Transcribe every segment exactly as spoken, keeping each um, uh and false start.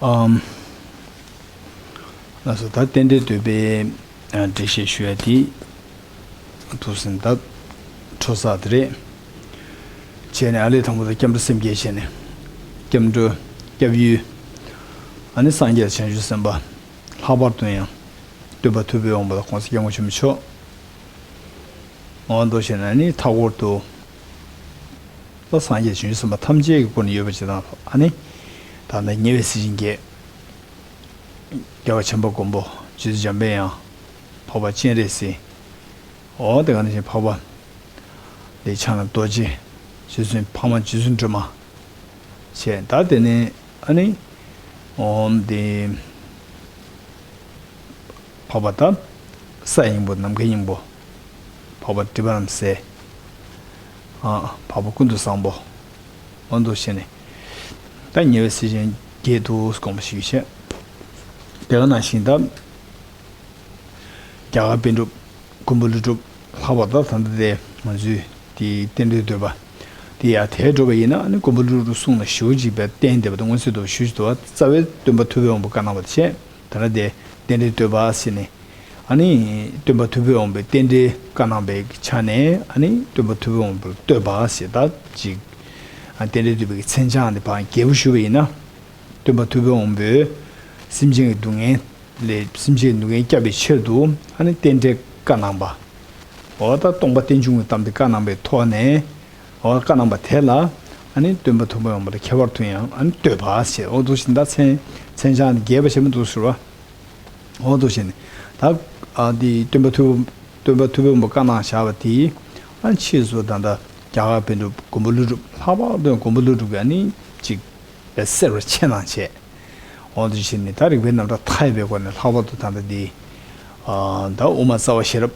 ཨམ། ལགས་སོ། ད་རྟེན་འབྲེལ་བསྟོད་པའི་ཨ་འགྲེལ་བཤད་ཞུ་ཡ་དེ་ཐུགས་སེམས་ད་འཕྲོ་བསགས་དེ་རེད། བྱས་ནས་ཨ་ལས་དང་པོ་དང་སྐྱབས་འགྲོ་སེམས་བསྐྱེད་བྱས་ནས། སྐྱབས་འགྲོ་སྐྱབས་ཡུལ། ཨ་ནི་སངས་རྒྱས་བྱང་ཆུབ་སེམས་དཔའ་ལྷག་པར་དུ་ཡང་སྟོན་པ་ཐུབ་པའི་དབང་པོ་དང་གོང་ས་སྐྱབས་མགོན་ཆེན་པོ་མཆོག་འོ་འདུག་བྱས་ནས་ཨ་ནི་མཐའ་འཁོར་དུ། ད་སངས་རྒྱས་བྱང་ཆུབ་སེམས་དཔའ་ཐམས་ཅད་ཀྱི་སྐུ་ནི་ཡོད་པ་ཅིག་དང་། ཨ་ནི་ད་ལྟ་ཉེ་བའི་སྲས་ཆེན་བརྒྱད། རྒྱལ་བ་བྱམས་པ་མགོན་པོ་རྗེ་བཙུན་འཇམ་དཔལ་དབྱངས། འཕགས་པ་སྤྱན་རས་གཟིགས། འོ་དེ་ག་ནང་བཞིན་འཕགས་པ་ལས་ཕྱག་ན་རྡོ་རྗེ། རྗེ་བཙུན་འཕགས་མ་རྗེ་བཙུན་སྒྲོལ་མ། བྱས་ད་དེ་ནས་ཨ་ནི་འོ་དེ། འཕགས་པ་དང་ས་ཡི་སྙིང་པོ་ནམ་མཁའི་སྙིང་པོ། འཕགས་པ་ཏི་པ་རམ་སེ། ཨ་འཕགས་པ་ཀུན་ཏུ་བཟང་པོ། འོ་འདུག་བྱས་ནས་ད་ཉེ་བའི་སྲས་ཆེན་བརྒྱད་དུ་དགོངས་པ་ཞིག་བྱས། དེ་ག་ནང་བཞིན་ད་རྒྱ་གར་པཎ་གྲུབ། མགོན་པོ་ཀླུ་སྒྲུབ་ལྷག་པར་དུ་ད་ལྟ་དེ་ང་ཚོའི་དེའི་རྟེན་འབྲེལ་བསྟོད་པ་དེ་ཡར་དེར་འགྲོ་བ་ཡིན་ན། ཨ་ནི་མགོན་པོ་ཀླུ་སྒྲུབ་གསུང་ལ་ཞེ་པོ་ཅིག་བསྟེན་བསྡད་པ་དང་མངོན་གསལ་དོད་པོ་ཞེ་པོ་ཅིག་འདུག་བ། རྩ་བའི་སྟོན་པ་ཐུབ་པའི་དབང་པོ་བཀའ་གནང་བ་དེ་བྱས། ད་ལྟ་དེ་རྟེན་འབྲེལ་བསྟོད་པ་ཟེར་ནས། ཨ་ནི་སྟོན་པ་ཐུབ་པའི་དབང་པོའི་རྟེན་འབྲེལ་བཀའ་གནང་བའི་ཆ་ནས། ཨ་ནི་སྟོན་པ་ཐུབ་པའི་དབང་པོར་བསྟོད་པ་ཞེས་ད་ཅིག་ཨ་རྟེན་འབྲེལ་བསྟོད་པའི་མཚན་བྱང་དེ་ཕར་རྒྱས་པོ་ཞུས་པ་ཡིན་ན། སྟོན་པ་ཐུབ་པའི་དབང་པོས་སེམས་ཅན་གྱི་སྡུག་བསྔལ་ལས། སེམས་ཅན་གྱི་སྡུག་བསྔལ་བསྐྱབ་པའི་ཕྱིར་དུ་ཨ་ནི་རྟེན་འབྲེལ་བཀའ་གནང་བ། འོ་ད་སྟོང་པ་རྟེན་འབྱུང་གི་གཏམ་དེ་བཀའ་གནང་བའི་ཐོག་ནས། འོ་བཀའ་གནང་བ་དེ་ལ་ཨ་ནི་སྟོན་པ་ཐུབ་པའི་དབང་པོ་ལ་ཁྱད་པར་དུ་ཡང་ཨ་ནི་བསྟོད་པ་ཞེས། འོ་འདུག་བྱས་ད་མཚན་མཚན་བྱང་དེ་རྒྱས་པ་བྱས་མི་འདུག་ཟེར་བ། འོ་འདུག་བྱས་ནས་ད་ཨ་འདི་སྟོན་པ་ཐུབ། སྟོན་པ་ཐུབ་པའི་དབང་པོ་བཀའ་གནང་བཞག་པ་དེ། ཨ་ཕྱིས་སུ་ད་ལྟ་རྒྱ་གར་པཎ་གྲུབ། མགོན་པོ་ཀླུ་སྒྲུབ། ལྷག་པར་དུ་མགོན་པོ་ཀླུ་སྒྲུབ་ཀྱིས་ཨ་ནི་ཅིག་གསལ་བར་ཕྱེ་གནང་བྱས། འོ་འདུག་བྱས་ནས་ད་རིགས་པའི་རྣམ་གྲངས་མཐའ་ཡས་པའི་སྒོ་ནས། ལྷག་པར་དུ་ད་ལྟ་འདི་ཨ་ད་དབུ་མ་རྩ་བ་ཤེས་རབ་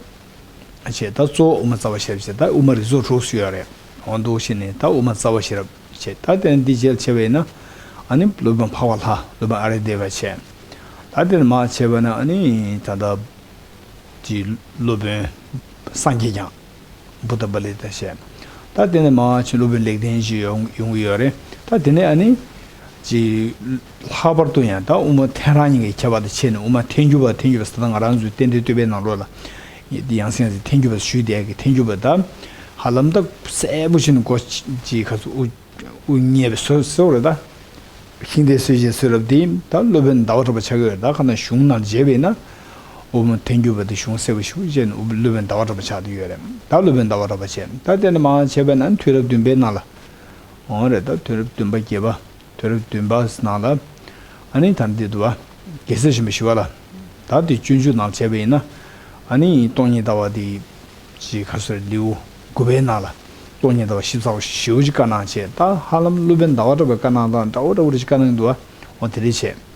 བྱས། ད་གཙོ་བོ་དབུ་མ་རྩ་བ་ཤེས་རབ་བྱས། ད་དབུ་མ་རིགས་ཚོགས་དྲུག་ཡོད་རེད། འོ་འདུག་བྱས་ནས་ད་དབུ་མ་རྩ་བ་ཤེས་རབ་བྱས། ད་དེ་ནས་འདི་རྗེས་ལ་བྱས་པ་ཡིན་ན། ཨ་ནི་སློབ་དཔོན་འཕགས་པ་ལྷ། སློབ་དཔོན་ཨ་རི་དེ་བ་བྱས། ད་དེ་ནས་མར་བྱས་པ་ན་ཨ་ནི་ད་ལྟ་ཀྱི་སློབ་དཔོན་སངས་རྒྱས་བསྐྱངས། བུདྡྷ་པཱ་ལི་ཏ་བྱས། ད་དེ་ནས་མར་ཕྱིན་སློབ་དཔོན་ལེགས་ལྡན་འབྱེད་ཡོང་ཡོང་གི་ཡོད་རེད། ད་དེ་ནས་ཨ་ནི་ཅིག་ལྷག་པར་དུ་ཡང་ད་དབུ་མ་ཐལ་རང་གཉིས་ཀྱི་ཁྱད་པར་དུ་ཕྱེ་ནས། དབུ་མ་ཐལ་འགྱུར་བ། ཐལ་འགྱུར་བ་ཟེར་ད་ང་རང་ཚོའི་རྟེན་འབྲེལ་བསྟོད་པའི་ནང་ལོགས་ལ་ཡང་སེང་ཟེར་ཐལ་འགྱུར་བ་ཞུས་བསྡད་ཀྱི། ཐལ་འགྱུར་བ་ད་ཧ་ལམ་ད་གསལ་པོ་བྱས་ནས་གོ་ཅིག་ག་ཚོད་དབུ་དབུ་བརྙེས་པའི་བཟོ་བཟོ་རེད་ད། ཤིང་རྟའི་སྲོལ་འབྱེད་བཟོ་རབས་འདི་ད་སློབ་དཔོན་ཟླ་བ་གྲགས་པ་ཆགས་ཀྱི་ཡོད་རེད། ད་ག་ན་གཞུང་ནང་མཇལ་བས་ན། དབུ་མ་ཐལ་འགྱུར་བ་དེ་གཞུང་གསལ་པོ་ཞིག་བྱས་ནས་སློབ་དཔོན་ཟླ་བ་གྲགས་པ་ཆགས་བསྡད་ཡོད་རེད། ད་སློབ་དཔོན་ཟླ་བ་གྲགས་པ་བྱས། ད་དེ་ནས་མར་བྱས་པས་ན་དུས་རབས་བདུན་པའི་ནང་ལ། འོ་རེད། ད་དུས་རབས་བདུན་པ་བརྒྱད་པ། དུས་རབས་བདུན་པ་ནང་ལ་ཨ་ནི་ད་འདི་འདུག་བ། རྒྱལ་སྲས་ཆེན་པོ་ཞི་བ་ལྷ། ད་དེ་སྤྱོད་འཇུག་ནང་བྱས་པ་ཡིན་ན། ཨ་ནི་སྟོང་ཉིད་ལྟ་བ་དེ་ཅིག་ག་ཚོད་ལེའུ་དགུ་པའི་ནང་ལ། སྟོང་ཉིད་ལྟ་བ་ཞིབ་ཚགས་པོ་ཞེ་པོ་ཅིག་བཀའ་གནང་བྱས། ད་ཧ་ལམ་སློབ་དཔོན་ཟླ་བ་གྲགས་པའི་བཀའ་གནང་སྟངས་འདྲ་བོ་འདྲ་བོ་རེ་ཞིག་བཀའ་གནང་འདུག་བ། འོ་དེ་རེད་བྱས།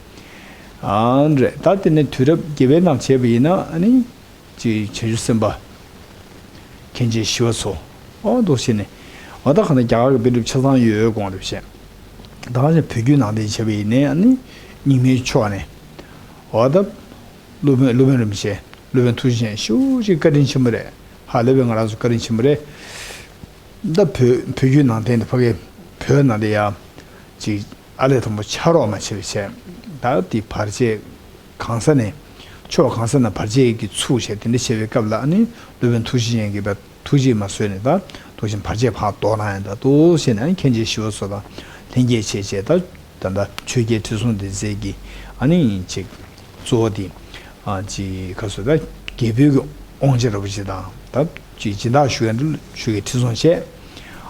ཨ་རེད། ད་དེ་ནས་དུས་རབས་བརྒྱད་པའི་ནང་བྱས་པ་ཡིན་ན་ཨ་ནི་ཅིག་བྱང་ཆུབ་སེམས་དཔའ་མཁན་ཆེན་ཞི་བ་འཚོ། འོ་འདུག་བྱས་ནས། འོ་ད་ག་ན་རྒྱ་གར་གྱི་པཎ་གྲུབ་ཆ་ཚང་ཡོད་དགོངས་རེད་བྱས། ད་ག་ནས་བོད་བརྒྱུད་ནང་བསྟན་བྱས་པ་ཡིན་ནའི་ཨ་ནི་རྙིང་མའི་ཕྱོགས་ནས། འོ་ད་སློབ་དཔོན་སློབ་དཔོན་རིན་པོ་ཆེ། སློབ་དཔོན་ཐུགས་རྗེ་ཅན་ཞེ་པོ་ཅིག་བཀའ་དྲིན་ཆེན་པོ་རེད། ཧ་ལས་པའི་ང་རང་ཚོ་བཀའ་དྲིན་ཆེན་པོ་རེད། ད་བོད་བོད་བརྒྱུད་ནང་བསྟན་དེ་ཕ་གི་བོད་ནང་ལ་ཡ་ཅིག་ཨ་ལས་དང་པོ་ཕྱག་རོགས་མ་བྱས་པ་བྱས། ད་དེ་བར་ཆད་གང་ས་ནས་ཕྱོགས་གང་ས་ན་བར་ཆད་ཀྱི་ཚུགས་བྱས། དེ་འདྲ་བྱས་པའི་སྐབས་ལ་ཨ་ནི་སློབ་དཔོན་ཐུགས་རྗེ་ཅན་གྱིས་ཐུགས་རྗེས་མ་བཟོད་ནས། ད་འདུག་བྱས་ནས་བར་ཆད་ཕར་བཟློག་གནང་ཡ། ད་འདུག་བྱས་ནས་ཨ་ནི་མཁན་ཆེན་ཞི་བ་འཚོ་དང་ལྷན་རྒྱས་བྱས་བྱས། ད་ད་ད་ཆོས་རྒྱལ་ཁྲི་སྲོང་ལྡེ་བཙན་གྱི་ཨ་ནི་ཅིག་གཙོ་བོ་དེ། ཨ་ཅིག་ག་ཚོད་ད་རྒྱལ་པོའི་གི་དབང་ཆེན་རིན་པོ་ཆེ་དང་། ད་ཅིག་སྦྱིན་བདག་ཞུ་ཡ་འདྲ་ཞུ་གི་ཁྲི་སྲོང་བྱས།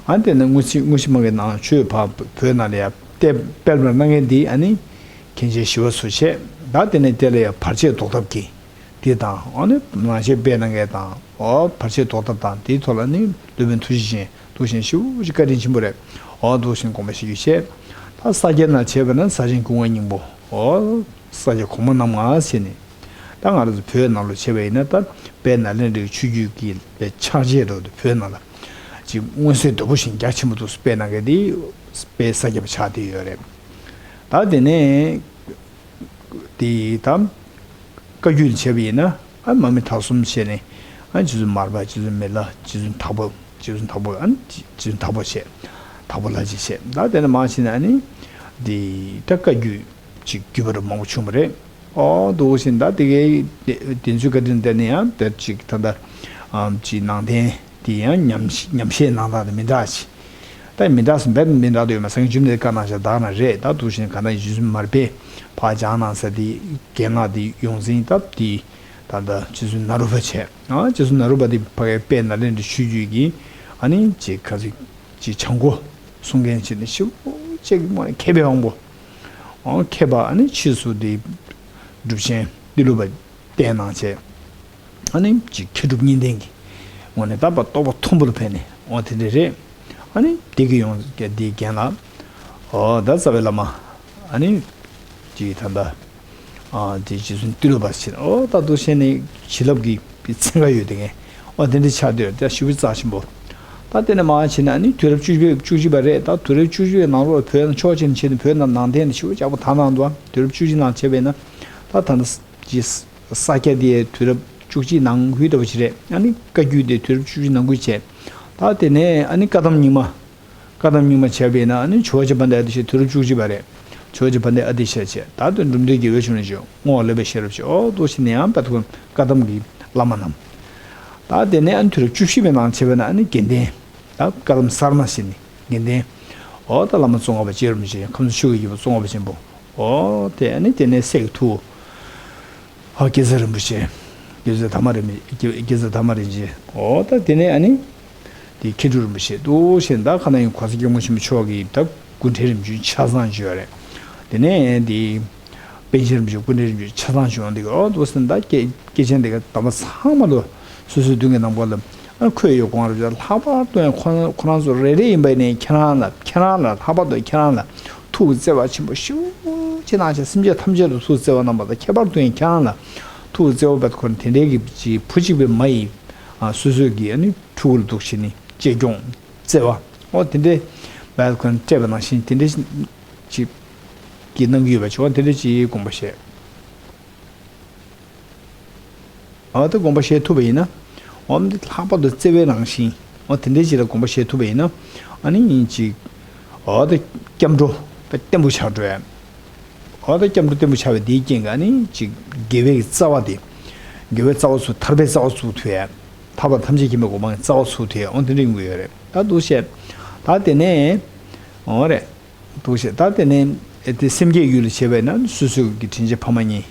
ཨ་དེ་ནས་དངོས་གཞི་དངོས་གཞི་མ་གི་ནང་ཆོས་ཕར་བོད་ནང་ལ་ཡ་སྤེལ་སྤེལ་བར་གནང་མཁན་འདི་ཨ་ནི་མཁན་ཆེན་ཞི་བ་འཚོ་བྱས། ད་དེ་ནས་དེ་ལ་ཡ་བར་ཆད་བཟློག་ཐབས་ཀྱི་དེ་དང་། ཨ་ནི་ནང་བཤད་སྤེལ་གནང་མཁན་དང་། འོ་བར་ཆད་བཟློག་ཐབས་དང་དེའི་ཐོག་ལ་ནི་སློབ་དཔོན་ཐུགས་རྗེ་ཅན་འདུག་བྱས་ནས་ཞེ་པོ་ཅིག་བཀའ་དྲིན་ཆེན་པོ་རེད། འོ་འདུག་བྱས་ནས་དགོངས་པ་བཞེས་རྒྱུ་བྱས། ད་ས་སྐྱའི་ནང་བྱས་པ་ན་ས་ཆེན་སྐུ་ལྔ་སྙིང་པོ། འོ་ས་སྐྱ་གོང་མ་རྣམ་ལྔ་ཟེར་ནས། ད་ང་རང་ཚོ་བོད་ནང་ལ་བྱས་པ་ཡིན་ན། ད་དཔལ་ནཱ་ལེནྡྲའི་ཆོས་བརྒྱུད་ཀྱི་ཕྱག་རྗེས་འགྲོ་དུས་བོད་ནང་ལ་ཅིག་མངོན་གསལ་དོད་པོ་ཞིག་རྒྱ་ཆེན་པོ་འདུག་སྤེལ་གནང་མཁན་དེ་དཔལ་ས་སྐྱ་པ་ཆགས་བསྡད་ཡོད་རེད། ད་དེ་ནས་དེ་ད་བཀའ་བརྒྱུད་བྱས་པ་ཡིན་ན། ཨ་མ་མི་དྭགས་གསུམ་བྱས་ནས། ཨ་རྗེ་བཙུན་མར་པ། རྗེ་བཙུན་མི་ལ། རྗེ་བཙུན་དྭགས་པོ། རྗེ་བཙུན་དྭགས་པོ། ཨ་རྗེ་བཙུན་དྭགས་པོ་བྱས། དྭགས་པོ་ལྷ་རྗེ་བྱས། ད་དེ་ནས་མར་ཕྱིན་ནས་ཨ་ནི་དེ་ད་བཀའ་བརྒྱུད། ཅིག་བརྒྱུད་པ་རུ་མང་པོ་བྱུང་བ་རེད། ཨོ་འདུག་བཞིན་ད་དེ་གའི་དེ་ཚོའི་བཀའ་དྲིན་དེ་ནི་ཡང་དེར་ཅིག་ད་ལྟ་ཨམ་ཅིག་ནང་བསྟན་དེ་ཡང་ཉམས་ཉམས་བཞེས་གནང་སྟངས་དེ་མི་འདྲ་ཞིག་ད་མི་འདྲ་སོང་བས་མི་འདྲ་དུ་ཡོད་མ་སང་རྒྱུ་མེད་བཀའ་གནང་བཞག་ད་ན་རེད། ད་འདུག་བཞིན་ག་ན་རྗེ་བཙུན་མར་པས་ཕར་སྦྱངས་གནང་ས་དེ་རྒན་ལགས་དེ་ཡོངས་འཛིན་སྟབས་དེ་ད་ལྟ་རྗེ་བཙུན་ནཱ་རོ་པ་བྱས། ཨ་རྗེ་བཙུན་ནཱ་རོ་པ་དེ་ཕ་གའི་དཔལ་ནཱ་ལེནྡྲའི་ཆོས་བརྒྱུད་ཀྱི་ཨ་ནི་ཅིག་ག་ཚོད་ཅིག་བྱང་སྒོ་སྲུང་མཁན་བྱས་ནས་ཞེ་པོ་ཅིག་མ་ནས་མཁས་པའི་དབང་པོ། ཨོ་མཁས་པ་ཨ་ནི་ཕྱིས་སུ་དེ་གྲུབ་ཆེན་ཏི་ལོ་པ་བསྟེན་གནང་བྱས། ཨ་ནི་ཅིག་མཁས་གྲུབ་གཉིས་ལྡན་གྱི་ངོས་ནས་ད་བར་རྟོགས་པ་མཐོན་པོ་ལ་ཕེབས་ནས་ཨོ་དེ་འདྲ་རེད། ཨ་ནི་དེ་གི་ཡོང་དེ་རྒན་ལགས་ཨོ་ད་རྩ་བའི་བླ་མ་ཨ་ནི་ཅིག་ད་ལྟ་ཨ་དེ་རྗེ་བཙུན་ཏི་ལོ་པ་ཟེར་ཨོ་ད་དུ་བཤད་ནས་བྱིན་རླབས་ཀྱི་ཚན་ཁ་ཡོད་དེ་ངས། ཨོ་དེ་འདྲ་ཆགས་དུས་ད་ཞེ་པོ་རྩ་ཆེན་པོ། ད་དེ་ནས་མར་ཕྱིན་ན་ནི་དུས་རབས་བཅུ་བཅུ་བཅུ་གཅིག་པ་རེད། ད་དུས་རབས་བཅུ་བཅུ་པའི་ནང་ལོགས་བོད་ནང་ཕྱོགས་གཅིག་ནས་ཕྱིན་ནས་བོད་ནང་ནང་བསྟན་དེ་ཞེ་པོ་ཅིག་ཡག་པོ་དར་གནང་འདུག་དུས་རབས་བཅུ་གཅིག་ནང་བྱས་པས་ན་ད་ད་ལྟ་ཀྱི་ས་སྐྱ་དེ་དུས་རབས་བཅུ་གཅིག་ནང་ཁུལ་འདྲ་བོ་ཞིག་རེད། ཨ་ནི་བཀའ་བརྒྱུད་དེ་དུས་རབས་བཅུ་གཅིག་ནང་ཁུལ་བྱས། ད་དེ་ནས་ཨ་ནི་བཀའ་གདམས་རྙིང་མ། བཀའ་གདམས་རྙིང་མ་བྱས་པས་ན་ཨ་ནི་ཇོ་བོ་རྗེ་དཔལ་ལྡན་ཨ་ཏི་ཤ་དུས་རབས་བཅུ་གཅིག་པ་རེད། ཇོ་བོ་རྗེ་དཔལ་ལྡན་ཨ་ཏི་ཤ་བྱས། ད་དུང་འབྲུག་མདུན་དགེ་བའི་བཤེས་གཉེན་ཅིག་བསྔོ་བ་ལེགས་པའི་ཤེས་རབ་ཅིག་ཨོ་འདུག་ཕྱིན་ནས་ཡང་དཔལ་ཁོ་བཀའ་གདམས་ཀྱི་བླ་མ་རྣམས། ད་དེ་ནས་ཨ་ནི་དུས་རབས་བཅུ་བཞི་པའི་ནང་བྱས་པས་ན་ཨ་ནི་དགེ་ལྡན། ད་བཀའ་གདམས་གསར་མ་ཟེར་ནས་དགེ་ལྡན། ཨོ་ད་བླ་མ་ཙོང་ཁ་པ་རྗེ་རིན་པོ་ཆེ་ཁམས་གསུམ་ཆོས་ཀྱི་རྒྱལ་པོ་ཙོང་ཁ་པ་ཆེན་པོ། ཨོ་དེ་ཨ་ནི་དེ་ནས་སྲས་ཀྱི་ཐུ་བོ། ཨ་དགེ་རྩ་རིན་པོ་ཆེ། དགེ་རྩ་དར་མ་རིན་པོ་ཆེ། དགེ་དགེ་རྩ་དར་མ་རིན་ཆེན། ཨོ་ད་དེ་ནས་ཨ་ནི། དེ་མཁས་གྲུབ་རིན་པོ་ཆེ་འདུག་ཤེས་ད་ཁ་ན་ཡང་གོང་ས་སྐྱབས་མགོན་ཆེན་པོ་མཆོག་གིས་ད་སྐུ་ཕྲེང་རིམ་བྱོན་ཆ་ཚང་བྱོན་ཡོད་རེད། དེ་ནས་དེ། པཎ་ཆེན་རིན་པོ་ཆེ་སྐུ་ཕྲེང་རིམ་བྱོན་ཆ་ཚང་བྱོན་འདུག་ཨོ་འདུག་ཟེར་ད་སྐྱེ་སྐྱེས་ཆེན་དེ་ག་དམ་པ་ཚང་མ་ལོ། སོ་སོའི་མདུན་གྱི་ནང་པ་ལ། ཨ་འཁོད་ཡོད་དགོངས་རབ་ལྷག་པར་དུ་ཡང་ཁོ་རང་ཁོ་རང་ཚོ་རེ་རེ་ཡིན་པ་ནས་ཁྱེད་རང་ལ་ཁྱེད་རང་ལ་ལྷག་པར་དུ་ཁྱེད་རང་ལ་ཐུགས་བརྩེ་བ་ཆེན་པོ་ཞེ་པོ་ཅིག་གནང་བྱས་སེམས་ཅན་ཐམས་ཅད་ལ་ཐུགས་བརྩེ་བ་གནང་བ་དང་ཁྱད་པར་དུ་ཡང་ཁྱེད་རང་ལ་ཐུགས་བརྩེ་བ་བས་ཁོ་རང་དེ་འདྲའི་གི་ཅིག་བུ་གཅིག་པའི་མ་ཡིས་ཨ་སོ་སོའི་གི་ཨ་ནི་ཕྲུ་གུ་ལ་འདུག་བྱས་ནས་གཅེས་སྐྱོང་བརྩེ་བ་འོ་དེ་འདྲའི་བས་ཁོ་རང་སྤྲད་པ་ནང་བཞིན་དེ་འདྲའི་ཅིག་གི་གནང་གི་ཡོད་པ་ཅིག་འོ་དེ་འདྲའི་ཅིག་དགོངས་པ་བཞེས། ཨ་ད་དགོངས་པ་བཞེས་ཐུབ་པ་ཡིན་ན། འོ་འདི་ལྷག་པར་དུ་བརྩེ་བའི་རང་བཞིན། འོ་དེ་འདྲའི་ཅིག་ལ་དགོངས་པ་བཞེས་ཐུབ་པ་ཡིན་ན། ཨ་ནི་ཡིན་ཅིག་ཨོ་ད་སྐྱབས་འགྲོ་ད་བརྟན་པོ་ཆགས་འགྲོ་ཡ། ཨོ་ད་སྐྱབས་འགྲོ་བརྟན་པོ་ཆགས་པའི་དེའི་རྐྱེན་གྱིས་ཨ་ནི་ཅིག་དགེ་བའི་རྩ་བ་དེ། དགེ་བའི་རྩ་བ་ཚུ་ཐར་པའི་རྩ་བ་ཚུགས་ཐུབ་ཡ། ཐར་པ་ཐམས་ཅད་མཁྱེན་པའི་གོ་འཕང་གི་རྩ་བ་ཚུགས་ཐུབ་ཡ་འོ་དེ་འདྲ་ཡིན་དགོས་ཡོད་རེད་ད་འདུག་བཤད། ད་དེ་ནས། འོ་རེད། འདུག་བཤད་ད་དེ་ནས་དེ་སེམས་བསྐྱེད་ཡུལ་ལ་བྱས་པས་ན་སོ་སོའི་གི་དྲིན་ཅན་ཕ་མ་གཉིས།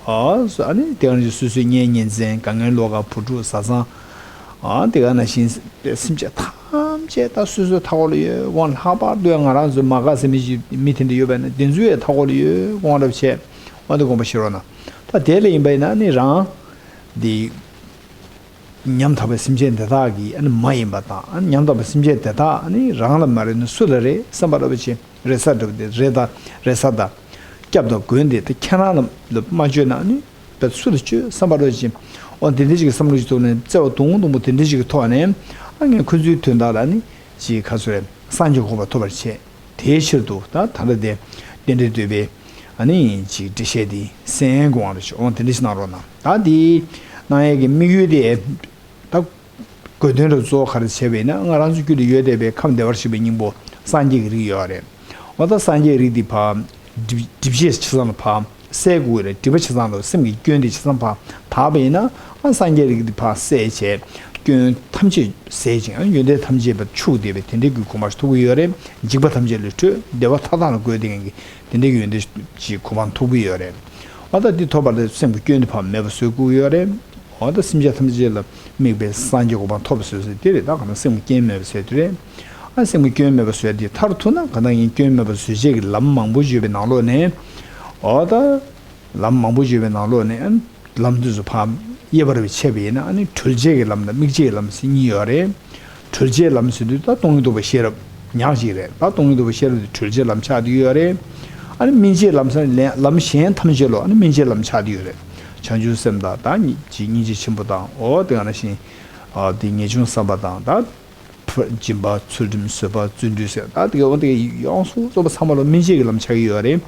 ཨ་སོ་ཨ་ནི་དེ་ག་ནང་བཞིན་སོ་སོའི་གཉེན་ཉེ་ཚན་དགའ་ངན་བློ་དགའ་བུ་ཕྲུག་བཟའ་ཚང་། ཨ་དེ་ག་ནང་བཞིན་སེམས་ཅན་ཐམས་ཅད་ད་སོ་སོའི་མཐའ་འཁོར་ལ་ཡོད་དགོངས་ལྷག་པར་དུ་ཡང་ང་རང་ཚོའི་མ་དགའ་ཟེར་མི་ཞིག་མི་དེ་འདྲ་ཡོད་པས་ན་དེ་ཚོའི་མཐའ་འཁོར་ལ་ཡོད་དགོངས་རབ་བྱས། ཨ་དེ་དགོངས་པ་བཞེས་རོགས་གནང་། ད་དེ་ལ་ཡིན་པ་ཡིན་ན་ནི་རང་། འདི། ཉམ་ཐག་པའི་སེམས་ཅན་དེ་དག་གི་ཨ་ནི་མ་ཡིན་པ་དང་ཨ་ནི་ཉམ་ཐག་པའི་སེམས་ཅན་དེ་དག་ཨ་ནི་རང་ལ་མ་རེ་ན་སུ་ལ་རེ་བསམ་པ་ར་བ་ཅན་རེ་ས་འདྲ་བ་དེ་རེ་ད་རེ་ས་ད། སྐྱབས་དང་མགོན་དེ་ད་ཁྱེད་རང་ལ་ལ་མ་བཅོལ་ན་ཨ་ནི་བས་སུ་ལ་བཅོལ་བསམ་པ་ར་བ་ཅན། འོ་དེ་འདྲ་ཅིག་གི་བསམ་བློ་ཅིག་ཐོག་ནས་བརྩེ་བ་དུང་དུང་པོ་དེ་འདྲ་ཅིག་གི་ཐོག་ནས་ཨ་ངས་ཁོ་ཚོའི་དོན་དག་ལ་ཨ་ནི་ཅིག་ག་ཚོད་རེ་སངས་རྒྱས་གོ་འཕང་ཐོབ་པར་བྱེད། དེའི་ཕྱིར་དུ་ད་ད་ལྟ་དེ་རྟེན་འབྲེལ་འདོད་པའི་ཨ་ནི་ཅིག་འགྲེལ་བཤད་དེ་གསན་དགོངས་རེ་ཞུ་འོང་དེ་འདྲ་ཞིག་གནང་རོགས་གནང་། ད་དེ་གནང་ཡས་ཀྱི་དམིགས་ཡུལ་དེ་ད་དགོས་དོན་རུ་གཙོ་བོ་ག་རེ་བྱས་པས་ན་ང་རང་ཚོ་རྒྱུད་ལ་ཡོད་བསྡད་པའི་ཁམས་བདེ་བར་གཤེགས་པའི་སྙིང་པོ་སངས་རྒྱས་ཀྱི་རིགས་ཡོད་རེད། འོ་ད་སངས་རྒྱས་རིགས་འདི་ཕར་སྒྲིབ་སྒྲིབ་བྱེད་ཆ་ཚང་ལ་ཕར། སེལ་དགོས་རེད་སྒྲིབ་པ་ཆ་ཚང་དང་སེམས་ཀྱི་སྐྱོན་དེ་ཆ་ཚང་ཕར་དག་པ་ཡིན་ན་ཨ་སངས་རྒྱས་རིགས་འདི་ཕར་སེལ་བྱས་སྐྱོན་ཐམས་ཅད་སེལ་ཅིང་ཨ་ཡོན་ཏན་ཐམས་ཅད་པར་ཕྱུག་བསྡད་པའི་དེ་འདྲའི་གི་གོ་འཕང་ཞིག་ཐོབ་ཀྱི་ཡོད་རེད། འཇིགས་པ་ཐམས་ཅད་ལས་གྲོལ་བདེ་བ་མཐའ་དག་ལ་འགོད་བསྡད་མཁན་གྱི་དེ་འདྲའི་གི་ཡོན་ཏན་ཅིག་གོ་འཕང་ཐོབ་ཀྱི་ཡོད་རེད། ཨ་ད་འདི་ཐོབ་པ་ལ་སེམས་ཀྱི་སྐྱོན་འདི་ཕར་མེད་པ་བཟོ་དགོས་ཀྱི་ཡོད་རེད། འོ་ད་སེམས་ཅན་ཐམས་ཅད་ལ་དམིགས་པའི་སངས་རྒྱས་གོ་འཕང་ཐོབ་པ་བཟོ་ཟེར་དེ་རེད། ད་ག་ན་སེམས་ཀྱི་རྐྱེན་མེད་པ་ཟེར་དེ་རེད། ཨ་སེམས་ཀྱི་སྐྱོན་མེད་པ་བཟོས་དེ་མཐར་ཐུག་ན་ག་ན་ཡིན་སྐྱོན་མེད་པ་བཟོ་བྱེད་ཀྱི་ལམ་མང་པོ་བརྗོད་པའི་ནང་ལོགས་ནས། འོ་ད། ལམ་མང་པོ་བརྗོད་པའི་ནང་ལོགས་ནས་ཨ་ལམ་དེ་ཚོ་ཕར་དབྱེ་བ་རེ་ཕྱེ་བ་ཡིན་ན་ཨ་ནི་གྲོལ་བྱེད་ཀྱི་ལམ་དང་དམིགས་བྱེད་ཀྱི་ལམ་ཟེར་གཉིས་ཡོད་རེད། གྲོལ་བྱེད་ལམ་ཟེར་དུས་ད་སྟོང་ཉིད་རྟོགས་པའི་ཤེས་རབ་ཉག་གཅིག་རེད། ད་སྟོང་ཉིད་རྟོགས་པའི་ཤེས་རབ་དེ་གྲོལ་བྱེད་ལམ་ཆགས་བསྡད་ཡོད་རེད། ཨ་ནི་སྨིན་བྱེད་ལམ་ཟེར་ལན་ལམ་གཞན་ཐམས་ཅད་ལོ་ཨ་ནི་སྨིན་བྱེད་ལམ་ཆགས་བསྡད་ཡོད་རེད། བྱང་ཆུབ་སེམས་དང་ད་སྙིང་རྗེ་སྙིང་རྗེ་ཆེན་པོ་དང་འོ་དེ་ག་ནང་བཞིན་ཨ་དེ་ངེས་འབྱུང་བསམ་པ་དང་ད། སྦྱིན་པ་ཚུལ་ཁྲིམས་བཟོད་པ་བརྩོན་འགྲུས་ཟེར་ད་དེ་ག་འོ་དེ་ག་ཡོངས་སུ་རྫོགས་པ་ཚང་མ་ལ་སྨིན་བྱེད་ཀྱི་ལམ་ཆགས་ཀྱི་ཡོད་རེད།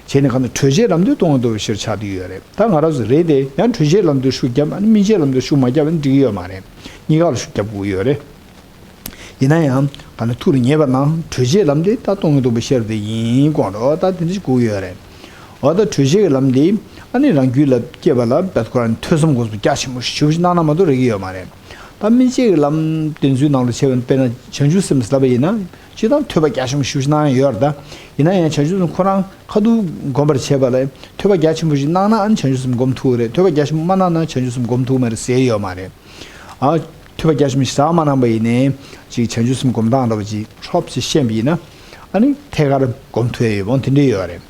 བྱས་ནས་གང་ལྟར་གྲོལ་བྱེད་ལམ་དུ་སྟོང་ཉིད་རྟོགས་པའི་ཤེས་རབ་ཆགས་བསྡད་ཡོད་རེད། ད་ང་རང་ཚོ་རེད་དེ་ཡང་གྲོལ་བྱེད་ལམ་དུ་ཤུགས་བརྒྱབ་ཨ་ནི་སྨིན་བྱེད་ལམ་དུ་ཤུགས་མ་བརྒྱབ་ཨ་ནི་འགྲིག་གི་ཡོད་མ་རེད། གཉིས་ཀ་ལ་ཤུགས་བརྒྱབ་དགོས་ཀྱི་ཡོད་རེད། ཡིན་ན་ཡང་གང་ལྟར་ཐུགས་ལ་ངེས་པ་ན་གྲོལ་བྱེད་ལམ་དེ་ད་སྟོང་ཉིད་རྟོགས་པའི་ཤེས་རབ་དེ་ཡིན་དགོངས་རོགས་ད་དེ་འདྲ་ཞིག་དགོས་ཀྱི་ཡོད་རེད། འོ་ད་གྲོལ་བྱེད་ཀྱི་ལམ་འདི་ཨ་ནི་རང་རྒྱུད་ལ་སྐྱེས་པ་ལ་བད་ཁོ་རང་ཐོས་བསམ་སྒོམ་པ་རྒྱ་ཆེན་པོ་ཞེ་པོ་ཞིག་གནང་ན་མ་གཏོགས་རེག་གི་ཡོད་མ་རེད། ད་སྨིན་བྱེད་ཀྱི་ལམ་དེ་ཚོའི་ནང་ལ་བྱས་པ་ཡིན་ན། དཔེར་ན་བྱང་ཆུབ་སེམས་ཟེར་ལབ་པ་ཡིན་ན་སྤྱིར་བཏང་ཐོས་པ་རྒྱ་ཆེན་པོ་ཞེ་པོ་ཞིག་གནང་ཡ་ཡོད་རེད། ད་ཡིན་ན་ཡང་བྱང་ཆུབ་སེམས་ཁོ་རང་ཁ་ཐུག་སྒོམ་པར་བྱེད་པ་ལ་ཐོས་པ་རྒྱ་ཆེན་པོ་ཞིག་གནང་ན་ཨ་ནི་བྱང་ཆུབ་སེམས་སྒོམ་ཐུབ་ཀྱི་རེད། ཐོས་པ་རྒྱ་ཆེན་པོ་མ་གནང་ན་བྱང་ཆུབ་སེམས་སྒོམ་ཐུབ་ཀྱི་མ་རེད་ཟེར་ཡ་ཡོད་མ་རེད། ཨ། ཐོས་པ་རྒྱ་ཆེན་པོ་ཞིག་ཟ་མ་གནང་པ་ཡིན་ནའི་ཅིག་བྱང་ཆུབ་སེམས་སྒོམ་སྟངས་འདྲ་པོ་ཅིག་ཧྲོབ་ཅིག་ཤེས་པ་ཡིན་ན་ཨ་ནི་ཐད་ཀར་སྒོམ་ཐུབ་ཡ་ཡོད་པ་དེ་འདྲ་ཡོད་རེད།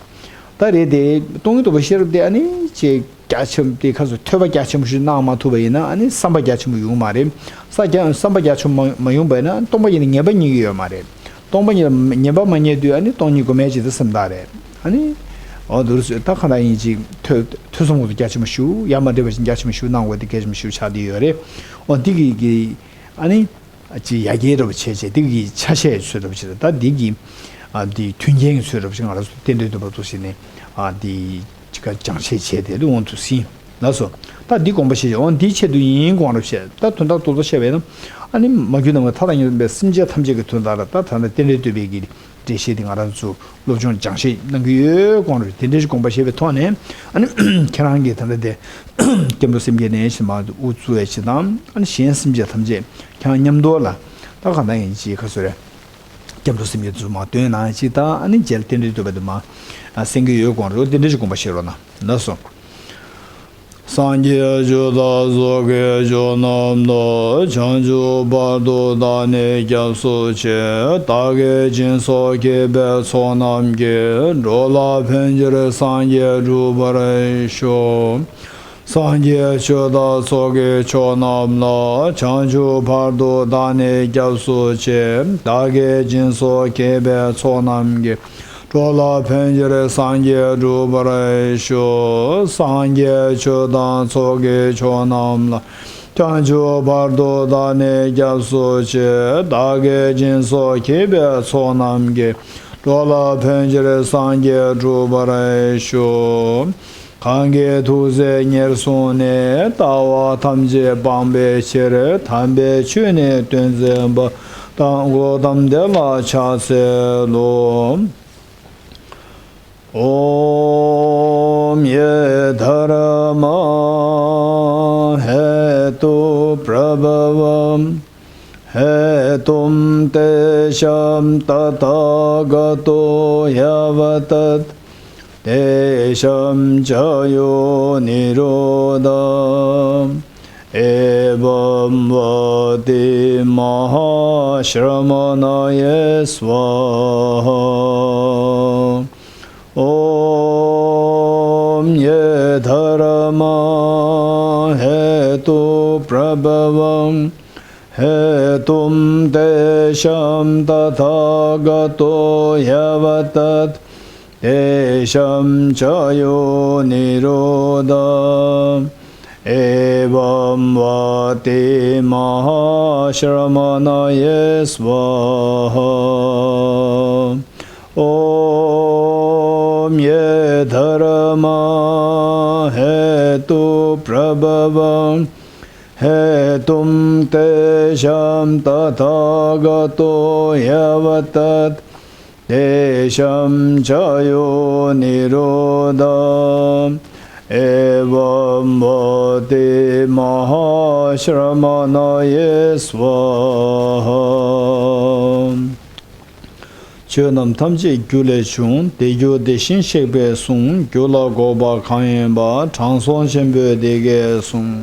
ད་རེད་དེ་སྟོང་ཉིད་རྟོགས་པའི་ཤེས་རབ་དེ་ཨ་ནི་ཅིག་རྒྱ་ཆེན་པོ་དེ་ཁ་སོ་ཐོས་པ་རྒྱ་ཆེན་པོ་ཞིག་གནང་མ་ཐུབ་པ་ཡིན་ན་ཨ་ནི་བསམ་པ་རྒྱ་ཆེན་པོ་ཡོང་མ་རེད། ས་རྒྱ་བསམ་པ་རྒྱ་ཆེན་པོ་མ་མ་ཡོང་པ་ཡིན་ན་སྟོང་པ་ཉིད་ལ་ངེས་པ་རྙེད་ཀྱི་ཡོད་མ་རེད། སྟོང་པ་ཉིད་ལ་ངེས་པ་མ་རྙེད་དུས་ཨ་ནི་སྟོང་ཉིད་སྒོམ་ཡ་ཅིག་ད་སེམས་ཐག་རེད། ཨ་ནི། འོ་འདུག་སེ་ད་གང་ལྟར་ཡིན་ཅིག་ཐོས་ཐོས་བསམ་སྒོམ་པ་རྒྱ་ཆེན་པོ་ཞིག་ཡ་མ་བྲལ་བ་ཞིག་རྒྱ་ཆེན་པོ་ཞིག་གནང་དགོས་དེ་གལ་ཆེན་པོ་ཞིག་ཆགས་བསྡད་ཡོད་རེད། འོ་འདི་གི་གི་ཨ་ནི། ཅིག་ཡར་རྒྱས་འདྲ་པོ་བྱས་བྱས་འདི་གི་ཆ་ཤས་ཚོད་འདྲ་པོ་བྱས་ད་འདི་གི་ཨ་འདི་མཐུན་རྐྱེན་གྱི་ཚོད་འདྲ་པོ་ཞིག་ང་རང་ཚོ་རྟེན་འབྲེལ་འདུན་པ་ཚོ་ཞིག་ནས་ཨ་འདི་ཅིག་ག་སྦྱང་བཤད་བྱས་དེ་འདི་འོང་དུ་ཟིན། ལགས་སོ། ད་འདི་དགོངས་པ་བཞེས་ཤིག་འོ་འདིའི་ཆེད་དུ་ཡིན་དགོངས་རབ་བཤད། ད་དོན་དག་ཏོག་ཏོ་བཤད་པས་ན། ཨ་ནི་མ་གྱུར་ནམ་མཁའི་མཐའ་དང་མཉམ་པའི་སེམས་ཅན་ཐམས་ཅད་ཀྱི་དོན་དག་ལ་ད་ད་ལྟ་རྟེན་འབྲེལ་བསྟོད་པའི་གི་འགྲེལ་བཤད་འདི་ང་རང་ཚོ་སློབ་སྦྱོང་སྦྱང་བཤད་གནང་གི་ཡོད་དགོངས་རབ་དེ་འདྲའི་དགོངས་པ་བཞེས་པའི་ཐོག་ནས་ཨ་ནི་ཁྱེད་རང་གིས་ད་ལྟ་དེ་སྐྱབས་འགྲོ་སེམས་བསྐྱེད་ནས་ཞེས་མ་དབུ་བཙུགས་བའི་ཕྱིར་དང་ཨ་ནི་གཞན་སེམས་ཅན་ཐམས་ཅད་ཁྱེད་རང་མཉམ་དུ་ལ་ད་གང་ལྟར་ཡིན་ཅིག་ཁ་སོ་རེ། སྐྱབས་འགྲོ་སེམས་བསྐྱེད་དུ་མ་བཏོན་ན་ཅིག་ད་ཨ་ནི་རྗེས་ལ་རྟེན་འབྲེལ་བསྟོད་པ་དུ་མ་གསན་གྱི་ཡོད་དགོངས་རེད། དེ་འདྲ་ཞིག་དགོངས་པ་བཞེས་རོགས་གནང་ལགས་སོ། སངས་རྒྱས་ཆོས་དང་ཚོགས་ཀྱི་མཆོག་རྣམས་ལ། བྱང་ཆུབ་བར་དུ་བདག་ནི་སྐྱབས་སུ་མཆི། བདག་གིས་སྦྱིན་སོགས་བགྱིས་པའི་ཚོགས་རྣམས་ཀྱིས། འགྲོ་ལ་ཕན་ཕྱིར་སངས་རྒྱས་འགྲུབ་པར་ཤོག། སངས་རྒྱས་ཆོས་དང་ཚོགས་ཀྱི་མཆོག་རྣམས་ལ། བྱང་ཆུབ་བར་དུ་བདག་ནི་སྐྱབས་སུ་མཆི། བདག་གིས་སྦྱིན་སོགས་བགྱིས་པའི་ཚོགས་རྣམས་ཀྱིས། འགྲོ་ལ་ཕན་ཕྱིར་སངས་རྒྱས་འགྲུབ་པར་ཤོག། སངས་རྒྱས་ཆོས་དང་ཚོགས་ཀྱི་མཆོག་རྣམས་ལ། བྱང་ཆུབ་བར་དུ་བདག་ནི་སྐྱབས་སུ་མཆི། བདག་གིས་སྦྱིན་སོགས་བགྱིས་པའི་ཚོགས་རྣམས་ཀྱིས། འགྲོ་ལ་ཕན་ཕྱིར་སངས་རྒྱས་འགྲུབ་པར་ཤོག། གང་གིས་ཐུགས་བརྩེ་ཉེར་བཟུང་ནས། ལྟ་བ་ཐམས་ཅད་སྤང་བའི་ཕྱིར། དམ་པའི་ཆོས་ནི་སྟོན་མཛད་པ། དང་གོ་ཏམ་དེ་ལ་ཕྱག་འཚལ་ལོ། ॐ ये धर्मा हेतुप्रभवं हेतुं तेषां तथागतो ह्यवदत् तेषां च यो निरोध। एवं वति महाश्रमणये स्वाहा। ॐ ये धर्मा हेतुप्रभवं हेतुं तेषां तथागतो ह्यवदत् तेषां च यो निरोध। एवं वति महाश्रमणये स्वाहा। ॐ ये धर्मा हेतुप्रभवं हेतुं तेषां तथागतो ह्यवदत् तेषां च यो निरोध। एवं वति महाश्रमणये स्वाहा। ཆོས་རྣམས་ཐམས་ཅད་རྒྱུ་ལས་བྱུང་། དེ་རྒྱུ་དེ་བཞིན་གཤེགས་པས་གསུངས། རྒྱུ་ལ་འགོག་པ་གང་ཡིན་པ། དྲང་སྲོང་ཆེན་པོས་འདི་སྐད་གསུངས།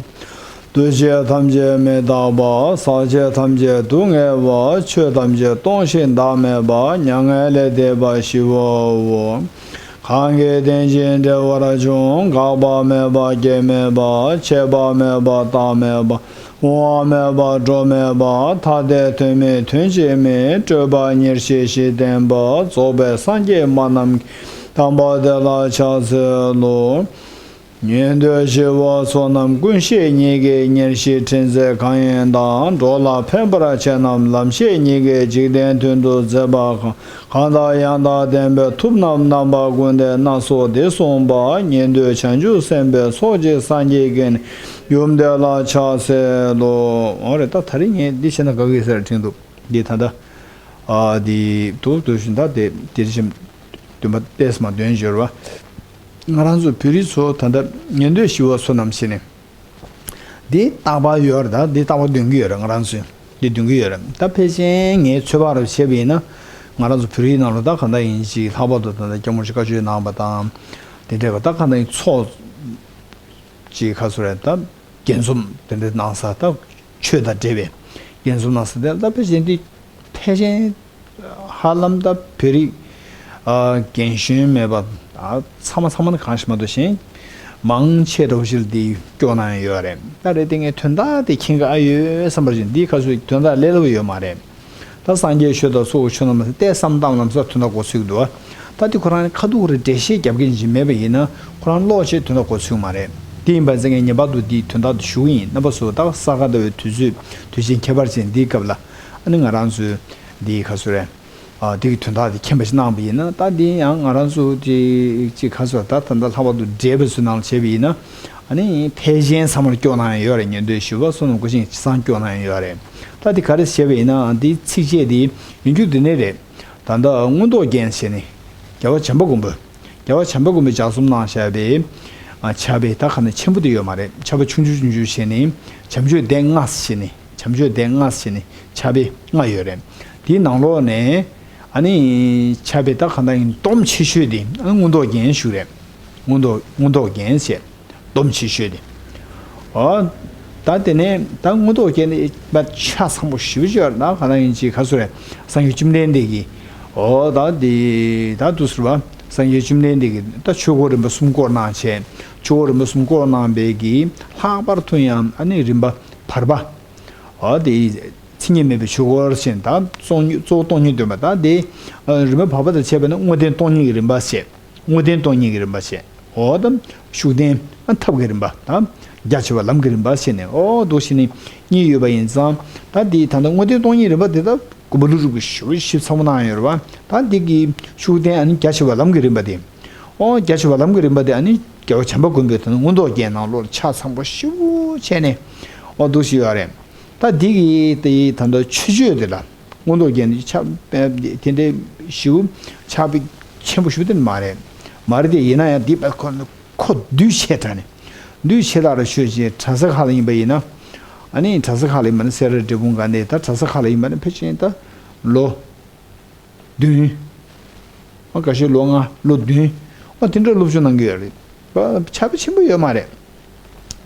འདུ་བྱེད་ཐམས་ཅད་མི་རྟག་པ། ཟག་བཅས་ཐམས་ཅད་སྡུག་བསྔལ་བ། ཆོས་ཐམས་ཅད་སྟོང་ཞིང་བདག་མེད་པ། མྱ་ངན་ལས་འདས་པ་ཞི་བའོ། གང་གིས་བརྟེན་ཅིང་འབྲེལ་བར་འབྱུང་། འགག་པ་མེད་པ་སྐྱེ་མེད་པ། ཆད་པ་མེད་པ་རྟག་མེད་པ། འོང་བ་མེད་པ་འགྲོ་མེད་པ། ཐ་དད་དོན་མེད་དོན་གཅིག་མིན། སྤྲོས་པ་ཉེར་ཞི་ཞི་བརྟན་པ། རྫོགས་པའི་སངས་རྒྱས་མ་རྣམས་ཀྱི། དམ་པ་དེ་ལ་ཕྱག་འཚལ་ལོ། ཉན་ཐོས་ཞི་བ་ཚོགས་རྣམས་ཀུན་ཤེས་ཉིད་ཀྱིས། ཉེར་ཞིའི་ཕྲིན་ཚེགས་གང་ཡིན་དང་། འགྲོ་ལ་ཕན་པར་བྱེད་རྣམས་ལམ་ཤེས་ཉིད་ཀྱིས། འཇིག་རྟེན་དོན་དུ་མཛད་པ་གང་། གང་དག་ཡང་དག་བསྟན་པའི་མཐུ་རྣམས། རྣམ་པ་ཀུན་ལྡན་སྣ་ཚོགས་འདི་གསུངས་པ། ཉན་ཐོས་བྱང་ཆུབ་སེམས་དཔའི་ཚོགས་ཀྱིས། སངས་རྒྱས་ཀྱི་ནི་ཡུམ་དེ་ལ་ཕྱག་འཚལ་ལོ། འོ་རེད། ད་ད་རིང་ངས་འདི་བྱས་ན་དགའ་གི་ཟེར་དྲན་འདུག་འདི་ད་ལྟ་ཨ་འདི་དུ་དུ་བཞིན་ད་དེ་དེ་བཞིན་འདུན་པ་ཏེས་མ་འདོན་སྦྱོར་བ། ང་རང་ཚོ་བོད་རིགས་ཚོ་ད་ལྟ་ཉན་ཐོས་ཞི་བ་བསོད་ནམས་ཟེར་ནས། འདི་རྟག་པར་ཡོད་རེད། ད་འདི་རྟག་པར་འདོན་གྱི་ཡོད་རེད། ང་རང་ཚོས་འདི་འདོན་གྱི་ཡོད་རེད། ད་ཕལ་ཆེར་ངའི་ཚོད་དཔག་རུ་བྱས་པ་ཡིན་ན། ང་རང་ཚོ་བོད་རིགས་ནང་ལ་ད་གང་ལྟར་ཡིན་ཅིག་ལྷག་པར་དུ་ད་ལྟ་སྐྱབས་མགོན་ཆེན་བཀའ་ཆོས་གནང་བ་དང་། དེ་འདྲ་བ་ད་གང་ལྟར་ཡིན་ཚོགས་ཅིག་ག་ཚོད་རེད། ད་རྒྱས་འཛོམས་དེ་འདྲ་གནང་ས། ད་ཆོས་དང་འབྲེལ་བའི་རྒྱས་འཛོམས་གནང་ས་དེ་ལ་ད་ཕལ་ཆེར་འདི་ཕལ་ཆེར་ཧ་ལམ་ད་བོད་རིགས་ཨ་རྒན་གཞོན་མེད་པ་ཨ་ཚང་མ་ཚང་མ་ནི་གང་ཞིག་མ་གཏོགས་གཞན་མང་ཆེ་འདྲ་བོ་ཞིག་ལ་འདི་སྐྱོ་སྣང་ཡོད་རེད། ད་རེད་དེ་ངས་དོན་དག་དེ་མཁྱེན་གི་ཨ་ཡོད་བསམ་པ་བཞིན་འདི་ཁ་སོའི་དོན་དག་ལས་སླ་པོ་ཡོད་མ་རེད། ད་སངས་རྒྱས་ཆོས་དང་ཚོགས་ཀྱི་མཆོག་རྣམས་ལྟས་བསམ་གཏམ་ལམ་སང་དོན་དག་གོ་ཚུལ་འདུག་ད་དེ་ཁོ་རང་ཁ་ཐུག་རེ་འགྲེལ་བཤད་རྒྱབ་མཁན་ཞིག་མེད་པ་ཡིན་ན་ཁོ་རང་ཀློག་བྱས་དོན་དག་གོ་ཚུལ་མ་རེད། དེ་ཡིན་པ་ཚེ་ངས་ངེས་པར་དུ་འདིའི་དོན་དག་དེ་ཞུ་གི་ཡིན། རྣམ་པ་ཚོ་ད་ས་ག་ཟླ་བའི་དུས་ཚོད་དུས་ཆེན་ཁྱད་པར་ཅན་འདིའི་སྐབས་ལ་ཨ་ནི་ང་རང་ཚོའི་འདིའི་ཁ་སོ་རེད། ཨ་དེ་གི་དོན་དག་དེ་མཁྱེན་པ་ཞིག་གནང་བ་ཡིན་ན་ད་འདི་ཡང་ང་རང་ཚོ་ཅིག་ཅིག་ཁ་སོ་ད་ད་ད་ལྷག་པར་དུ་འབྲེལ་བ་ཚོའི་ནང་ལ་བྱས་པ་ཡིན་ན་ཨ་ནི་ཕལ་ཆེར་ཚང་མར་སྐྱོ་སྣང་ཡོད་རེད། ཉན་ཐོས་ཞི་བ་བསོད་ནམས་སྐུ་ཆེན་ཚང་སྐྱོ་སྣང་ཡོད་རེད། ད་དེ་ག་རེ་བྱས་པ་ཡིན་ནའང་དེའི་ཚིགས་བཅད་དེ་ཡིན་རྒྱུ་འདི་ནས་རེད། ད་ལྟ་མངོན་རྟོགས་རྒྱན་ཞེས་ནས་རྒྱལ་བ་བྱམས་པ་མགོན་པོས་རྒྱལ་བ་བྱམས་པ་མགོན་པོས་ལྗགས་རྩོམ་གནང་བཞག་པའི་ཨ་ཕྱག་དཔེ་ད་ག་ནས་ཆེན་པོ་དེ་ཡོད་མ་རེད། ཕྱག་དཔེ་ཆུང་ཆུང་ཆུང་ཆུང་བྱས་ནས་བྱམས་ཆོས་སྡེ་ལྔ་ཞེས་ནས་བྱམས་ཆོས་སྡེ་ལྔ་ཞེས་ནས་ཕྱག་དཔེ་ལྔ་ཡོད་རེད། དེའི་ནང་ལོགས་ནས་ཨ་ནི་ཕྱག་དཔེ་ད་ག་ནས་ཡིན་སྡོམ་ཆེ་ཤོས་དེ་ཨ་ནི་མངོན་རྟོགས་རྒྱན་ཞུ་རེད། མངོན་རྟོགས་མངོན་རྟོགས་རྒྱན་ཞེས། སྡོམ་ཆེ་ཤོས་དེ། ཨོ། ད་དེ་ནས་ད་མངོན་རྟོགས་རྒྱན་དེ་མ་ཆ་ཚང་པོ་ཞེ་པོ་ཅིག་ཡོད་རེད། ད་ག་ནས་ཡིན་ཅིག་ག་ཚོད་རེད། སངས་རྒྱས་བཅོམ་ལྡན་འདས་ཀྱིས། ཨོ་ད་དེ་ད་དུ་ཟེར་བ། སངས་རྒྱས་བཅོམ་ལྡན་འདས་ཀྱིས་ད་ཆོས་འཁོར་རིམ་པ་གསུམ་བསྐོར་གནང་བྱས། ཆོས་འཁོར་རིམ་པ་གསུམ་བསྐོར་གནང་བའི་གི་ལྷག་པར་དུ་ཡང་ཨ་ནི་རིམ་པ་བར་པ། ཨོ་དེ་མཚན་ཉིད་མེད་པའི་ཆོས་འཁོར་ཞེས་ད་གཙོ་གཙོ་བོ་སྟོང་ཉིད་སྟོན་པ་ད་དེ་རིམ་པ་བར་པ་དང་བཅས་པ་ནི་དངོས་བསྟན་སྟོང་ཉིད་ཀྱི་རིམ་པ་བྱས། དངོས་བསྟན་སྟོང་ཉིད་ཀྱི་རིམ་པ་བྱས། འོ་དམ་ཤུགས་ལྡན་ཐབས་ཀྱི་རིམ་པ་དང་། རྒྱ་ཆེ་བ་ལམ་གྱི་རིམ་པ་བྱས་ནས་འོ་འདུག་བྱས་ནས་གཉིས་ཡོད་པ་ཡིན་ཙང་། ད་འདི་ད་ལྟ་དངོས་བསྟན་སྟོང་ཉིད་རིམ་པ་དེ་ད་དགོན་པ་ཀླུ་སྒྲུབ་ཀྱི་ཞིབ་ཞིབ་ཚང་མ་གནང་ཡོད་རེད་བ། ད་འདི་གི་ཤུགས་ལྡན་ཨ་ནི་རྒྱ་ཆེ་བ་ལམ་གྱི་རིམ་པ་དེ། འོ་རྒྱ་ཆེ་བ་ལམ་གྱི་རིམ་པ་དེ་ཨ་ནི་རྒྱལ་བ་བྱམས་པ་མགོན་པོའི་ད་ལྟ་མངོན་རྟོགས་རྒྱན་ནང་ལོགས་ཆ་ཚང་པོ་ཞིབ་བྱས་ནས་འོ་འདུག་བྱས་ཡོད་རེད། ད་འདི་གི་དེ་ད་ལྟ་ཆོས་སྤྱོད་དེ་ལ། མངོན་རྟོགས་རྒྱན་ཆ་དེ་འདྲའི་ཞིབ་ཆགས་པའི་ཆེན་པོ་ཞིག་དེ་མ་རེད། མ་རེད་དེ་ཡིན་ན་ཡང་འདི་དཔེ་ཁོ་ཁོ་འདུས་ཆེ་དྲགས་ནས་འདུས་ཆེ་དྲགས་རུ་ཤོད་ཅེས་གྲྭ་ས་ཁག་ལ་ཡིན་པ་ཡིན་ན། ཨ་ནི་གྲྭ་ས་ཁག་ལ་ཡིན་པ་ནི་སེ་ར་འབྲས་སྤུངས་དགའ་ལྡན་ད་གྲྭ་ས་ཁག་ལ་ཡིན་པ་ནི་ཕལ་ཆེར་ད་ལོ་བདུན། ཨ་ཁ་ཤས་ལོ་ལྔ་ལོ་བདུན། ཨ་དེ་འདྲ་སློབ་སྦྱོང་གནང་གི་ཡོད་རེད། པ་ཆ་བ་ཆེན་པོ་ཡོད་མ་རེད།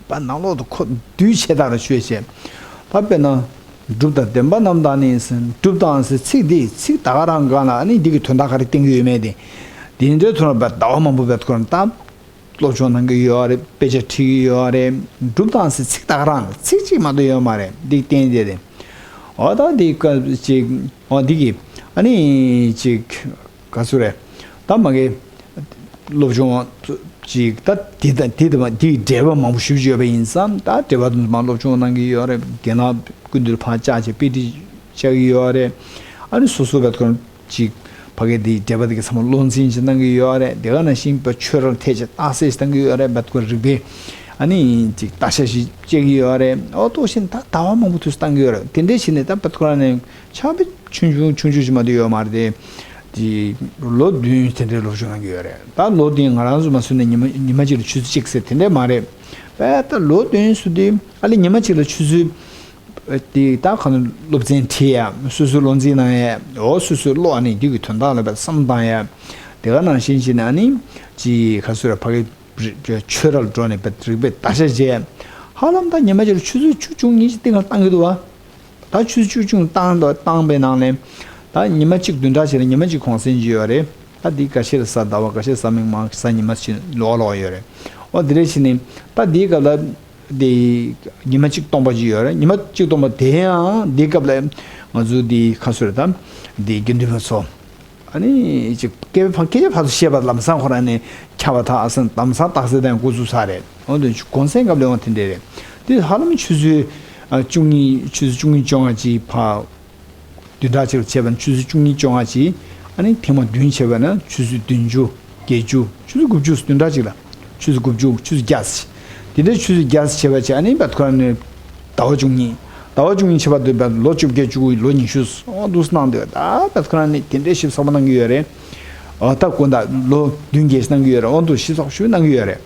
པ་ནང་ལོག་ཏུ་ཁོ་འདུས་ཆེ་དག་རུ་ཤོད་བྱས། ད་དཔེར་ན། སྒྲུབ་དང་བདེན་པ་རྣམས་དང་ནི་ཟེར། སྒྲུབ་དང་ཟེར་ཚིག་འདི་ཚིག་ད་ག་རང་གང་ལ་ཨ་ནི་འདི་གི་དོན་དག་ག་རེ་བསྟན་གྱི་ཡོད་མེད་དེ། དེ་འདྲའི་ཐོག་ལ་པ་ཟླ་བ་མང་པོ་བས་ཁོ་རང་ད། སློབ་སྦྱོང་གནང་གི་ཡོད་རེད། དཔེ་ཆ་ཁྲིད་ཀྱི་ཡོད་རེད། སྒྲུབ་དང་ཟེར་ཚིག་ད་ག་རང་ལ་ཚིག་གཅིག་མ་གཏོགས་ཡོད་མ་རེད། འདི་བསྟན་བསྡད་དེ། འོ་ད་འདི་སྐབས་ཅིག་འོ་འདི་གི་ཨ་ནི་ཅིག་ག་ཚོད་རེད། ད་མ་གི་སློབ་སྦྱོང་ཅིག་ད་འདི་དང་འདི་དང་འདི་འབྲེལ་བ་མང་པོ་ཞེ་པོ་ཅིག་ཡོད་པ་ཡིན་ཙང་ད་འབྲེལ་བ་དུ་མ་སློབ་སྦྱོང་གནང་གི་ཡོད་རེད། རྒན་ལགས་སྐུ་མདུན་ཕར་བཅར་བྱས་དཔེ་ཁྲིད་བཅར་གི་ཡོད་རེད། ཨ་ནི་སོ་སོ་བས་ཁོ་ཅིག་ཕ་གི་འདི་འབྲེལ་བ་དེ་གི་ཚང་མ་བློ་འཛིན་ཅིག་གནང་གི་ཡོད་རེད། དེ་ག་ནང་བཞིན་པ་ཆོས་རར་ཐད་ཅིག་རྟགས་གསལ་ཞིག་བཏང་གི་ཡོད་རེད། བད་ཁོ་རིག་པའི་ཨ་ནི་ཅིག་བརྟག་ཞིབ་ཞིག་བྱེད་ཀྱི་ཡོད་རེད། ཨོ་ཏོ་བཞིན་ད་ཟླ་བ་མང་པོ་དུས་སུ་བཏང་གི་ཡོད་རེད། དེ་འདྲའི་ཕྱིར་ནས་ད་བད་ཁོ་ར་ནས་ཆགས་པའི་ཆུང་ཆུང་ཆུང་ཆུང་ཞིག་མ་གཏོགས་ཡོད་མ་རེད་དེ། དེ་ལོ་བདུན་དེ་འདྲའི་སློབ་སྦྱོང་གནང་གི་ཡོད་རེད། ད་ལོ་བདུན་ང་རང་ཚོ་མ་སུ་ནས་ཉི་མ་ཉི་མ་གཅིག་ལ་ཆུ་ཚོད་གཅིག་ཟེར་དེ་འདྲ་མ་རེད། བས་ད་ལོ་བདུན་སུ་དེ་ཨ་ལེ་ཉི་མ་གཅིག་ལ་ཆུ་ཚོད། དེ་ད་ག་ནས་སློབ་ཚན་ཁྲིད་ཡ། སོ་སོའི་བློ་འཛིན་གནང་ཡ། འོ་སོ་སོའི་བློ་ཨ་ནི་འདི་གི་དོན་དག་ལ་བསམ་བཏང་ཡ། དེ་ག་ནང་བཞིན་བྱས་ནས་ཨ་ནི་ཅི་ག་སོ་ར་ཕ་གི་ཆོས་རར་འགྲོ་ནས་རིག་པའི་བརྡར་ཤ་བྱས། ཧ་ལམ་ད་ཉི་མ་གཅིག་ལ་ཆུ་ཚོད་བཅུ་བཅུ་གཉིས་ཀྱི་སྟེང་ལ་བཏང་གི་འདུག་བ། ད་ཆུ་ཚོད་བཅུ་བཅུ་བཏང་དང་བཏང་པའི་ནང་ནས་ད་ཉི་མ་གཅིག་བདུན་ཕྲག་བྱས་ན་ཉི་མ་གཅིག་གུང་སེང་ཅིག་ཡོད་རེད། ད་འདི་ཁ་ཤས་ལ་གཟའ་ཟླ་བ། ཁ་ཤས་གཟའ་མིག་དམར། གཟའ་ཉི་མ་ཅིག་ལོག་ལོག་ཡོད་རེད། འོ་དེ་འདྲ་བྱས་ནས་ད་འདིའི་སྐབས་ལ། དེ་ཉི་མ་གཅིག་སྟོང་པ་ཅིག་ཡོད་རེད། ཉི་མ་གཅིག་སྟོང་པ་དེ་ཡང་འདི་སྐབས་ལ་ང་ཚོ་འདི་ཁ་སོ་རེད་དམ། འདི་དགེ་འདུན་པ་ཚོ་ཨ་ནི་ཅིག་སྐད་ཕ་སྐད་ཆ་ཕར་ཚུར་བཤད་པ་ལམ་སང་ཁོ་རང་ནས་ཁྱབ་པ་དག་ཨ་སང་ལམ་སང་རྟགས་གསལ་དང་འགོ་ཚུགས་ས་རེད། འོ་དེ་གུང་སེང་སྐབས་ལ་འོང་དེ་འདྲ་རེད། དེ་ཧ་ལམ་ཆུ་ཚོད་བཅུ་གཉིས། ཆུ་ཚོད་བཅུ་གཉིས་བཅོ་ལྔ་ཅིག་ཕར། བདུན་ཕྲག་གཅིག་ལ་བྱས་པ་ན་ཆུ་ཚོད་བཅུ་གཉིས་བཅོ་ལྔ་གཅིག་ཨ་ནི་ཐེངས་མ་བདུན་བྱས་པ་ན་ཆུ་ཚོད་བདུན་ཅུ། བརྒྱད་ཅུ། ཆུ་ཚོད་དགུ་བཅུ། བདུན་ཕྲག་གཅིག་ལ་ཆུ་ཚོད་དགུ་བཅུ། ཆུ་ཚོད་བརྒྱ། དེ་འདྲའི་ཆུ་ཚོད་བརྒྱ་བྱས་པ་བྱས་ཨ་ནི་བད་ཁོ་རང་ནི་ཟླ་བ་བཅུ་གཉིས། ཟླ་བ་བཅུ་གཉིས་བྱས་པ་དུ་བད་ལོ་བཅོ་བརྒྱད་བཅུ་དགུ། ལོ་ཉི་ཤུ། འོ་འདུག་སེ་གནང་འདུག་ད་བད་ཁོ་རང་ནི་དེ་འདྲའི་ཞིབ་ཚགས་པོ་གནང་གི་ཡོད་རེད། འོ་ད་དགོང་དག་ལོ་བདུན་བརྒྱད་ཅིག་གནང་གི་ཡོད་རེད། དབང་དུ་ཞིབ་ཚགས་ཞུ་གནང་གི་ཡོད་རེད།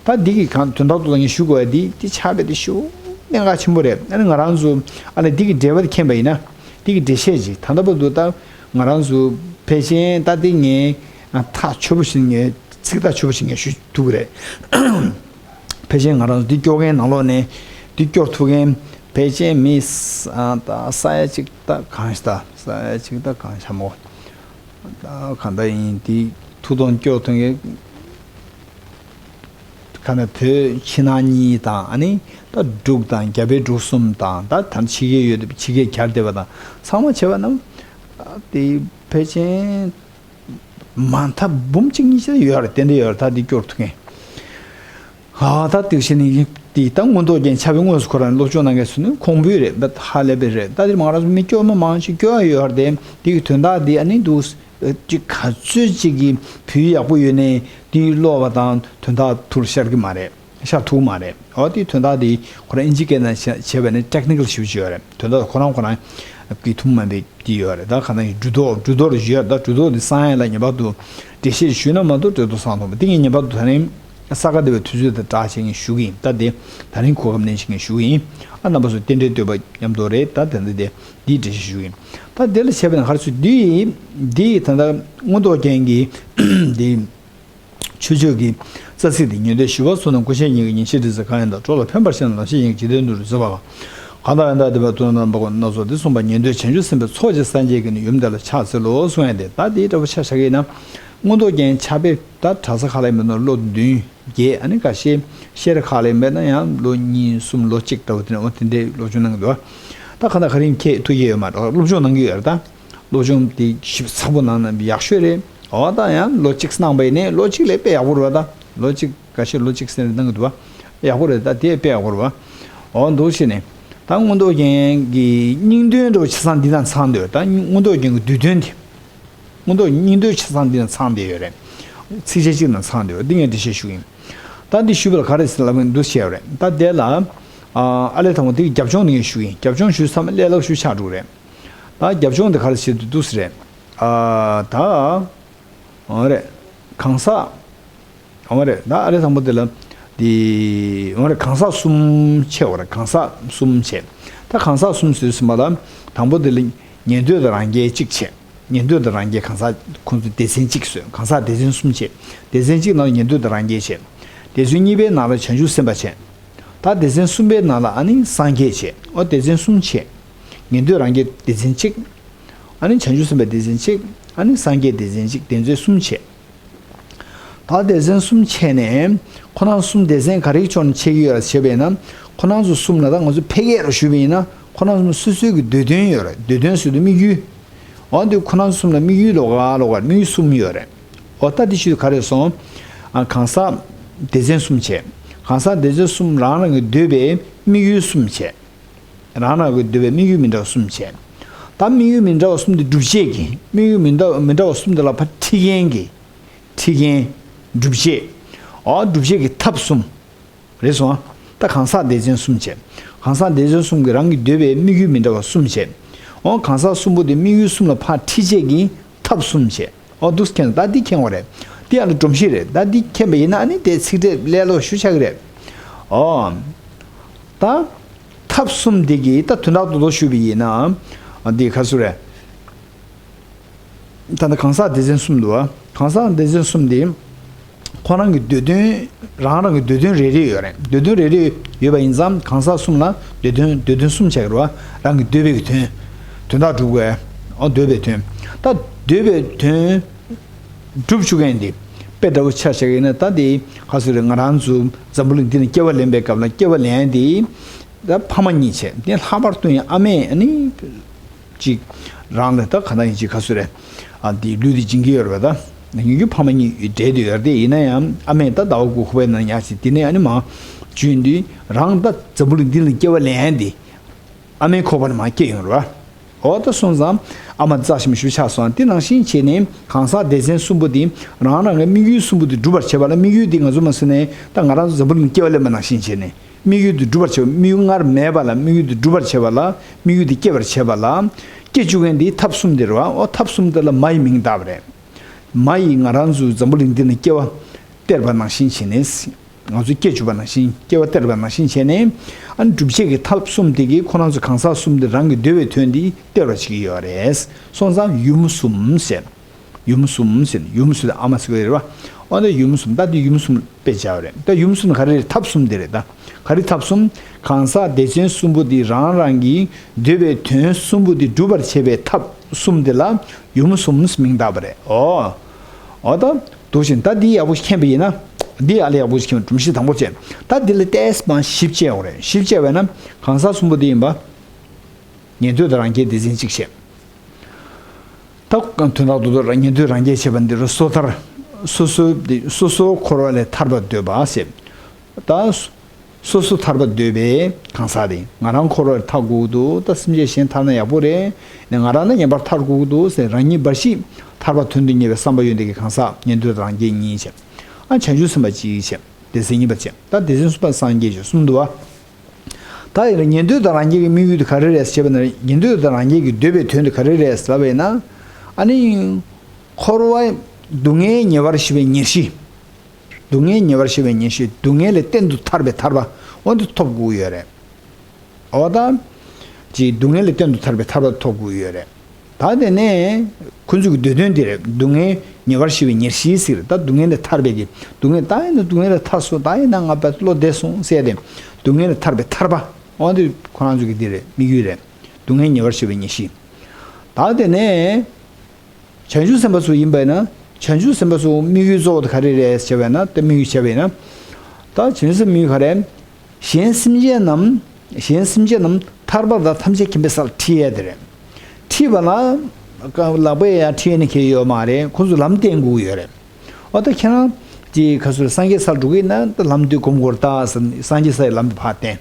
ད་འདི་གི་གང་དོན་དག་ཏུ་ད་ངས་ཞུ་དགོས་ཡ་འདི་འདི་ཆགས་པའི་འདི་ཞུ་གནད་འགག་ཆེན་པོ་རེད། ཨ་ནི་ང་རང་ཚོ་ཨ་ནི་འདི་གི་འགྲེལ་པ་འདི་མཁྱེན་པ་ཡིན་ན་འདི་གི་འགྲེལ་བཤད་ཅིག་ད་ལྟ་བར་དུ་ད་ང་རང་ཚོ་ཕལ་ཆེར་ད་འདི་ངས་ཐག་ཆོད་པོ་ཞིག་ངས་ཚིག་ཐག་ཆོད་པོ་ཞིག་ངས་ཞུ་ཐུབ་ཀྱི་རེད། ཕལ་ཆེར་ང་རང་ཚོ་འདི་སྐྱོར་མཁན་ནང་ལོགས་ནས་འདི་སྐྱོར་ཐུབ་མཁན་ཕལ་ཆེར་མི་ས་ད་ས་ཡ་གཅིག་ད་གང་ཞིག་ད་ས་ཡ་གཅིག་ད་གང་ཞིག་མོ། ད་ག་འདྲ་ཡིན་དེ་ཐུགས་དོན་སྐྱོར་ཐུབ་མཁན་ག་ནས་བོད་ཕྱི་ནང་གཉིས་དང་ཨ་ནི་ད་འབྲུག་དང་རྒྱ་བལ་འབྲུག་གསུམ་དང་ད་ད་ཕྱི་རྒྱལ་ཡོད་དེ་ཕྱི་རྒྱལ་གྱར་བསྡད་པ་དང་ཚང་མ་བྱས་པ་རྣམས་དེ་ཕལ་ཆེར་མ་མཐའ་འབུམ་གཅིག་གཉིས་ཤིག་ཡོད་རེད། ཏན་ཏན་ཡོད་རེད། ད་འདི་སྐྱོར་ཐུབ་མཁན། ཨ་ད་དེ་བཞིན་ནི་དེ་ད་མངོན་རྟོགས་རྒྱན་ཆ་བའི་དངོས་སུ་ཁོ་རང་སློབ་སྦྱོང་གནང་མཁན་ཚོ་ནི་ཁོང་བུ་རེད། ཧ་ལས་པའི་རེད། ད་དེ་མང་རབས་མི་སྐྱོ་མ་མང་ཆེ་སྐྱོ་ཡ་ཡོད་རེད། དེ་གི་དོན་དག་དེ་ཨ་ནི་འདུག་ཅིག་ག་ཚོད་ཅིག་གི་བུ་ཡག་པོ་ཡོད་ནའི་དེ་ཀློག་པ་དང་དོན་དག་ཐུར་ཤར་གི་མ་རེད། ཤར་ཐུབ་མ་རེད། འོ་དེ་དོན་དག་དེ་ཁོ་རང་ཨིན་ཇི་སྐད་ནང་བྱས་པ་ནི་ཊེག་ནི་ཀལ་ཞེ་པོ་ཅིག་ཡོད་རེད། དོན་དག་ཁོ་རང་ཁོ་རང་གི་ཐུན་མོང་མ་ཡིན་པའི་དེ་ཡོད་རེད། ད་ག་ནང་གི་འབྲུ་རྡོག་འབྲུ་རྡོག་ལ་ཞུ་ཡ། ད་འབྲུ་རྡོག་འདི་གསང་ཡ་ལ་ངེས་པར་དུ་འགྲེལ་བཤད་ཞུས་ན་མ་གཏོགས་འབྲུ་རྡོག་གསང་ཐུབ་མ། འདི་ངས་ངེས་པར་དུ་ད་རིང་ས་ག་ཟླ་བའི་དུས་ཚོད་དང་སྦྲགས་བྱས་ངས་ཞུ་གི་ཡིན། ད་དེ་ད་རིང་གོ་སྐབས་ལེན་བྱས་ངས་ཞུ་གི་ཡིན། ཨ་རྣམ་པ་ཚོ་རྟེན་འབྲེལ་བསྟོད་པ་མཉམ་དུ་རེད། ད་དེ་འདི་དེ་འདིའི་འགྲེལ་བཤད་ཞུ་གི་ཡིན། ད་དེ་ལ་བྱས་པ་ན་ག་རེ་ཚུལ་འདི་འདི་ད་ལྟ་མངོན་རྟོགས་རྒྱན་གྱི་འདི། ཆོས་སྤྱོད་ཀྱི་རྩ་ཚིག་འདི་ཉན་ཐོས་ཞི་བ་འཚོ་རྣམས་སྐུ་མཆེད་ཉིད་ཀྱི་ཉིན་བྱེད་དྲི་ཟ་གང་ཡིན་དང་། འགྲོ་ལ་ཕན་པར་བཤད་ན་ལམ་ཤེས་ཡིན་གྱི་འཇིག་རྟེན་དུ་རི་བཟོད་པ་གང་། གང་དག་ཡང་དག་བདེན་པ་མཐོང་ན་རྣམ་པ་ཀུན། སྣ་ཚོགས་འདི་གསུངས་པ་ཉན་ཐོས་བྱང་ཆུབ་སེམས་དཔའི་ཚོགས་ཀྱིས་སངས་རྒྱས་ཀྱི་ནི་ཡུམ་དེ་ལ་ཕྱག་འཚལ་ལོ་གསུང་ཡ་དེ། ད་དེའི་འདྲ་པོ་ཆ་བཞག་གི་ཡིན་ན་མངོན་རྟོགས་རྒྱན་ཆ་བོ་ད་གྲྭ་ས་ཁག་ལ་ཡིན་པ་ན་ལོ་བདུན་བརྒྱད། ཨ་ནི་ཁ་ཤས་ཤེས་རིག་ཁག་ལ་ཡིན་པ་ན་ཡང་ལོ་གཉིས་གསུམ་ལོ་གཅིག་འདྲ་པོ་དེ་འདྲ་འོ་དེ་འདྲའི་སློབ་སྦྱོང་གནང་གི་འདུག་ད་གང་ལྟར་ག་རེ་ཡིན་མཁྱེན་ཐུབ་ཀྱི་ཡོད་མ་རེད། སློབ་སྦྱོང་གནང་གི་ཡོད་རེད་ད། སློབ་སྦྱོང་དེ་ཞིབ་ཚགས་པོ་གནང་ན་ཡག་ཤོས་རེད། འོ་ད་ཡང་ལོ་གཅིག་གནང་པ་ཡིན་ནའི་ལོ་གཅིག་ལས་དཔེ་ཡག་པོ་རེད་པ། ད་ལོ་གཅིག་འགའ་ཤས་ལོ་གཅིག་ཟེར་ནས་གནང་གི་འདུག་པ། ཡག་པོ་རེད། ད་དེ་དཔེ་ཡག་པོ་རེད་པ། འོ་འདུག་བྱས་ནས་ད་མངོན་རྟོགས་རྒྱན་གྱི་སྙིང་དོན་འདྲ་པོ་ཆ་ཚང་འདི་དང་ཚང་འདོད། ད་མངོན་རྟོགས་རྒྱན་གྱི་བསྡུས་དོན་དེ། མངོན་རྟོགས་སྙིང་དོན་ཆ་ཚང་འདི་དང་ཚང་བསྡད་ཡོད་རེད། ཚིགས་བཅད་གཅིག་དང་ཚང་བསྡད་ཡོད། འདི་ངས་འགྲེལ་བཤད་ཞུ་གི་ཡིན། ད་འདི་ཞུས་པ་ལ་ག་རེ་ཟེར་ལབ་ན་འདུག་བྱས་ཡོད་རེད། ད་དེ་ལ་ཨ་ཨ་ལས་དང་པོ་དེ་གི་རྒྱབ་ལྗོངས་འདི་ངས་ཞུ་གི་ཡིན། རྒྱབ་ལྗོངས་ཞུས་ཚར་ན་ཀླད་ལ་ཞུ་ཆགས་འགྲོ་གི་རེད། ད་རྒྱབ་ལྗོངས་འདི་ག་རེ་བྱེད་དུ་འདུག་ཟེར་རེད། ཨ་ད། འོ་རེད། གང་ཟག་འོ་རེད། ད་ཨ་རེ་དང་པོ་དེ་ལ་དེ་འོ་རེད། གང་ཟག་གསུམ་བྱས། འོ་རེད། གང་ཟག་གསུམ་བྱས། ད་གང་ཟག་གསུམ་ཟེར་ཟིན་པ་ལ་དང་པོ་དེ་ལ་ཉན་ཐོས་དང་རང་རྒྱལ་གཅིག་བྱས། ཉན་ཐོས་དང་རང་རྒྱལ་གང་ཟག་ཁོང་ཚོ་སྡེ་ཚན་གཅིག་བཟོས། གང་ཟག་སྡེ་ཚན་གསུམ་བྱས། སྡེ་ཚན་གཅིག་ནང་ལ་ཉན་ཐོས་དང་རང་རྒྱལ་བྱས། སྡེ་ཚན་གཉིས་པའི་ནང་ལ་བྱང་ཆུབ་སེམས་དཔའ་བྱས། ད་སྡེ་ཚན་གསུམ་པའི་ནང་ལ་ཨ་ནི་སངས་རྒྱས་བྱས། འོ་སྡེ་ཚན་གསུམ་བྱས། ཉན་ཐོས་རང་རྒྱལ་སྡེ་ཚན་གཅིག་ཨ་ནི་བྱང་ཆུབ་སེམས་དཔའ་སྡེ་ཚན་གཅིག་ཨ་ནི་སངས་རྒྱས་སྡེ་ཚན་གཅིག་སྡེ་ཚན་གསུམ་བྱས། ད་སྡེ་ཚན་གསུམ་བྱས་ནས་ཁོ་རང་གསུམ་སྡེ་ཚན་ག་རེའི་ཕྱོགས་ནས་ཕྱེ་གི་ཡོད་ལ་བྱས་པས་ན། ཁོ་རང་ཚོ་གསུམ་ལ་ད་ང་ཚོ་ཕལ་སྐད་རུ་ཞུས་པ་ཡིན་ན་ཁོ་རང་གསུམ་སོ་སོའི་གི་འདོད་དོན་ཡོད་རེད། འདོད་དོན་ཟེར་དུས་དམིགས་ཡུལ། འོ་འདི་ཁོ་རང་གསུམ་ལ་དམིགས་ཡུལ་ལོགས་ཀ་ལོགས་ཀ་དམིགས་ཡུལ་གསུམ་ཡོད་རེད། འོ་ད་འདི་ཞུས་དུས་ག་རེ་སོང་། ཨ་གང་ཟག་སྡེ་ཚན་གསུམ་བྱས། གང་ཟག་སྡེ་ཚན་གསུམ་རང་རང་གི་འདོད་པའི་དམིགས་ཡུལ་གསུམ་བྱས། རང་རང་གི་འདོད་པའི་དམིགས་ཡུལ་མི་འདྲ་བ་གསུམ་བྱས། ད་དམིགས་ཡུལ་མི་འདྲ་བ་གསུམ་དེ་སྒྲུབ་བྱེད་ཀྱི་དམིགས་ཡུལ་མི་འདྲ་མི་འདྲ་བ་གསུམ་དེ་ལ་ཕར་ཁྲིད་མཁན་གྱི་ཁྲིད་མཁན་སྒྲུབ་བྱེད། ཨོ་སྒྲུབ་བྱེད་ཀྱི་ཐབས་གསུམ་རེད་སོང་ཨ། ད་གང་ཟག་སྡེ་ཚན་གསུམ་བྱས། གང་ཟག་སྡེ་ཚན་གསུམ་གྱི་རང་གི་འདོད་པའི་དམིགས་ཡུལ་མི་འདྲ་བ་གསུམ་བྱས། ཨོ་གང་ཟག་གསུམ་པོ་དེ་དམིགས་ཡུལ་གསུམ་ལ་ཕར་ཁྲིད་བྱེད་ཀྱི་ཐབས་གསུམ་བྱས། ཨོ་འདུག་མཁྱེན། ད་འདི་མཁྱེན་པ་རེད། འདི་ཡང་ན་སྒྲོམ་གཞི་རེད། ད་འདི་མཁྱེན་པ་ཡིན་ན་ཨ་ནི་དེ་ཚིག་ཕྲད་ཀླད་ལོག་ཞུ་ཆགས་ཀྱི་རེད། ཨོ། ད། ཐབས་གསུམ་འདི་གི་ད་དོན་དག་རྡོག་རྡོག་ཞུས་པ་ཡིན་ན། འདི་ག་ཚོད་རེད། ད་ལྟ་གང་ཟག་སྡེ་ཚན་གསུམ་འདུག་བ། གང་ཟག་སྡེ་ཚན་གསུམ་འདི། ཁོ་རང་གི་འདོད་དོན། རང་རང་གི་འདོད་དོན་རེ་རེ་ཡོད་རེད། འདོད་དོན་རེ་རེ་ཡོད་པ་ཡིན་ཙང་གང་ཟག་གསུམ་ལ་འདོད་དོན་འདོད་དོན་གསུམ་ཆགས་ཀྱི་རེད་བ། རང་གི་འདོད་པའི་གི་དོན། དོན་དག་སྒྲུབ་དགོས། ཨོ་འདོད་པའི་དོན། ད་འདོད་པའི་དོན། སྒྲུབ་བཅུག་མཁན་དེ། དཔེ་འདྲ་བོ་ཆ་བཞག་ཡིན་ན་ད་དེ་ག་ཚོད་རེད། ང་རང་ཚོ་འཛམ་བུ་གླིང་འདི་ན་སྐྱེ་བ་ལེན་པའི་སྐབས་ལ་སྐྱེ་བ་ལེན་དེ། ད་ཕ་མ་གཉིས་བྱས་དེ་ལྷག་པར་དུ་ཡང་ཨ་མས་ཨ་ནི། ཅིག་རང་ལ་ད་ག་ན་ཡིན་ཅིག་ག་ཚོད་རེད། ཨ་དེ་ལུས་དེ་སྦྱིན་གྱི་ཡོད་རེད་པ། ད་ཡིན་རྒྱུ་ཕ་མ་གཉིས་འབྲེལ་དུ་ཡོད་རེད་དེ། ཡིན་ན་ཡང་ཨ་མས་ད་ཟླ་བ་དགུ་ཁོ་པའི་ནང་ཉར་ཅིག་དེ་ནས་ཨ་ནི་མ་བྱོན་དུས་རང་ད་འཛམ་བུ་གླིང་འདི་ལ་སྐྱེ་བ་ལེན་དེ། ཨ་མའི་ཁོག་པ་ནས་མར་སྐྱེས་ཡོང་རེད་བ། འོ་ད་སོང་ཙང་ཨ་མ་རྩ་ཞིམ་ཞུ་ཆགས་སོང་། དེ་ནང་བཞིན་བྱས་ནས་གང་ཟག་སྡེ་ཚན་གསུམ་པོ་དེ་རང་རང་གི་དམིགས་ཡུལ་གསུམ་པོ་དེ་སྒྲུབ་པར་བྱེད་པ་ལ། དམིགས་ཡུལ་དེ་ང་ཚོ་མ་ཟེར་ནས་ད་ང་རང་ཚོ་འཛམ་བུ་གླིང་སྐྱེ་བ་ལེན་པ་ནང་བཞིན་བྱས་ནས་དམིགས་ཡུལ་དེ་སྒྲུབ་པར་བྱེད་པ། དམིགས་ཡུལ་སྔར་མེད་པ་ལ་དམིགས་ཡུལ་དེ་སྒྲུབ་པར་བྱེད་པ་ལ། དམིགས་ཡུལ་དེ་སྐྱེ་བར་བྱེད་པ་ལ། སྐྱེ་བཅུག་མཁན་དེ་ཐབས་གསུམ་དེ་རེད་བ། འོ་ཐབས་གསུམ་དེ་ལ་མ་ཡི་མིང་བཏགས་པ་རེད། མ་ཡིས་ང་རང་ཚོའི་འཛམ་བུ་གླིང་འདི་ན་སྐྱེ་བ་སྟེར་བ་ནང་བཞིན་བྱས་ནས། ང་ཚོ་སྐྱེ་བཅུག་པ་ནང་བཞིན། སྐྱེ་བ་སྟེར་བ་ནང་བཞིན་བྱས་ནས། ཨ་ནི་སྒྲུབ་བྱེད་ཀྱི་ཐབས་གསུམ་དེ་གིས་ཁོ་རང་ཚོ་གང་ཟག་གསུམ་དེ་རང་གི་འདོད་པའི་དོན་དེ་སྟེར་བ་བྱེད་ཀྱི་ཡོད་རེད། སོང་ཙང་ཡུམ་གསུམ་ཟེར། ཡུམ་གསུམ་ཟེར་ནས། ཡུམ་གསུམ་ཨ་མ་ཟེར་གྱི་རེད་བ། འོ་ན་ཡུམ་གསུམ། ད་དེ་ཡུམ་གསུམ་དཔེ་བྱ་བ་རེད། ད་ཡུམ་གསུམ་ག་རེ་རེད། ཐབས་གསུམ་དེ་རེད་ད། ག་རེ་ཐབས་གསུམ། གང་ཟག་སྡེ་ཚན་གསུམ་པོ་དེ་རང་རང་གི་འདོད་པའི་དོན་གསུམ་པོ་དེ་སྒྲུབ་པར་བྱེད་པའི་ཐབས་གསུམ་དེ་ལ་ཡུམ་གསུམ་མིང་བཏགས་པ་རེད། འོ། འོ་ད། འདུག་བཞིན་ད་འདི་ཡག་པོ་ཞིག་མཁྱེན་པ་ཡིན་ན། འདི་ཨ་ལས་ཡག་པོ་ཞིག་མཁྱེན་པ། སྒྲོམ་གཞི་དང་པོ་བྱས། ད་འདི་ལ་ཏོག་ཙམ་བཞི་བྱས་ཡོང་རེད། བཞི་བྱས་པས་ན་གང་ཟག་གསུམ་པོ་དེ་ཡིན་པ། ཉན་ཐོས་དང་རང་རྒྱལ་སྡེ་ཚན་གཅིག་བྱས། ད་དོན་དག་རྡོག་རྡོག་རང་ཉན་ཐོས་རང་རྒྱལ་བྱས་པ་འདི་རུ་སོ་ཐར། སོ་སོའི་འདི་སོ་སོ་འཁོར་བ་ལས་ཐར་པ་འདོད་པ་ཟེར། ད་སོ་སོ་ཐར་པ་འདོད་པའི་གང་ཟག་དེ། ང་རང་འཁོར་བ་ལས་ཐར་དགོས་ཀྱི་འདུག་ད་སེམས་ཅན་གཞན་ཐར་ན་ཡག་པོ་རེད། ནས་ང་རང་ནི་ངེས་པར་ཐར་དགོས་ཀྱི་འདུག་ཟེར། རང་ཉིད་འབའ་ཞིག་ཐར་པ་དོན་དུ་གཉེར་བའི་བསམ་པ་ཡོད་མཁན་གྱི་གང་ཟག་ཉན་ཐོས་དང་རང་རྒྱལ་གཉིས་བྱས། ཨ་བྱང་ཆུབ་སེམས་དཔའ་གཅིག་བྱས། སྡེ་ཚན་གཉིས་པ་བྱས། ད་སྡེ་ཚན་གསུམ་པ་སངས་རྒྱས་བྱས། གསུམ་འདུག་བ། ད་ཡིན་ན་ཉན་ཐོས་དང་རང་རྒྱལ་གྱི་དམིགས་ཡུལ་དེ་ག་རེ་རེད་ཟེར་བ་ན། ཉན་ཐོས་དང་རང་རྒྱལ་གྱི་འདོད་པའི་དོན་དེ་ག་རེ་རེད་ཟེར་བ་ཡིན་ན། ཨ་ནི། འཁོར་བའི་སྡུག་བསྔལ་ཉེ་བར་ཞི་བའི་ཉེར་ཞི། སྡུག་བསྔལ་ཉེ་བར་ཞི་བའི་ཉེར་ཞི། སྡུག་བསྔལ་ལས་གཏན་དུ་ཐར་པའི་ཐར་པ་འོ་འདི་ཐོབ་དགོས་ཡོད་རེད། འོ་ད། ཅིག་སྡུག་བསྔལ་ལས་གཏན་དུ་ཐར་པའི་ཐར་པ་ཐོབ་དགོས་ཡོད་རེད། ད་དེ་ནས་ཁོ་ཚོ་གི་འདོད་དོན་དེ་རེད། སྡུག་བསྔལ་ཉེ་བར་ཞི་བའི་ཉེར་ཞི་ཟེར། ད་སྡུག་བསྔལ་ལས་ཐར་པའི་གི། སྡུག་བསྔལ་ད་ཡིན་ན་སྡུག་བསྔལ་ལས་ཐར་སོང་། ད་ཡིན་ན་ང་དཔེ་བློ་བདེ་སོང་ཟེར་ཏེ། སྡུག་བསྔལ་ལས་ཐར་པའི་ཐར་པ། འོ་འདི་ཁོ་རང་ཚོ་གི་འདི་རེད། དམིགས་ཡུལ་རེད། སྡུག་བསྔལ་ཉེ་བར་ཞི་བའི་ཉེར་ཞི། ད་དེ་ནས། བྱང་ཆུབ་སེམས་དཔའ་ཚོ་ཡིན་པས་ན། བྱང་ཆུབ་སེམས་དཔའ་ཚོ་དམིགས་ཡུལ་གཙོ་བོ་དེ་ག་རེ་རེད་ཟེར་བས་ན། ད་དམིགས་ཡུལ་བྱས་པས་ན། ད་བྱང་ཆུབ་སེམས་དམིགས་ཡུལ་ག་རེ། གཞན་སེམས་ཅན་རྣམས། གཞན་སེམས་ཅན་རྣམས་ཐར་པ་དང་ཐམས་ཅད་མཁྱེན་པའི་སར་ཁྲིད་ཡས་དེ་རེད། ཁྲིད་པ་ལ། ལག་པས་ཡང་ཁྲིད་ཡས་ནི་གལ་ཡོད་མ་རེད། ཁོ་ཚོ་ལམ་བསྟན་དགོས་ཀྱི་ཡོད་རེད། འོ་ད་ཁྱེད་རང་། དེ་ག་ཚོད་སངས་རྒྱས་སར་འགྲོ་གི་ཡིན་ན་ད་ལམ་འདི་སྒོམ་དགོས་རེད་ད་ཟེར། སངས་རྒྱས་སའི་ལམ་དུ་ཕར་བསྟན།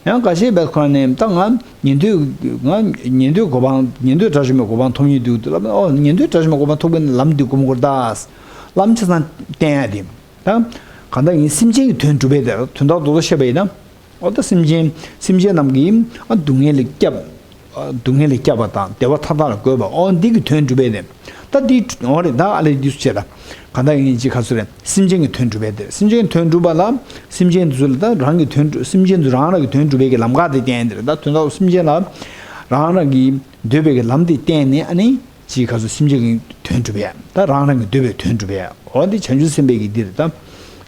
ཡང་འགའ་ཤས་བས་ཁོ་ནས་ད་ང་ཉན་ཐོས། ང་ཉན་ཐོས་གོ་འཕང་། ཉན་ཐོས་དགྲ་བཅོམ་པའི་གོ་འཕང་ཐོབ་ཉིད་འདུག་ལབ་ན། ཨོ་ཉན་ཐོས་དགྲ་བཅོམ་པའི་གོ་འཕང་ཐོབ་ཀྱི་ན་ལམ་འདི་སྒོམ་དགོས་ད། ལམ་ཆ་ཚང་བསྟན་ཡ་དེ། ད་གང་ལྟར་ཡིན་སེམས་ཅན་གྱི་དོན་སྒྲུབ་པའི་དེ་དོན་དག་རྡོག་རྡོག་བཤད་པ་ཡིན་ན། ཨོ་ད་སེམས་ཅན། སེམས་ཅན་རྣམས་ཀྱི་ཨ་སྡུག་བསྔལ་ལས་སྐྱབས། སྡུག་བསྔལ་ལས་སྐྱབས་པ་དང་བདེ་བ་མཐའ་དག་ལ་འགོད་པ། ཨོ་འདི་གི་དོན་སྒྲུབ་པའི་དེ། ད་འདི་ཨོ་རེད། ད་ཨ་ལས་འདི་སུ་བྱེད་ད། གང་ལྟར་ཡིན་གཅིག་ག་ཚོད་རེད། སེམས་ཅན་གྱི་དོན་སྒྲུབ་པའི་དེ། སེམས་ཅན་གྱི་དོན་སྒྲུབ་པ་ལ། སེམས་ཅན་དེ་ཚོ་ལ་ད་རང་གི་དོན་སྒྲུབ། སེམས་ཅན་དེ་ཚོ་རང་རང་གི་དོན་སྒྲུབ་པའི་གི་ལམ་ཁ་དེ་བསྟན་དེ་རེད། ད་དོན་དག་སེམས་ཅན་ལ་རང་རང་གི་འདོད་པའི་གི་ལམ་དེ་བསྟན་ནས། ཨ་ནི་གཅིག་ག་ཚོད་སེམས་ཅན་གྱི་དོན་སྒྲུབ་ཡ། ད་རང་རང་གི་འདོད་པའི་དོན་སྒྲུབ་ཡ། འོ་འདི་བྱང་ཆུབ་སེམས་དཔའི་གི་འདི་རེད། ད་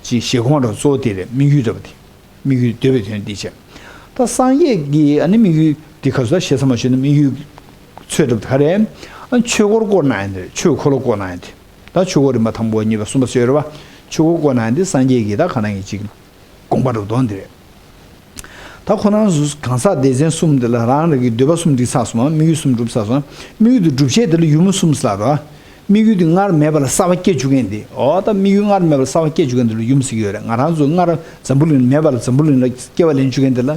གཅིག་བཞེད་དགོངས་ར་གཙོ་བོ་དེ་རེད། དམིགས་ཡུལ་འདྲ་པོ་དེ། དམིགས་ཡུལ་འདོད་པའི་དོན་འདི་བྱས། ད་སངས་རྒྱས་ཀྱི་ཨ་ནི་དམིགས་ཡུལ་འདི་ག་ཚོད་ཞེ་ས་མ་ཞུས་ན། དམིགས་ཡུལ་ཚོད་གྲུབ་ག་རེ། ཨ་ཆོས་འཁོར་བསྐོར་གནང་ཡ་འདི་རེད། ཆོས་འཁོར་ལོ་བསྐོར་གནང་ཡ་འདི། ད་ཆོས་འཁོར་རིམ་པ་དང་པོ་གཉིས་པ་གསུམ་པ་ཟེར་བ། ཆོས་འཁོར་བསྐོར་གནང་ཡ་འདི་སངས་རྒྱས་ཀྱི་ད་ག་ནང་གི་ཅིག་དགོངས་པ་རུ་དོན་འདི་རེད། ད་ཁོ་རང་ཚོ་གང་ཟག་སྡེ་ཚན་གསུམ་འདི་ལ་རང་རང་གི་འདོད་པ་གསུམ་འགྲིག་ཚར་སོང་། དམིགས་ཡུལ་གསུམ་གྲུབ་ཚར་སོང་། དམིགས་ཡུལ་དེ་སྒྲུབ་བྱེད་དེ་ལ་ཡུམ་གསུམ་ཟེར་ལ། དམིགས་ཡུལ་དེ་སྔར་མེད་པ་ལ་གསར་པ་སྐྱེ་བཅུག་མཁན་དེ། འོ་ད་དམིགས་ཡུལ་སྔར་མེད་པ་ལ་གསར་པ་སྐྱེ་བཅུག་མཁན་དེ་ལ་ཡུམ་ཟེར་གྱི་ཡོད་རེད། ང་རང་ཚོ་སྔར་འཛམ་བུ་གླིང་མེད་པ་ལ་འཛམ་བུ་གླིང་ལ་སྐྱེ་བ་ལེན་བཅུག་མཁན་དེ་ལ་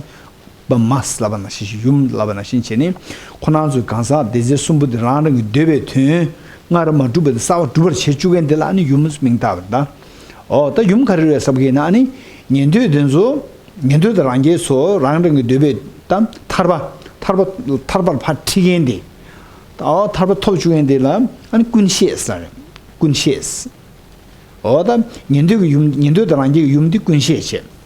པ་མ་ལབ་པ་ནང་བཞིན། ཡུམ་ལབ་པ་ནང་བཞིན་བྱས་ནས། ཁོ་རང་ཚོའི་གང་ཟག་སྡེ་ཚན་གསུམ་པོ་དེ་རང་རང་གི་འདོད་པའི་དོན་སྔར་མ་གྲུབ་པ་དེ་གསར་པ་གྲུབ་པར་བྱེད་བཅུག་མཁན་དེ་ལ་ཨ་ནི་ཡུམ་མིང་བཏགས་པ་རེད་ད། འོ་ད་ཡུམ་ག་རེ་རེད་ཟེར་བ་གི་ན། ཨ་ནི་ཉན་ཐོས་དེ་ཚོ། ཉན་ཐོས་དང་རང་རྒྱལ་ཚོ་རང་རང་གི་འདོད་པའི་ད་ཐར་པ། ཐར་པ། ཐར་པར་ཕར་ཁྲིད་མཁན་དེ། ཨོ་ཐར་པ་ཐོབ་བཅུག་མཁན་དེ་ལ་ཨ་ནི་ཀུན་ཤེས་ཟེར། ཀུན་ཤེས། འོ་ད་ཉན་ཐོས་ཀྱི་ཡུམ། ཉན་ཐོས་དང་རང་རྒྱལ་གྱི་ཡུམ་འདི་ཀུན་ཤེས་བྱས།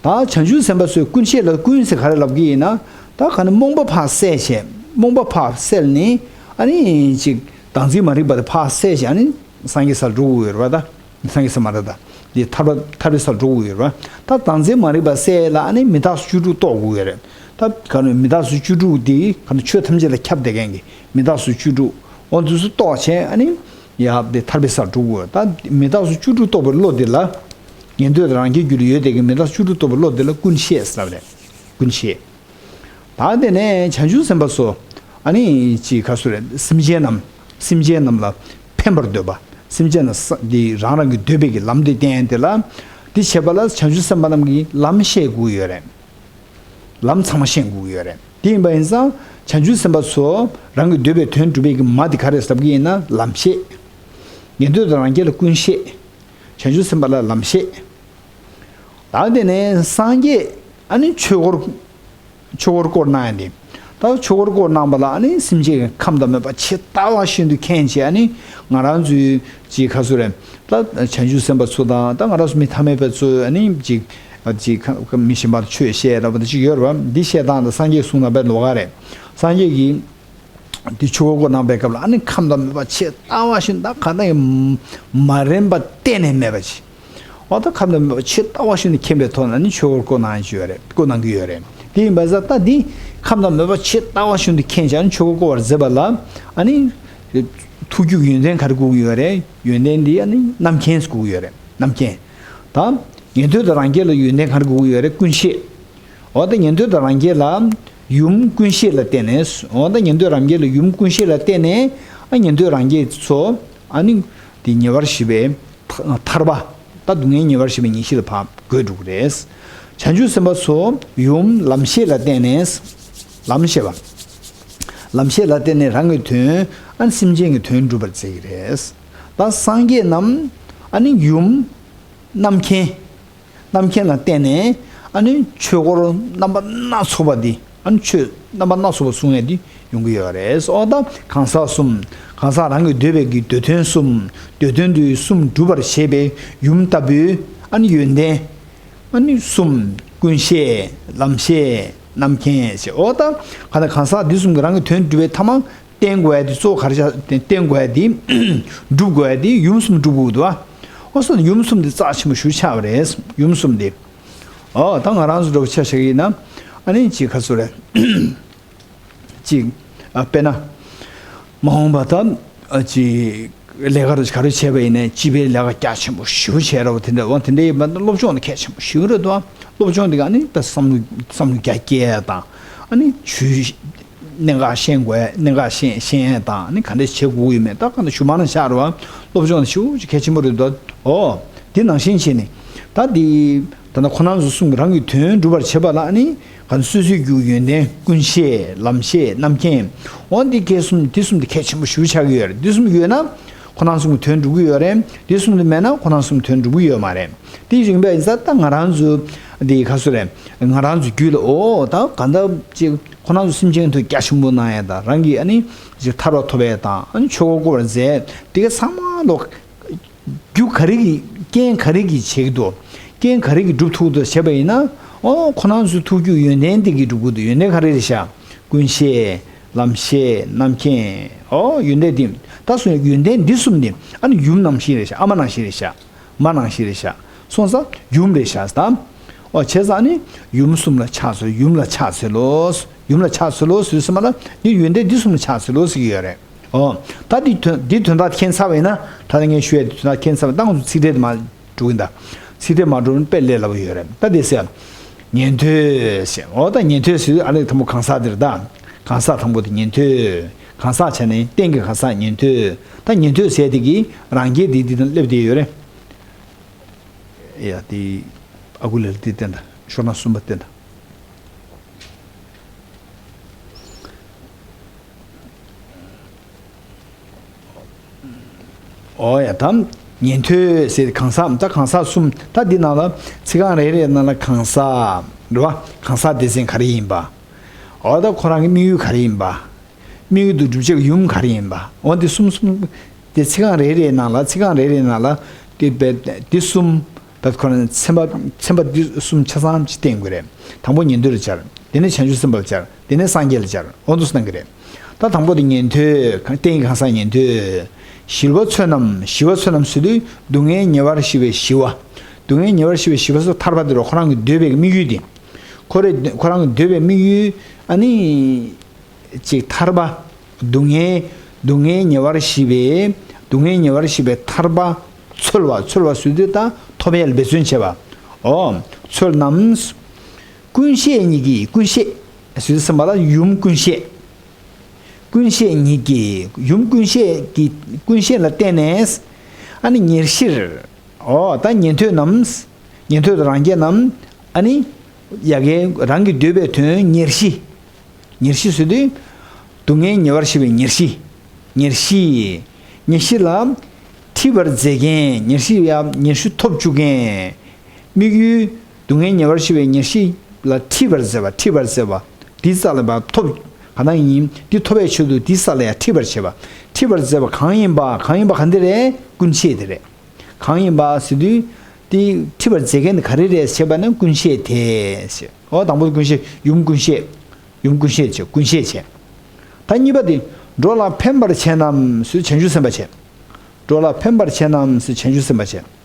ད་བྱང་ཆུབ་སེམས་དཔའ་ཚོས་ཀུན་ཤེས་ལ་ཀུན་ཟེར་ག་རེ་ལབ་ཀྱི་ཡིན་ན། ད་ག་ནི་རྨོངས་པ་ཕར་བསལ་བྱས། རྨོངས་པ་ཕར་བསལ་ནས་ཨ་ནི་ཅིག་བདག་འཛིན་མ་རིག་པ་དེ་ཕར་བསལ་བྱས། ཨ་ནི་སངས་རྒྱས་སར་འགྲོ་དགོས་ཡོད་རེད་པ། ད་སངས་རྒྱས་ས་མ་རེད་ད། འདི་ཐར་པ། ཐར་པའི་སར་འགྲོ་དགོས་ཡོད་རེད་པ། ད་བདག་འཛིན་མ་རིག་པ་བསལ་ལ་ཨ་ནི་མི་རྟག་སོགས་བཅུ་དྲུག་རྟོགས་དགོས་ཡོད་རེད། ད་ག་ནི་མི་རྟག་སོགས་བཅུ་དྲུག་འདི་ག་ནི་ཆོས་ཐམས་ཅད་ལ་ཁྱབ་བསྡད་མཁན་གྱི་མི་རྟག་སོགས་བཅུ་དྲུག་འོ་འདི་ཚོ་རྟོགས་བྱས། ཨ་ནི་ཡ་དེ་ཐར་པའི་སར་འགྲོ་དགོས། ད་མི་རྟག་སོགས་བཅུ་དྲུག་རྟོགས་པའི་བློ་དེ་ལ། ཉན་ཐོས་རང་རྒྱལ་རྒྱུད་ལ་ཡོད་བསྡད་མཁན་མི་རྟག་སོགས་བཅུ་དྲུག་རྟོགས་པའི་བློ་དེ་ལ་ཀུན་ཤེས་ཟེར་བ་རེད། ཀུན་ཤེས། ད་དེ་ནས་བྱང་ཆུབ་སེམས་དཔའ་ཚོ། ཨ་ནི་ཅིག་ག་ཚོད་རེད། སེམས་ཅན་རྣམས། སེམས་ཅན་རྣམས་ལ་ཕན་པར་འདོད་པ། སེམས་ཅན་ལ་ས། འདི་རང་རང་གི་འདོད་པའི་གི་ལམ་དེ་བསྟན་དེ་ལ། འདི་བྱེད་པ་ལ་བྱང་ཆུབ་སེམས་དཔའ་རྣམས་ཀྱིས་ལམ་ཤེས་དགོས་ཡོད་རེད། ལམ་ཚང་མ་ཤེས་དགོས་ཡོད་རེད། དེ་ཡིན་པ་ཡིན་ཙང་བྱང་ཆུབ་སེམས་དཔའ་ཚོ་རང་གི་འདོད་པའི་དོན་སྒྲུབ་པའི་གི་མ་དེ་ག་རེ་ཟེར་གྱི་ཡིན་ན་ལམ་ཤེས། ཉན་ཐོས་དང་རང་རྒྱལ་ལ་ཀུན་ཤེས། བྱང་ཆུབ་སེམས་དཔའ་ལ་ལམ་ཤེས། ད་དེ་ནས་སངས་རྒྱས་ཨ་ནི་ཆོས་འཁོར། ཆོས་འཁོར་བསྐོར་གནང་ཡ་དེ། ད་ཆོས་འཁོར་བསྐོར་གནང་བ་ལ་ཨ་ནི་སེམས་ཅན་གྱི་ཁམས་དང་མོས་པ་ཇི་ལྟ་བ་བཞིན་དུ་མཁྱེན་བྱས། ཨ་ནི་ང་རང་ཚོའི་ཅིག་ཁ་སུ་རེད། ད་བྱང་ཆུབ་སེམས་དཔའ་ཚོ་དང་ད་ང་རང་ཚོ་མི་ཐ་མལ་པ་ཚོ་ཨ་ནི་ཅིག་ཅིག་མི་གཞན་པར་ཆོས་བཤད་ར་བ་ད་ཅིག་ཡོད་རེད་བ། འདི་བཤད་སྟངས་དང་སངས་རྒྱས་གསུང་ན་བས་ལོགས་ཀ་རེད། སངས་རྒྱས་ཀྱིས་འདི་ཆོས་འཁོར་བསྐོར་གནང་པའི་སྐབས་ལ་ཨ་ནི་ཁམས་དང་མོས་པ་ཇི་ལྟ་བ་བཞིན་ད་ག་ནས་མ་རན་པ་གཏན་ནས་མེད་པ་ཅིག་འོ་ད་ཁམས་དང་མོས་པ་ཇི་ལྟ་བ་བཞིན་དུ་མཁྱེན་པའི་ཐོག་ན་ནི་ཆོས་འཁོར་བསྐོར་གནང་ཡོད་རེད། བསྐོར་གནང་གི་ཡོད་རེད། དེ་ཡིན་པ་ཟེར་ད་འདི་ཁམས་དང་མོས་པ་ཇི་ལྟ་བ་བཞིན་དུ་མཁྱེན་བྱས་ནི་ཆོས་འཁོར་བསྐོར་བར་མཛད་པ་ལ་ཨ་ནི་ཐུགས་རྒྱུད་ཡོན་ཏན་ག་རེ་དགོས་ཀྱི་ཡོད་རེད། ཡོན་ཏན་འདི་ཨ་ནི་རྣམ་མཁྱེན་དགོས་ཀྱི་ཡོད་རེད། རྣམ་མཁྱེན། ད་ཉན་ཐོས་དང་རང་རྒྱལ་ལ་ཡོན་ཏན་ག་རེ་དགོས་ཀྱི་ཡོད་རེད། ཀུན་ཤེས། འོ་ད་ཉན་ཐོས་དང་རང་རྒྱལ་ལ་ཡུམ་ཀུན་ཤེས་ལ་བརྟེན་ནས། འོ་ད་ཉན་ཐོས་རང་རྒྱལ་ལ་ཡུམ་ཀུན་ཤེས་ལ་བརྟེན་ནས་ཨ་ཉན་ཐོས་རང་རྒྱལ་ཚོ་ཨ་ནི་དེ་ཉེ་བར་ཞི་བའི་ཐ་ཐར་པ། ད་སྡུག་བསྔལ་ཉེ་བར་ཞི་བའི་ཉེར་ཞི་ལ་ཕར་འགོད་འགྲོ་གི་རེད། བྱང་ཆུབ་སེམས་དཔའ་ཚོ་ཡུམ་ལམ་ཤེས་ལ་བརྟེན་ནས། ལམ་ཤེས་པ། ལམ་ཤེས་ལ་བརྟེན་ནས་རང་གི་དོན་ཨ་ནི་སེམས་ཅན་གྱི་དོན་སྒྲུབ་པར་མཛད་ཀྱི་རེད། ད་སངས་རྒྱས་རྣམས་ཨ་ནི་ཡུམ་རྣམ་མཁྱེན། རྣམ་མཁྱེན་ལ་བརྟེན་ནས་ཨ་ནི་ཆོས་འཁོར་རྣམ་པ་སྣ་ཚོགས་པ་འདི་ཨ་ནི་ཆོས་རྣམ་པ་སྣ་ཚོགས་པ་གསུང་ཡས་འདི་ཡོང་གི་ཡོད་རེད། འོ་ད་གང་ཟག་གསུམ། གང་ཟག་རང་གི་འདོད་པའི་གི་འདོད་དོན་གསུམ། འདོད་དོན་འདི་གསུམ་འགྲུབ་པར་བྱེད་པའི་ཡུམ་ལྟ་བུའི་ཨ་ནི་ཡོན་ཏན་ཨ་ནི་གསུམ། ཀུན་ཤེས། ལམ་ཤེས། རྣམ་མཁྱེན་ཞེས། འོ་ད་གང་ལྟར་གང་ཟག་འདི་གསུམ་གྱི་རང་གི་དོན་སྒྲུབ་པའི་ཐ་མ། བསྟེན་དགོས་ཡ་དེ་གཙོ་བོ་ག་རེ་ཆགས། བསྟེན་དགོས་ཡ་དེ། སྒྲུབ་དགོས་ཡ་དེ་ཡུམ་གསུམ་སྒྲུབ་དགོས་འདུག་ཨ། འོ་སོང་ཡུམ་གསུམ་དེ་རྩ་ཆེན་པོ་ཞེ་པོ་ཆགས་པ་རེད། ཡུམ་གསུམ་དེ། འོ་ད་ང་རང་ཚོ་འདྲ་བོ་ཆ་བཞག་གི་ཡིན་ན། ཨ་ནི་ཅིག་ག་ཚོད་རེད། ཅིག་ཨ་དཔེར་ན། མ་འོངས་པ་ད་ཨ་ཅིག་ལས་ཀ་རུ་ག་རེ་བྱས་པ་ཡིན་ནའི་སྤྱི་པའི་ལས་ཀ་རྒྱ་ཆེན་པོ་ཞེ་པོ་བྱས་ར་བ་དེ་འདྲ། འོ་དེ་འདྲ་ཡིན་པ་ན་སློབ་སྦྱོང་དེ་གལ་ཆེན་པོ་ཞེ་པོ་རེད་འདུག་ཨ། སློབ་སྦྱོང་དེ་ག་ཨ་ནི་ད་བསམ་བློ་བསམ་བློ་རྒྱ་སྐྱེད་དང་། ཨ་ནི་ཇུས། གནད་འགག་ཤེས་དགོས། གནད་འགག་ཤེས་ཤེས་ཡས་དང་ནི་ག་འདྲ་བྱེད་དགོས་ཀྱི་ཡོད་མེད་ད་ག་འདྲ་ཞུ་མ་ན་ཤར་བ། སློབ་སྦྱོང་ཞུ་གལ་ཆེན་པོ་རེད་འདུག་འོ། དེ་ནང་བཞིན་བྱས་ནས་ད་དེ་ད་ལྟ་ཁོ་རང་ཚོ་གསུམ་གྱིས་རང་གི་དོན་སྒྲུབ་པར་བྱེད་པ་ལ་ནི་ག་འདྲ་སོ་སོའི་རྒྱུ་ཡོན་ཏན་ཀུན་ཤེས་ལམ་ཤེས་རྣམ་མཁྱེན། འོ་འདི་གལ་གསུམ་འདི་གསུམ་དེ་གལ་ཆེན་པོ་ཞེ་པོ་ཆགས་ཀྱི་ཡོད་རེད། འདི་གསུམ་ཡོད་ན་ཁོ་རང་གསུམ་གྱི་དོན་སྒྲུབ་ཀྱི་ཡོད་རེད། འདི་གསུམ་དེ་མེད་ན་ཁོ་རང་གསུམ་དོན་སྒྲུབ་ཀྱི་ཡོད་མ་རེད། དེའི་རིགས་པས་ཡིན་ཙང་ད་ང་རང་ཚོ་འདི་ག་ཚོད་རེད། ང་རང་ཚོ་རྒྱུད་ལ་འོ་ད་ག་འདྲ་ཅིག་ཁོ་རང་ཚོ་སེམས་ཅན་ཐོག་རྒྱ་ཆེན་པོ་གནང་ཡས་དང་། རང་གི་ཨ་ནི་ཅིག་ཐར་པ་ཐོབ་ཡས་དང་། ཨ་ནི་ཆོས་འཁོར་བསྐོར་བར་མཛད། དེ་ག་ཚང་མ་ལོ་རྒྱུ་ག་རེ་གི་རྐྱེན་ག་རེ་གི་བྱེད་ཀྱི་འདུག་རྐྱེན་ག་རེ་གི་སྒྲུབ་ཐུབ་འདུག་བྱས་པ་ཡིན་ན། ཨོ་ཁོ་རང་ཚོའི་ཐུགས་རྒྱུད་ཡོན་ཏན་དེ་གི་སྒྲུབ་ཀྱི་འདུག་ཡོན་ཏན་ག་རེ་རེད་ཤག་ཀུན་ཤེས། ལམ་ཤེས། རྣམ་མཁྱེན། ཨོ་ཡོན་ཏན་དེ་ད་གསུངས་ཡོན་ཏན་འདི་གསུམ་ནི་ཨ་ནི་ཡུམ་ནང་བཞིན་རེད་ཤག་ཨ་མ་ནང་བཞིན་རེད་ཤག་མ་ནང་བཞིན་རེད་ཤག་སོང་ཙང་ཡུམ་རེད་ཤག་ད། ཨོ་བྱས་ཙང་ནི་ཡུམ་གསུམ་ལ་ཕྱག་འཚལ། ཡུམ་ལ་ཕྱག་འཚལ་ལོ། ཡུམ་ལ་ཕྱག་འཚལ་ལོ་ཟེར་དུས་ཙམ་པ་ལ་ནི་ཡོན་ཏན་འདི་གསུམ་ལ་ཕྱག་འཚལ་ལོ་ཟེར་གྱི་ཡོད་རེད། ཨོ། ད་འདི་དོན་འདི་དོན་དག་མཁྱེན་ཚར་བ་ཡིན་ན། ད་ལྟ་ངས་ཞུ་ཡ་འདི་དོན་དག་མཁྱེན་ཚར་བ། ད་ང་ཚོ་ཚིག་ཕྲད་དེ་མ་འགྲོ་གི་ཡིན་ད། ཚིག་ཕྲད་མ་འགྲོ་ན་དཔེ་ལས་སླ་པོ་ཡོད་རེད། ད་འདི་ཟེར། ཉན་ཐོས་ཟེར། ཨོ་ད་ཉན་ཐོས་ཟེར་དུས་ཨ་ནི་དང་པོ་གང་ཟག་དེ་རེད་ད། གང་ཟག་དང་པོ་དེ་ཉན་ཐོས། གང་ཟག་བྱས་ནས་རྟེན་གྱི་གང་ཟག་ཉན་ཐོས། ད་ཉན་ཐོས་ཟེར་དེ་གི་རང་རྒྱལ་དེ་འདི་དང་སླེབས་བསྡད་ཡོད་རེད། ཡ་དེ་ཨ་ཁུ་ལེ་ལ་དེ་བསྟན་ད། ཤོ་ན་གསུམ་པ་བསྟན་ད། ཨོ་ཡ་དམ། ཉན་ཐོས་ཟེར་གང་ཟག་ད་གང་ཟག་གསུམ། ད་འདི་ནང་ལ་ཚིག་རྐང་རེ་རེ་ནང་ལ་གང་ཟག་རེད་བ། གང་ཟག་སྡེ་ཚན་ག་རེ་ཡིན་པ། ཨོ་ད་ཁོ་རང་གི་དམིགས་ཡུལ་ག་རེ་ཡིན་པ། དམིགས་ཡུལ་དུ་སྒྲུབ་བྱེད་ཀྱི་ཡུམ་ག་རེ་ཡིན་པ། འོ་འདི་གསུམ་གསུམ། དེ་ཚིག་རྐང་རེ་རེའི་ནང་ལ་ཚིག་རྐང་རེ་རེའི་ནང་ལ་དེ་བས་འདི་གསུམ། ད་ཁོ་རང་ཚན་པ་ཚན་པ་འདི་གསུམ་ཆ་ཚང་ཅིག་བསྟན་དགོས་རེད། དང་པོ་ཉན་ཐོས་ལ་སྦྱར། དེ་ནས་བྱང་ཆུབ་སེམས་དཔའ་ལ་སྦྱར། དེ་ནས་སངས་རྒྱས་ལ་སྦྱར། འོ་འདུག་སེ་གནང་གི་རེད། ད་དང་པོ་དེ་ཉན་ཐོས་རྟེན་གྱི་གང་ཟག་ཉན་ཐོས། ཞི་བ་བསོད་ནམས། ཞི་བ་བསོད་ནམས་ཟེར་དུས་སྡུག་བསྔལ་ཉེ་བར་ཞི་བའི་ཞི་བ། སྡུག་བསྔལ་ཉེ་བར་ཞི་བའི་ཞི་བ་སོགས་ཐར་པ་དེ་རུ་ཁོ་རང་གི་འདོད་པའི་དམིགས་ཡུལ་དེ། ཁོ་རེ་ཁོ་རང་གི་འདོད་པའི་དམིགས་ཡུལ་ཨ་ནི། ཅིག་ཐར་པ། སྡུག་བསྔལ། སྡུག་བསྔལ་ཉེ་བར་ཞི་བའི། སྡུག་བསྔལ་ཉེ་བར་ཞི་བའི་ཐར་པ། འཚོལ་བ། འཚོལ་བ་ཟེར་དུས་ད་ཐོབ་ཡས་ལ་འབད་བརྩོན་བྱེད་པ། ཨོ། འཚོལ་རྣམས། ཀུན་ཤེས་ཉིད་ཀྱིས། ཀུན་ཤེས་ཟེར་དུས་ཙམ་པ་ལ་ཡུམ་ཀུན་ཤེས། ཀུན་ཤེས་ཉིད་ཀྱིས། ཡུམ་ཀུན་ཤེས་ཀྱི་ཀུན་ཤེས་ལ་བརྟེན་ནས་ཨ་ནི་ཉེར་ཞིར། ཨོ་ད་ཉན་ཐོས་རྣམས། ཉན་ཐོས་དང་རང་རྒྱལ་རྣམས་ཨ་ནི་ཡ་གི་རང་གི་འདོད་པའི་དོན་ཉེར་ཞི། ཉེར་ཞི་ཟེར་དུས། སྡུག་བསྔལ་ཉེ་བར་ཞི་བའི་ཉེར་ཞི། ཉེར་ཞི། ཉེར་ཞི་ལ་ཁྲིད་པར་མཛད་མཁན། ཉེར་ཞི་ཡ་ཉེར་ཞི་ཐོབ་བཅུག་མཁན། དམིགས་ཡུལ་སྡུག་བསྔལ་ཉེ་བར་ཞི་བའི་ཉེར་ཞི་ལ་ཁྲིད་པར་མཛད་པ། ཁྲིད་པར་མཛད་པ། དེའི་རྩ་ལ་མར་ཐོབ། གང་ལྟར་ཡིན། འདི་ཐོབ་པའི་ཆེད་དུ་འདི་ས་ལ་ཡང་ཁྲིད་པར་བྱེད་པ། ཁྲིད་པར་མཛད་པ་གང་ཡིན་པ། གང་ཡིན་པ་ག་འདི་རེད། ཀུན་ཤེས་དེ་རེད། གང་ཡིན་པ་ཟེར་དུས། དེ་ཁྲིད་པར་མཛད་མཁན་དེ་ག་རེ་རེད་ཞེས་པ་ན་ཀུན་ཤེས་དེ་ཞེས། འོ་དང་པོ་ཀུན་ཤེས། ཡུམ་ཀུན་ཤེས། ཡུམ་ཀུན་ཤེས་བྱས། ཀུན་ཤེས་བྱས། ད་གཉིས་པ་དེ། འགྲོ་ལ་ཕན་པར་བྱེད་རྣམས་ཟེར་བྱང་ཆུབ་སེམས་དཔའ་བྱས། འགྲོ་ལ་ཕན་པར་བྱེད་རྣམས་ཟེར་བྱང་ཆུབ་སེམས་དཔའ་བྱས།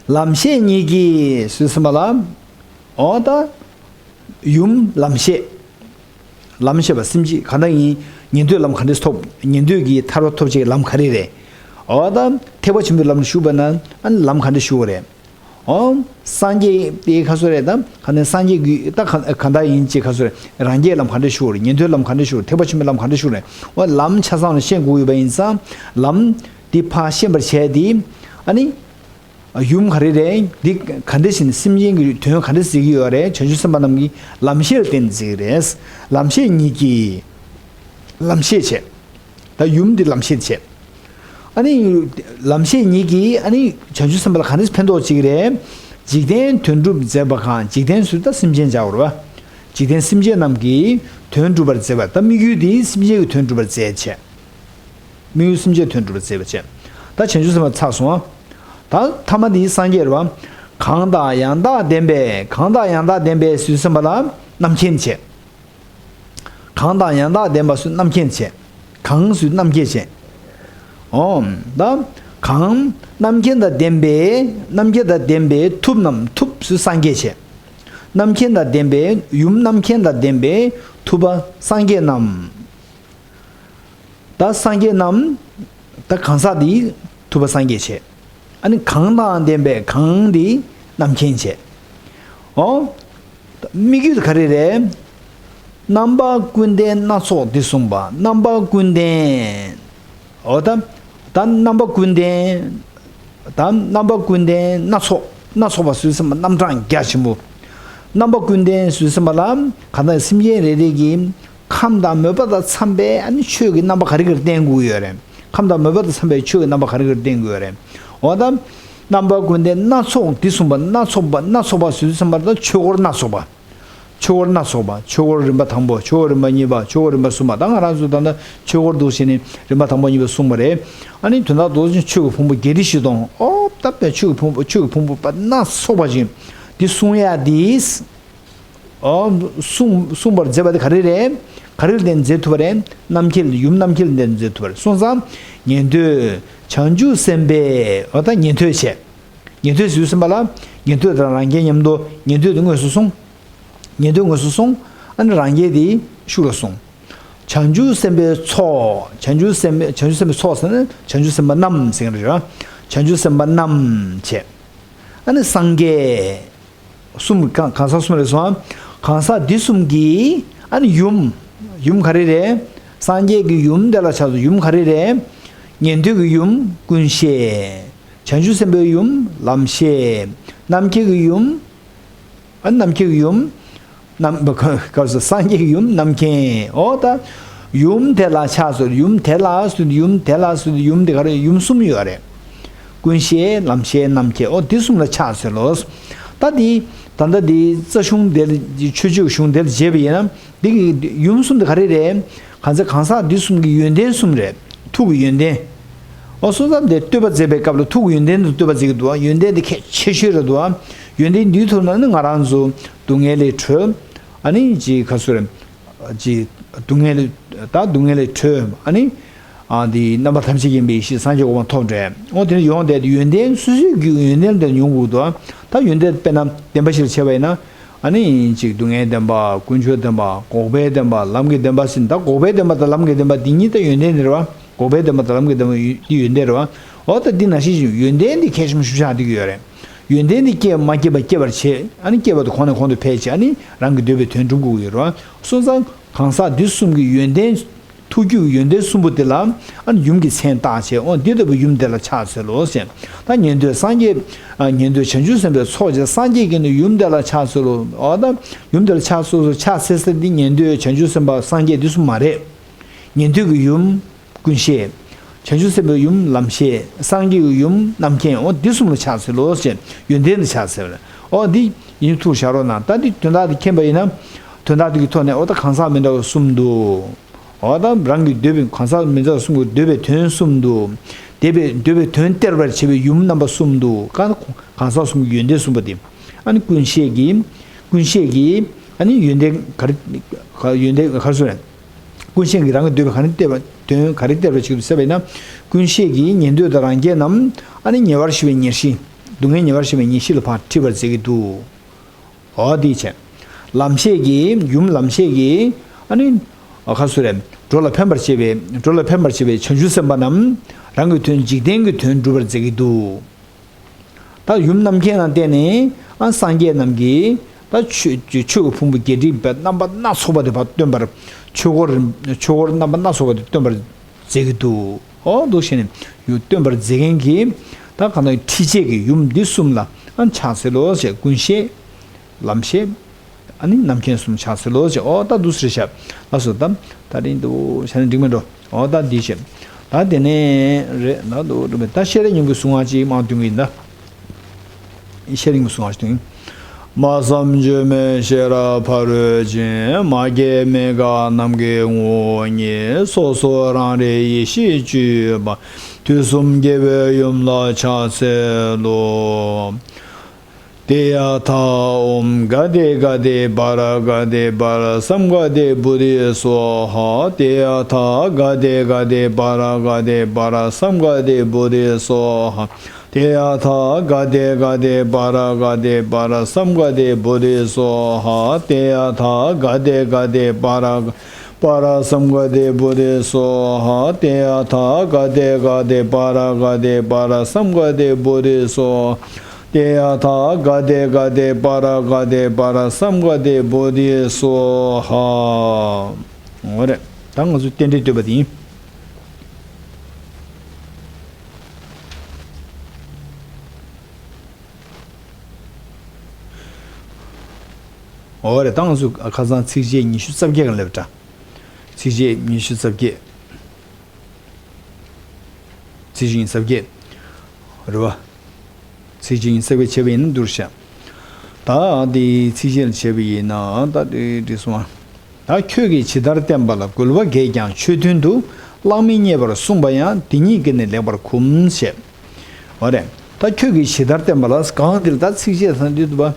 ལམ་ཤེས་ཉིད་ཀྱིས་ཟེར་སེམས་པ་ལ། འོ་ད། ཡུམ་ལམ་ཤེས། ལམ་ཤེས་པ་སེམས་ཅན་གང་ལྟར་ཡིན། ཉན་ཐོས་ལམ་ག་འདྲས་ཐོབ། ཉན་ཐོས་ཀྱི་ཐར་པ་ཐོབ་བྱེད་ཀྱི་ལམ་ག་རེ་རེད། འོ་ད། ཐེག་པ་ཆེན་པོའི་ལམ་ལ་ཞུགས་པ་ན་ཨ་ནི་ལམ་ག་འདྲས་ཞུགས་པ་རེད། འོ། སངས་རྒྱས་དེ་ག་ཚོད་རེད་ད། ག་ནས་སངས་རྒྱས་ཀྱི་ད་ག་ག་འདྲ་ཡིན་ཅེས་ག་ཚོད་རེད། རང་རྒྱལ་ལམ་ག་འདྲས་ཞུགས་རེད། ཉན་ཐོས་ལམ་ག་འདྲས་ཞུགས་རེད། ཐེག་པ་ཆེན་པོའི་ལམ་ག་འདྲས་ཞུགས་རེད། འོ་ལམ་ཆ་ཚང་ལ་ཤེས་དགོས་ཡོད་པ་ཡིན་ཙང་། ལམ་དེ་ཕར་ཤེས་པར་བྱས་ཏེ། ཨ་ནི། ཡུམ་ག་རེ་རེད། འདི་ག་འདྲ་ཞིག་ནས་སེམས་ཅན་གྱི་དོན་ག་འདྲ་ཟེར་གྱི་ཡོད་རེད། བྱང་ཆུབ་སེམས་དཔའ་རྣམས་ཀྱིས་ལམ་ཤེས་ལ་བརྟེན་ནས་ཟེར་གྱི་རེད། ལམ་ཤེས་ཉིད་ཀྱིས། ལམ་ཤེས་བྱས། ད་ཡུམ་འདི་ལམ་ཤེས་བྱས། ཨ་ནི། ལམ་ཤེས་ཉིད་ཀྱིས་ཨ་ནི་བྱང་ཆུབ་སེམས་དཔའ་ལ་ག་འདྲ་ཕན་ཐོགས་བྱེད་ཀྱི་རེད། འཇིག་རྟེན་དོན་སྒྲུབ་མཛད་པ་གང་། འཇིག་རྟེན་ཟེར་ད་སེམས་ཅན་བྱ་བ་རེད་པ། འཇིག་རྟེན་སེམས་ཅན་རྣམས་ཀྱི་དོན་སྒྲུབ་པར་མཛད་པ། ད་དམིགས་ཡུལ་འདི་སེམས་ཅན་གྱི་དོན་སྒྲུབ་པར་མཛད་བྱས། དམིགས་ཡུལ་སེམས་ཅན་དོན་སྒྲུབ་པར་མཛད་པ་བྱས། ད་བྱང་ཆུབ་སེམས་དཔའ་ཚར་སོང་ཨ། ད་ཐ་མ་འདི་སངས་རྒྱས་རེད་པ། གང་དང་ཡང་དག་ལྡན་པའི། གང་དང་ཡང་དག་ལྡན་པའི་ཟེར་སེམས་པ་ལ་རྣམ་མཁྱེན་བྱས། གང་དང་ཡང་དག་ལྡན་པ་ཟེར་རྣམ་མཁྱེན་བྱས། གང་ཟེར་རྣམ་མཁྱེན་བྱས། འོ། ད། གང་། རྣམ་མཁྱེན་དང་ལྡན་པའི། རྣམ་མཁྱེན་དང་ལྡན་པའི་ཐུབ་རྣམས། ཐུབ་ཟེར་སངས་རྒྱས་བྱས། རྣམ་མཁྱེན་དང་ལྡན་པའི། ཡུམ་རྣམ་མཁྱེན་དང་ལྡན་པའི་ཐུབ་པ་སངས་རྒྱས་རྣམས། ད་སངས་རྒྱས་རྣམས། ད་གང་ཟག་འདི་ཐུབ་པ་སངས་རྒྱས་བྱས། ཨ་ནི་གང་དང་ལྡན་པའི་གང་འདི་རྣམ་མཁྱེན་བྱས། འོ། དམིགས་ཡུལ་ག་རེ་རེད། རྣམ་པ་ཀུན་ལྡན་སྣ་ཚོགས་འདི་གསུངས་པ། རྣམ་པ་ཀུན་ལྡན། འོ་ད། ད་རྣམ་པ་ཀུན་ལྡན། ད་རྣམ་པ་ཀུན་ལྡན་སྣ་ཚོགས། སྣ་ཚོགས་པ་ཟེར་སེམས་པ་རྣམ་གྲངས་རྒྱ་ཆེན་པོ། རྣམ་པ་ཀུན་ལྡན་ཟེར་སེམས་པ་ལ་གང་ལྟར་སེམས་ཅན་རེ་རེ་གི་ཁམས་དང་མོས་པ་དང་འཚམས་པའི་ཨ་ནི་ཆོས་ཀྱི་རྣམ་པ་ག་རེ་ག་རེ་བསྟན་དགོས་ཡོད་རེད། ཁམས་དང་མོས་པ་དང་འཚམས་པའི་ཆོས་ཀྱི་རྣམ་པ་ག་རེ་ག་རེ་བསྟན་དགོས་ཡོད་རེད། འོ་ད། རྣམ་པ་ཀུན་ལྡན་སྣ་ཚོགས་འདི་གསུངས་པ། སྣ་ཚོགས་པ། སྣ་ཚོགས་པ་ཟེར་སེམས་པ་ལ་ཆོས་འཁོར་སྣ་ཚོགས་པ། ཆོས་འཁོར་སྣ་ཚོགས་པ། ཆོས་འཁོར་རིམ་པ་དང་པོ། ཆོས་འཁོར་རིམ་པ་གཉིས་པ། ཆོས་འཁོར་རིམ་པ་གསུམ་པ། ད་ང་རང་ཚོ་ད་ལྟ་ཆོས་འཁོར་འདུག་བྱས་ནས་རིམ་པ་དང་པོ་གཉིས་པ་གསུངས་པ་རེད། ཨ་ནི་དོན་དག་རྡོ་རྗེ་ཆོས་ཀྱི་ཕུང་པོ་བརྒྱད་ཁྲི་བཞི་སྟོང་། ཨོ་ད་དཔེ་ཆོས་ཀྱི་ཕུང་པོ། ཆོས་ཀྱི་ཕུང་པོ་པ་སྣ་ཚོགས་པ་ཅིག་འདི་གསུང་ཡ་འདི། ཨོ། གསུང་གསུང་པར་མཛད་པ་དེ་ག་རེ་རེད། ག་རེ་ལ་བརྟེན་མཛད་ཐུབ་པ་རེད། རྣམ་མཁྱེན། ཡུམ་རྣམ་མཁྱེན་ལ་བརྟེན་མཛད་ཐུབ་པ་རེད། སོང་ཙང་། ཉན་ཐོས་བྱང་ཆུབ་སེམས་དཔའི། འོ་ད་ཉན་ཐོས་བྱས། ཉན་ཐོས་ཟེར་སེམས་པ་ལ། ཉན་ཐོས་དང་རང་རྒྱལ་མཉམ་དུ། ཉན་ཐོས་དེ་དངོས་སུ་སོང་། ཉན་ཐོས་དངོས་སུ་སོང་། ཨ་ནི་རང་རྒྱལ་དེ་ཤུགས་ལ་སོང་། བྱང་ཆུབ་སེམས་དཔའི་ཚོགས། བྱང་ཆུབ་སེམས་དཔའི། བྱང་ཆུབ་སེམས་དཔའི་ཚོགས་ཟེར་ན་བྱང་ཆུབ་སེམས་དཔའ་རྣམས་ཟེར་གྱི་རེད། བྱང་ཆུབ་སེམས་དཔའ་རྣམས་བྱས། ཨ་ནི་སངས་རྒྱས། གསུམ་གང་གང་ཟག་གསུམ་རེད་སོང་། གང་ཟག་འདི་གསུམ་གྱི་ཨ་ནི་ཡུམ། ཡུམ་ག་རེ་རེད། སངས་རྒྱས་ཀྱི་ཡུམ་དེ་ལ་ཆགས་སོ། ཡུམ་ག་རེ་རེད། ཉན་ཐོས་ཀྱི་ཡུམ་ཀུན་ཤེས། བྱང་ཆུབ་སེམས་དཔའི་ཡུམ་ལམ་ཤེས། རྣམ་མཁྱེན་གྱི་ཡུམ། ཨ་རྣམ་མཁྱེན་གྱི་ཡུམ། རྣམ་སྐབས་སུ་སངས་རྒྱས་ཀྱི་ཡུམ་རྣམ་མཁྱེན། འོ་ད། ཡུམ་དེ་ལ་ཆགས་སོ། ཡུམ་དེ་ལ་སུ། ཡུམ་དེ་ལ་སུ། ཡུམ་དེ་ག་རེ། ཡུམ་གསུམ་ཡོད་རེད། ཀུན་ཤེས། ལམ་ཤེས། རྣམ་མཁྱེན། འོ་འདི་གསུམ་ལ་ཆགས་ཟེར་ལོ། ད་འདི། ད་ལྟ་འདི་རྩ་གཞུང་དེ་ལ། ཆོས་སྤྱོད་གཞུང་དེ་ལ་བྱས་པ་ཡིན་ན། འདི་གི་ཡུམ་གསུམ་དེ་ག་རེ་རེད། གང་ཟག་གང་ཟག་འདི་གསུམ་གྱི་ཡོན་ཏན་གསུམ་རེད། ཐུགས་ཀྱི་ཡོན་ཏན། འོ་སོང་ཙང་འདི་བསྟོད་པ་མཛད་པའི་སྐབས་ལ་ཐུགས་ཀྱི་ཡོན་ཏན་དུ་བསྟོད་པ་མཛད་ཀྱི་འདུག་ཡོན་ཏན་འདི་གལ་ཆེ་ཤོས་རེད་འདུག་ཡོན་ཏན་འདིའི་ཐོག་ནས་ནི་ང་རང་ཚོ་སྡུག་བསྔལ་ལས་གྲོལ། ཨ་ནི་ཅིག་ག་ཚོད་རེད། ཅིག་སྡུག་བསྔལ། ད་སྡུག་བསྔལ་ལས་གྲོལ། ཨ་ནི། ཨ་འདི་རྣམ་པར་ཐམས་ཅད་མཁྱེན་པའི་ཡེ་ཤེས་སངས་རྒྱས་གོ་འཕང་ཐོབ་འདྲ། འོ་དེ་ནས་ཡོང་བསྡད་དེ་ཡོན་ཏན་སོ་སོའི་རྒྱུད་ཡོན་ཏན་དེ་མྱོང་དགོས་འདུག་ད་ཡོན་ཏན་དཔེར་ན་བདེན་པ་བཞིར་ཕྱེ་བ་ཡིན་ན། ཨ་ནི་ཅིག་སྡུག་བསྔལ་བདེན་པ། ཀུན་འབྱུང་བདེན་པ། འགོག་པའི་བདེན་པ། ལམ་གྱི་བདེན་པ་ཟེར། ད་འགོག་པའི་བདེན་པ་དང་ལམ་གྱི་བདེན་པ་འདི་གཉིས་ད་ཡོན་ཏན་དེ་རེད་པ། འགོག་པའི་བདེན་པ་དང་ལམ་གྱི་བདེན་པ་ཡོན་འདི་ཡོན་ཏན་རེད་པ། འོ་ད་འདི་ནང་བཞིན་ཡོན་ཏན་འདི་གལ་ཆེན་པོ་ཞེ་པོ་ཆགས་བསྡད་ཀྱི་ཡོད་རེད། ཡོན་ཏན་འདི་སྐྱེ་བ་མ་སྐྱེས་པ་སྐྱེ་བར་བྱེད། ཨ་ནི་སྐྱེ་བ་དེ་གོང་ནས་གོང་དུ་འཕེལ་བྱེད། ཨ་ནི་རང་གི་འདོད་པའི་དོན་འགྲུབ་དགོས་ཀྱི་ཡོད་རེད་པ། སོང་ཙང་གང་ཟག་འདི་གསུམ་གྱི་ཡོན་ཏན། ཐུགས་རྒྱུད་ཀྱི་ཡོན་ཏན་གསུམ་པོ་དེ་ལ་ཨ་ནི་ཡུམ་གྱི་མཚན་བཏགས་བྱས། འོ་འདི་ལྟ་བུ་ཡུམ་དེ་ལ་ཕྱག་འཚལ་ལོ་ཞེས། ད་ཉན་ཐོས་སངས་རྒྱས། ཨ་ཉན་ཐོས་བྱང་ཆུབ་སེམས་དཔའི་ཚོགས་བཅས་སངས་རྒྱས་ཀྱི་ནི་ཡུམ་དེ་ལ་ཕྱག་འཚལ་ལོ། འོ་ད་ཡུམ་དེ་ལ་ཕྱག་འཚལ་ལོ། ཕྱག་འཚལ་ས་འདི་ཉན་ཐོས་བྱང་ཆུབ་སེམས་དཔའ་སངས་རྒྱས་འདི་གསུམ་མ་རེད། ཉན་ཐོས་ཀྱི་ཡུམ་ཀུན་ཤེས། བྱང་ཆུབ་སེམས་དཔའི་ཡུམ་ལམ་ཤེས། སངས་རྒྱས་ཀྱི་ཡུམ་རྣམ་མཁྱེན། འོ་འདི་གསུམ་ལ་ཕྱག་འཚལ་ལོ་ཞེས་ཡོན་ཏན་དུ་ཕྱག་འཚལ་བ་རེད། འོ་འདི་ཡིན་ཐུགས་བཞག་རོགས་གནང་། ད་འདི་དོན་དག་འདི་མཁྱེན་པ་ཡིན་ན། དོན་དག་དེ་གི་ཐོག་ནས་འོ་ད་གང་ཟག་མི་འདྲ་བ་གསུམ་འདུག་འོ་ད་རང་གི་འདོད་པའི་གང་ཟག་མི་འདྲ་བ་གསུམ་གྱི་འདོད་པའི་དོན་གསུམ་འདུག་འདོད་པའི་འདོད་པའི་དོན་སྟེར་བར་བྱེད་པའི་ཡུམ་རྣམ་པ་གསུམ་འདུག་གང་གང་ཟག་གསུམ་གྱི་ཡོན་ཏན་གསུམ་པོ་དེ། ཨ་ནི་ཀུན་ཤེས་ཀྱི་ཀུན་ཤེས་ཀྱི་ཨ་ནི་ཡོན་ཏན་ག་རེ་ག་ཡོན་ཏན་ག་རེ་ཟེར་ན། ཀུན་ཤེས་ཀྱི་རང་གི་འདོད་པ་ག་རེ་སྟེར་བ་དོན་ག་རེ་སྟེར་བར་བྱེད་ཀྱི་འདུག་ཟེར་བས་ན། ཀུན་ཤེས་ཀྱི་ཉན་ཐོས་དང་རང་རྒྱལ་རྣམས་ཨ་ནི་ཉེ་བར་ཞི་བའི་ཉེར་ཞི། སྡུག་བསྔལ་ཉེ་བར་ཞི་བའི་ཉེར་ཞི་ལ་ཕར་ཁྲིད་པར་མཛད་ཀྱི་འདུག་འོ་དེ་བྱས། ལམ་ཤེས་ཀྱི་ཡུམ་ལམ་ཤེས་ཀྱི་ཨ་ནི་ཨ་ཁ་སུ་རེ་འགྲོ་ལ་ཕན་པར་བྱེད་པའི་འགྲོ་ལ་ཕན་པར་བྱེད་པའི་བྱང་ཆུབ་སེམས་དཔའ་རྣམས་རང་གི་དོན་འཇིག་རྟེན་གྱི་དོན་སྒྲུབ་པར་མཛད་ཀྱི་འདུག་ད་ཡུམ་རྣམ་མཁྱེན་ལ་བརྟེན་ནས་ཨ་སངས་རྒྱས་རྣམས་ཀྱིས་ད་ཆོས་ཆོས་ཀྱི་ཕུང་པོ་བརྒྱད་ཁྲི་བར་རྣམ་པ་སྣ་ཚོགས་པ་དེ་བར་སྟོན་པར་ཆོས་འཁོར་ཆོས་འཁོར་རྣམ་པ་སྣ་ཚོགས་པ་དེ་སྟོན་པར་མཛད་ཀྱི་འདུག་འོ་འདུག་བྱས་ནས་ཡུམ་སྟོན་པར་མཛད་མཁན་གྱི་ད་གང་ལྟར་ཁྲིད་བྱེད་ཀྱི་ཡུམ་འདི་གསུམ་ལ་ཨ་ཕྱག་འཚལ་ལོ་ཞེས། ཀུན་ཤེས། ལམ་ཤེས། ཨ་ནི་རྣམ་མཁྱེན་གསུམ་ཕྱག་འཚལ་ལོ་ཞེས། འོ་ད་འདུག་སེ་བྱས། ལགས་སོ། ད་ད་རིང་འདུག་བྱས་ནས་འགྲིག་མི་འགྲོ། འོ་ད་འདི་བྱས། ད་དེ་ནས་རེད་ད་འདུག་འགྲོ་བས། ད་ཤེས་རབ་སྙིང་པོའི་གཟུངས་སྔགས་ཅིག་མར་འདོན་གྱི་ཡིན་ད། ཤེས་རབ་སྙིང་པོའི་གཟུངས་སྔགས་ཅིག་འདོན། སྨྲ་བསམ་བརྗོད་མེད་ཤེས་རབ་ཕ་རོལ་ཕྱིན། མ་སྐྱེས་མི་འགག་ནམ་མཁའི་ངོ་བོ་ཉིད། སོ་སོ་རང་རིག་ཡེ་ཤེས་སྤྱོད་པ། དུས་གསུམ་རྒྱལ་བའི་ཡུམ་ལ་ཕྱག་འཚལ་ལོ། ཏདྱ་ཐཱ། ཨོཾ་ག་ཏེ་ག་ཏེ་བྷ་ར་ག་ཏེ་བྷ་ར་སཾ་ག་ཏེ་བོ་དྷི་སྭཱ་ཧཱ། ཏདྱ་ཐཱ། ག་ཏེ་ག་ཏེ་བྷ་ར་ག་ཏེ་བྷ་ར་སཾ་ག་ཏེ་བོ་དྷི་སྭཱ་ཧཱ། ཏདྱ་ཐཱ། ག་ཏེ་ག་ཏེ་བྷ་ར་ག་ཏེ་བྷ་ར་སཾ་ག་ཏེ་བོ་དྷི་སྭཱ་ཧཱ། ཏདྱ་ཐཱ། ག་ཏེ་ག་ཏེ་བྷ་ར་བྷ་ར་སཾ་ག་ཏེ་བོ་དྷི་སྭཱ་ཧཱ། ཏདྱ་ཐཱ། ག་ཏེ་ག་ཏེ་བྷ་ར་ག་ཏེ་བྷ་ར་སཾ་ག་ཏེ་བོ་དྷི་སྭཱ་ཧཱ། ཏདྱ་ཐཱ། ག་ཏེ་ག་ཏེ་བྷ་ར་ག་ཏེ་བྷ་ར་སཾ་ག་ཏེ་བོ་དྷི་སྭཱ་ཧཱ། འོ་རེད། ད་ང་ཚོ་རྟེན་འབྲེལ་བསྟོད་པ་དེ་ཡིན། འོ་རེད། ད་ང་ཚོ་ཁ་སང་ཚིགས་བཅད་ཉི་ཤུ་རྩ་བརྒྱད་གང་སླེབས་འདྲ། ཚིགས་བཅད་ཉི་ཤུ་རྩ་བརྒྱད། ཚིགས་བཅད་ཉི་ཤུ་རྩ་བརྒྱད། རེད་བ། ཚིགས་བཅད་ཉི་ཤུ་རྩ་བརྒྱད་བྱས་པ་ཡིན་ན་འདུག་བྱ། ད་དེ་ཚིགས་བཅད་ལ་བྱས་པ་ཡིན་ན་ད་དེ་འགྲིག་སོང་ཨ། ད་ཁྱོད་ཀྱིས་ཇི་ལྟར་བསྟན་པ་ལ། རྒོལ་བ་བརྒྱད་ཀྱང་ཆོས་མཐུན་དུ། གླགས་མི་རྙེད་པར་གསུངས་པ་ཡང་། དེ་ཉིད་ཀྱིས་ནི་ལེགས་པར་གོམས་ཞེས། འོ་རེད། ད་ཁྱོད་ཀྱིས་ཇི་ལྟར་བསྟན་པ་ལ། གང་འདིར་ད་ཚིགས་བཅད་ཚང་འདི་འདུག་པ།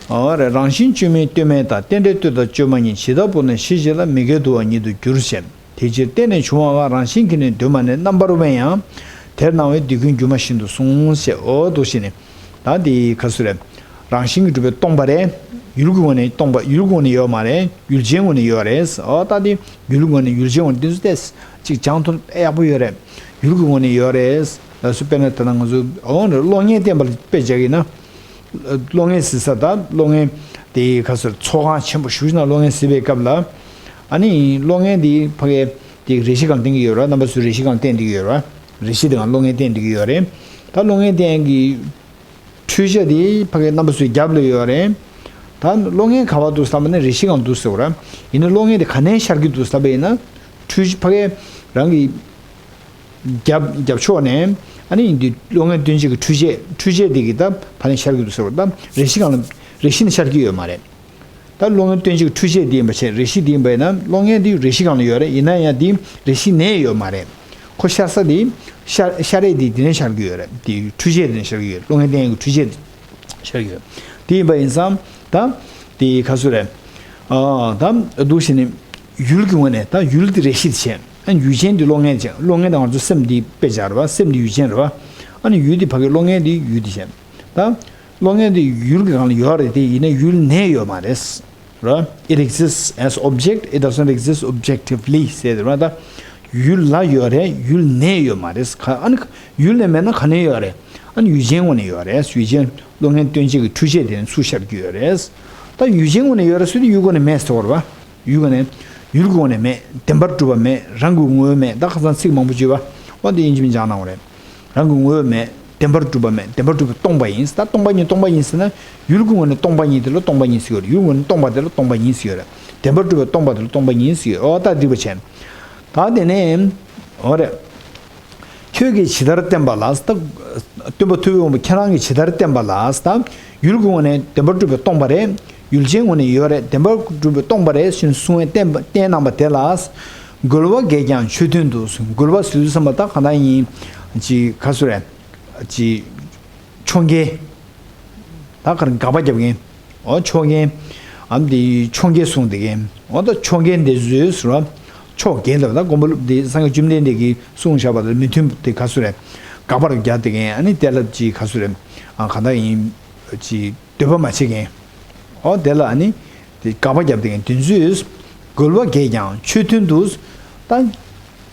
འོ་རེད། རང་བཞིན་བཅོས་མིན་སྟོད་སྨད་དང་། རྟེན་འབྲེལ་བསྟོད་དང་བཅོས་མ་གཉིས། ཇི་ལྟ་བུར་ནི་ཞི་བྱེད་ལ། མི་དགེ་བསྡུ་བ་ཉིད་དུ་འགྱུར་ཞེས། དེ་ཕྱིར་བརྟེན་ནས་བྱུང་བའང་། རང་བཞིན་གྱིས་ནི་འདོད་མ་ནུས། རྣམ་པར་དབེན་ཡང་། དེར་སྣང་བས་འདོད་ཀུན་སྒྱུ་མ་བཞིན་དུ་གསུངས་ཞེས། འོ་འདུག་བྱས་ནས། ད་འདི་ག་ཚོད་རེད། རང་བཞིན་གྱིས་གྲུབ་པའི་སྟོང་པ་རེད། ཡུལ་གྱི་ངོས་ནས་སྟོང་པ་ཡུལ་གྱི་ངོས་ནས་ཡོད་མ་རེད། ཡུལ་ཅན་ངོས་ནས་ཡོད་རེད། འོ་ད་འདི་ཡུལ་གྱི་ངོས་ནས་ཡུལ་ཅན་ངོས་ནས་འདི་ཚོ་ཏོག་ཙམ་ཅིག་སྦྱང་ཐུབ་ཡག་པོ་ཡོད་རེད། ཡུལ་གྱི་ངོས་ནས་ཡོད་རེད། ལགས་སོ། དཔེར་ན་ད་ལྟ་ང་ཚོ་འོ་ན་གློག་བརྙན་བསྟན་པ་ལ་དཔེ་བཞག་གི་ཡིན་ན། གློག་བརྙན་གཟིགས་ས་ད་གློག་བརྙན་དེ་ག་ཚོད་ཚོགས་ཁང་ཆེན་པོ་ཞེ་པོ་ཅིག་ནང་གློག་བརྙན་གཟིགས་པའི་སྐབས་ལ། ཨ་ནི་གློག་བརྙན་དེ་ཕ་གིའི་དེ་རེ་ཞིག་སྒང་བསྟན་གྱི་ཡོད་རེད། རྣམ་པ་ཚོས་རེ་ཞིག་སྒང་བསྟན་བསྡད་ཀྱི་ཡོད་རེད། རེ་ཞིག་དེ་སྒང་གློག་བརྙན་བསྟན་བསྡད་ཀྱི་ཡོད་རེད། ད་གློག་བརྙན་བསྟན་གྱི་འཕྲུལ་ཆས་དེ་ཕ་གིའི་རྣམ་པ་ཚོའི་རྒྱབ་ལ་ཡོད་རེད། ད་གློག་བརྙན་ག་པར་འདུག་བསམ་པ་ནི་རེ་ཞིག་སྒང་འདུག་ཟེར་བ་རེད། ཡིན་ན་གློག་བརྙན་དེ་ག་ནས་ཤར་གྱི་འདུག་བསམ་པ་ཡིན་ན། འཕྲུལ་ཕ་གིའི་རང་གི་རྒྱབ་རྒྱབ་ཕྱོགས་ནས་ཨ་ནི་ཡིན་དུས་གློག་བརྙན་སྟོན་བྱེད་ཀྱི་འཕྲུལ་ཆས་འཕྲུལ་ཆས་དེ་གི་ད་ཕ་ནས་ཤར་གྱི་འདུག་ཟེར་བ། ད་རེ་ཞིག་སྒང་ལ་རེ་ཞིག་ནས་ཤར་གྱི་ཡོད་མ་རེད། ད་གློག་བརྙན་སྟོན་བྱེད་ཀྱི་འཕྲུལ་ཆས་དེ་ཡིན་པ་བྱས་རེ་ཞིག་དེ་ཡིན་པ་ཡིན་ན་གློག་བརྙན་དེ་རེ་ཞིག་སྒང་ལ་ཡོད་རེད། ཡིན་ན་ཡང་དེ་རེ་ཞིག་ནས་ཡོད་མ་རེད། ཁོ་ཤར་ས་དེ་ཤར་ཤར་རེད། དེ་དེ་ནས་ཤར་གྱི་ཡོད་རེད། དེ་འཕྲུལ་ཆས་དེ་ནས་ཤར་གྱི་ཡོད་རེད། གློག་བརྙན་སྟོན་ཡག་གི་འཕྲུལ་ཆས་དེ་ཤར་གྱི་ཡོད་རེད། དེ་ཡིན་པ་ཡིན་ཙང་ད་དེ་ག་ཚོད་རེད། ཨ་ད་འདུག་བྱས་ནས་ཡུལ་གྱི་ངོས་ནས་ད་ཡུལ་དེ་རེ་ཞིག་དེ་བྱས། ཨ་ཡུལ་ཅན་དེ་གློག་བརྙན་བྱས། གློག་བརྙན་དེ་ང་ཚོ་སེམས་དེ་དཔེ་བྱས་རེད་བ། སེམས་དེ་ཡུལ་ཅན་རེད་བ། ཨ་ནི་ཡུལ་དེ་ཕ་གི་གློག་བརྙན་དེ་ཡུལ་དེ་བྱས། ད་གློག་བརྙན་དེ་ཡུལ་གྱི་སྒང་ལ་ཡོད་རེད་དེ། ཡིན་ན་ཡུལ་ནས་ཡོད་མ་རེད། རེད། It exists as object, it doesn't exist objectively ཟེར་དེ་རེད་བ། ད་ཡུལ་ལ་ཡོད་རེད། ཡུལ་ནས་ཡོད་མ་རེད། ག་ཨ་ནི་ཡུལ་ནས་མེད་ན་ག་ནས་ཡོད་རེད། ཨ་ནི་ཡུལ་ཅན་ངོས་ནས་ཡོད་རེད། ཡུལ་ཅན་གློག་བརྙན་སྟོན་བྱེད་ཀྱི་འཕྲུལ་ཆས་དེ་ནས་ཚུར་ཤར་གྱི་ཡོད་རེད། ད་ཡུལ་ཅན་ངོས་ནས་ཡོད་རེད་ཟེར་དུས་ཡུལ་ངོས་ནས་མེད་ཟེར་བ་རེད་བ། ཡུལ་ངོས་ནས་ཡུལ་གྱི་ངོས་ནས་མེད། བདེན་པར་གྲུབ་པ་མེད། རང་གི་ངོ་བོ་མེད། ད་ཁ་སང་ཚིག་མང་པོ་བརྗོད་པ། འོ་འདི་དབྱིན་ཇི་མི་སྦྱང་གནང་བ་རེད། རང་གི་ངོ་བོ་མེད། བདེན་པར་གྲུབ་པ་མེད། བདེན་པར་གྲུབ་པ་སྟོང་པ་ཡིན། ད་སྟོང་པ་ཉིད་སྟོང་པ་ཡིན་ཟེར་ན། ཡུལ་གྱི་ངོས་ནས་སྟོང་པ་ཉིད་དེ་ལ་སྟོང་པ་ཡིན་ཟེར་གྱི་ཡོད་རེད། ཡུལ་ངོས་ནས་སྟོང་པ་དེ་ལ་སྟོང་པ་ཡིན་ཟེར་གྱི་ཡོད་རེད། བདེན་པར་གྲུབ་པ་སྟོང་པ་དེ་ལ་སྟོང་པ་ཡིན་ཟེར་གྱི་ཡོད་རེད། འོ་ད་འགྲིག་པ་བྱས། ད་དེ་ནས་འོ་རེད། ཁྱོད་ཀྱིས་ཇི་ལྟར་བསྟན་པ་ལ། ད་སྟོན་པ་ཐུབ་པའི་དབང་པོ་ཁྱེད་རང་གིས་ཇི་ལྟར་བསྟན་པ་ལ། ད་ཡུལ་གྱི་ངོས་ནས་བདེན་པར་གྲུབ་པ་སྟོང་པ་རེད། ཡུལ་ཅན་ངོས་ནས་ཡོད་རེད། བདེན་པར་གྲུབ་པས་སྟོང་པ་རེད་ཞེས་གསུངས་པའི་བསྟན་པ་བསྟན་གནང་བ་དེ་ལ། རྒོལ་བ་འགས་ཀྱང་ཆོས་མཐུན་དུ། རྒོལ་བ་ཟེར་དུས་ཙམ་པ་ད་གང་ལྟར་ཡིན། ཅིག་ག་ཚོད་རེད། ཅིག་ཆོ་མཁན། ད་གར་དགག་པ་རྒྱབ་མཁན། འོ་ཆོ་མཁན། ཨམ་དེ་ཆོ་མཁན་གསུངས་དེ་མཁན། འོ་ད་ཆོ་མཁན་དེ་ཚོས་ཟེར་བ། ཆོ་མཁན་ལ་ད་མགོན་པོ་སློབ་དེ་སངས་རྒྱས་བཅོམ་ལྡན་འདས་ཀྱིས་གསུངས་བཞག་པ་དང་མི་མཐུན་དེ་ག་ཚོད་རེད། དགག་པར་རྒྱག་དེ་མཁན། ཨ་ནི་དེ་ལ་ཅིག་ག་ཚོད་རེད། ཨ་གང་ལྟར་ཡིན། ཅིག་འདོད་པ་མ་བྱེད་མཁན། འོ་དེ་ལ་ཨ་ནི། དེ་དགག་པ་བརྒྱབ་དེ་མཁན་དེ་ཚོས། རྒོལ་བ་འགས་ཀྱང་ཆོས་མཐུན་དུ། ད།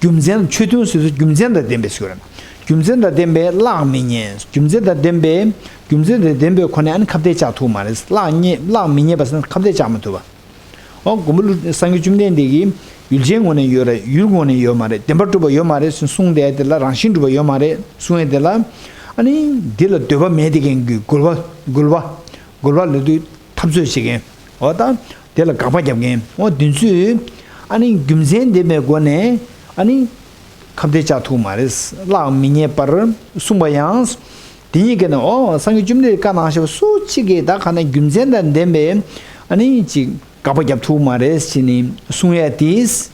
རྒྱུ་མཚན་ཆོས་མཐུན་ཟེར་ཚུལ་རྒྱུ་མཚན་དང་ལྡན་པའི་ཟེར་རེད། རྒྱུ་མཚན་དང་ལྡན་པའི་གླགས་མི་རྙེད། རྒྱུ་མཚན་དང་ལྡན་པའི། རྒྱུ་མཚན་དང་ལྡན་པའི་སྒོ་ནས་ཨ་ནི་ཁ་གཏད་བཅག་ཐུབ་མ་རེད། གླགས་རྙེད་གླགས་མི་རྙེད་པ་ཟེར་ན་ཁ་གཏད་བཅག་མི་ཐུབ་པ། འོ་མགོན་པོ་ཀླུ་སངས་རྒྱས་བཅོམ་ལྡན་འདས་ཀྱིས་ཡུལ་ཅན་ངོས་ནས་ཡོད་རེད། ཡུལ་ངོས་ནས་ཡོད་མ་རེད། བདེན་པར་གྲུབ་པ་ཡོད་མ་རེད་ཟེར་གསུངས་དེ་དེ་ལ་རང་བཞིན་གྲུབ་པ་ཡོད་མ་རེད་གསུངས་ཡས་དེ་ལ། ཨ་ནི། འདི་ལ་འདོད་པ་མེད་དེ་མཁན་གྱི་རྒོལ་བ་རྒོལ་བ། རྒོལ་བ་ལབ་དུས་འཐབ་རྩོད་བྱེད་མཁན། འོ་ད། དེ་ལ་དགག་པ་རྒྱབ་མཁན། འོ་དེ་ཚོས། ཨ་ནི་རྒྱུ་མཚན་ལྡན་པའི་སྒོ་ནས། ཨ་ནི། ཁ་གཏད་བཅག་ཐུབ་མ་རེད། གླགས་མི་རྙེད་པར་གསུངས་པ་ཡང་། དེ་ཉིད་ཀྱིས་ནི་འོ་སངས་རྒྱས་བཅོམ་ལྡན་འདས་བཀའ་གནང་བཞག་པ་སུ་གཅིག་གིས་ད་ག་ནས་རྒྱུ་མཚན་དང་ལྡན་པའི། ཨ་ནི་ཅིག་དགག་པ་རྒྱབ་ཐུབ་མ་རེད་ཟེར་ནས་གསུང་ཡ་དེས།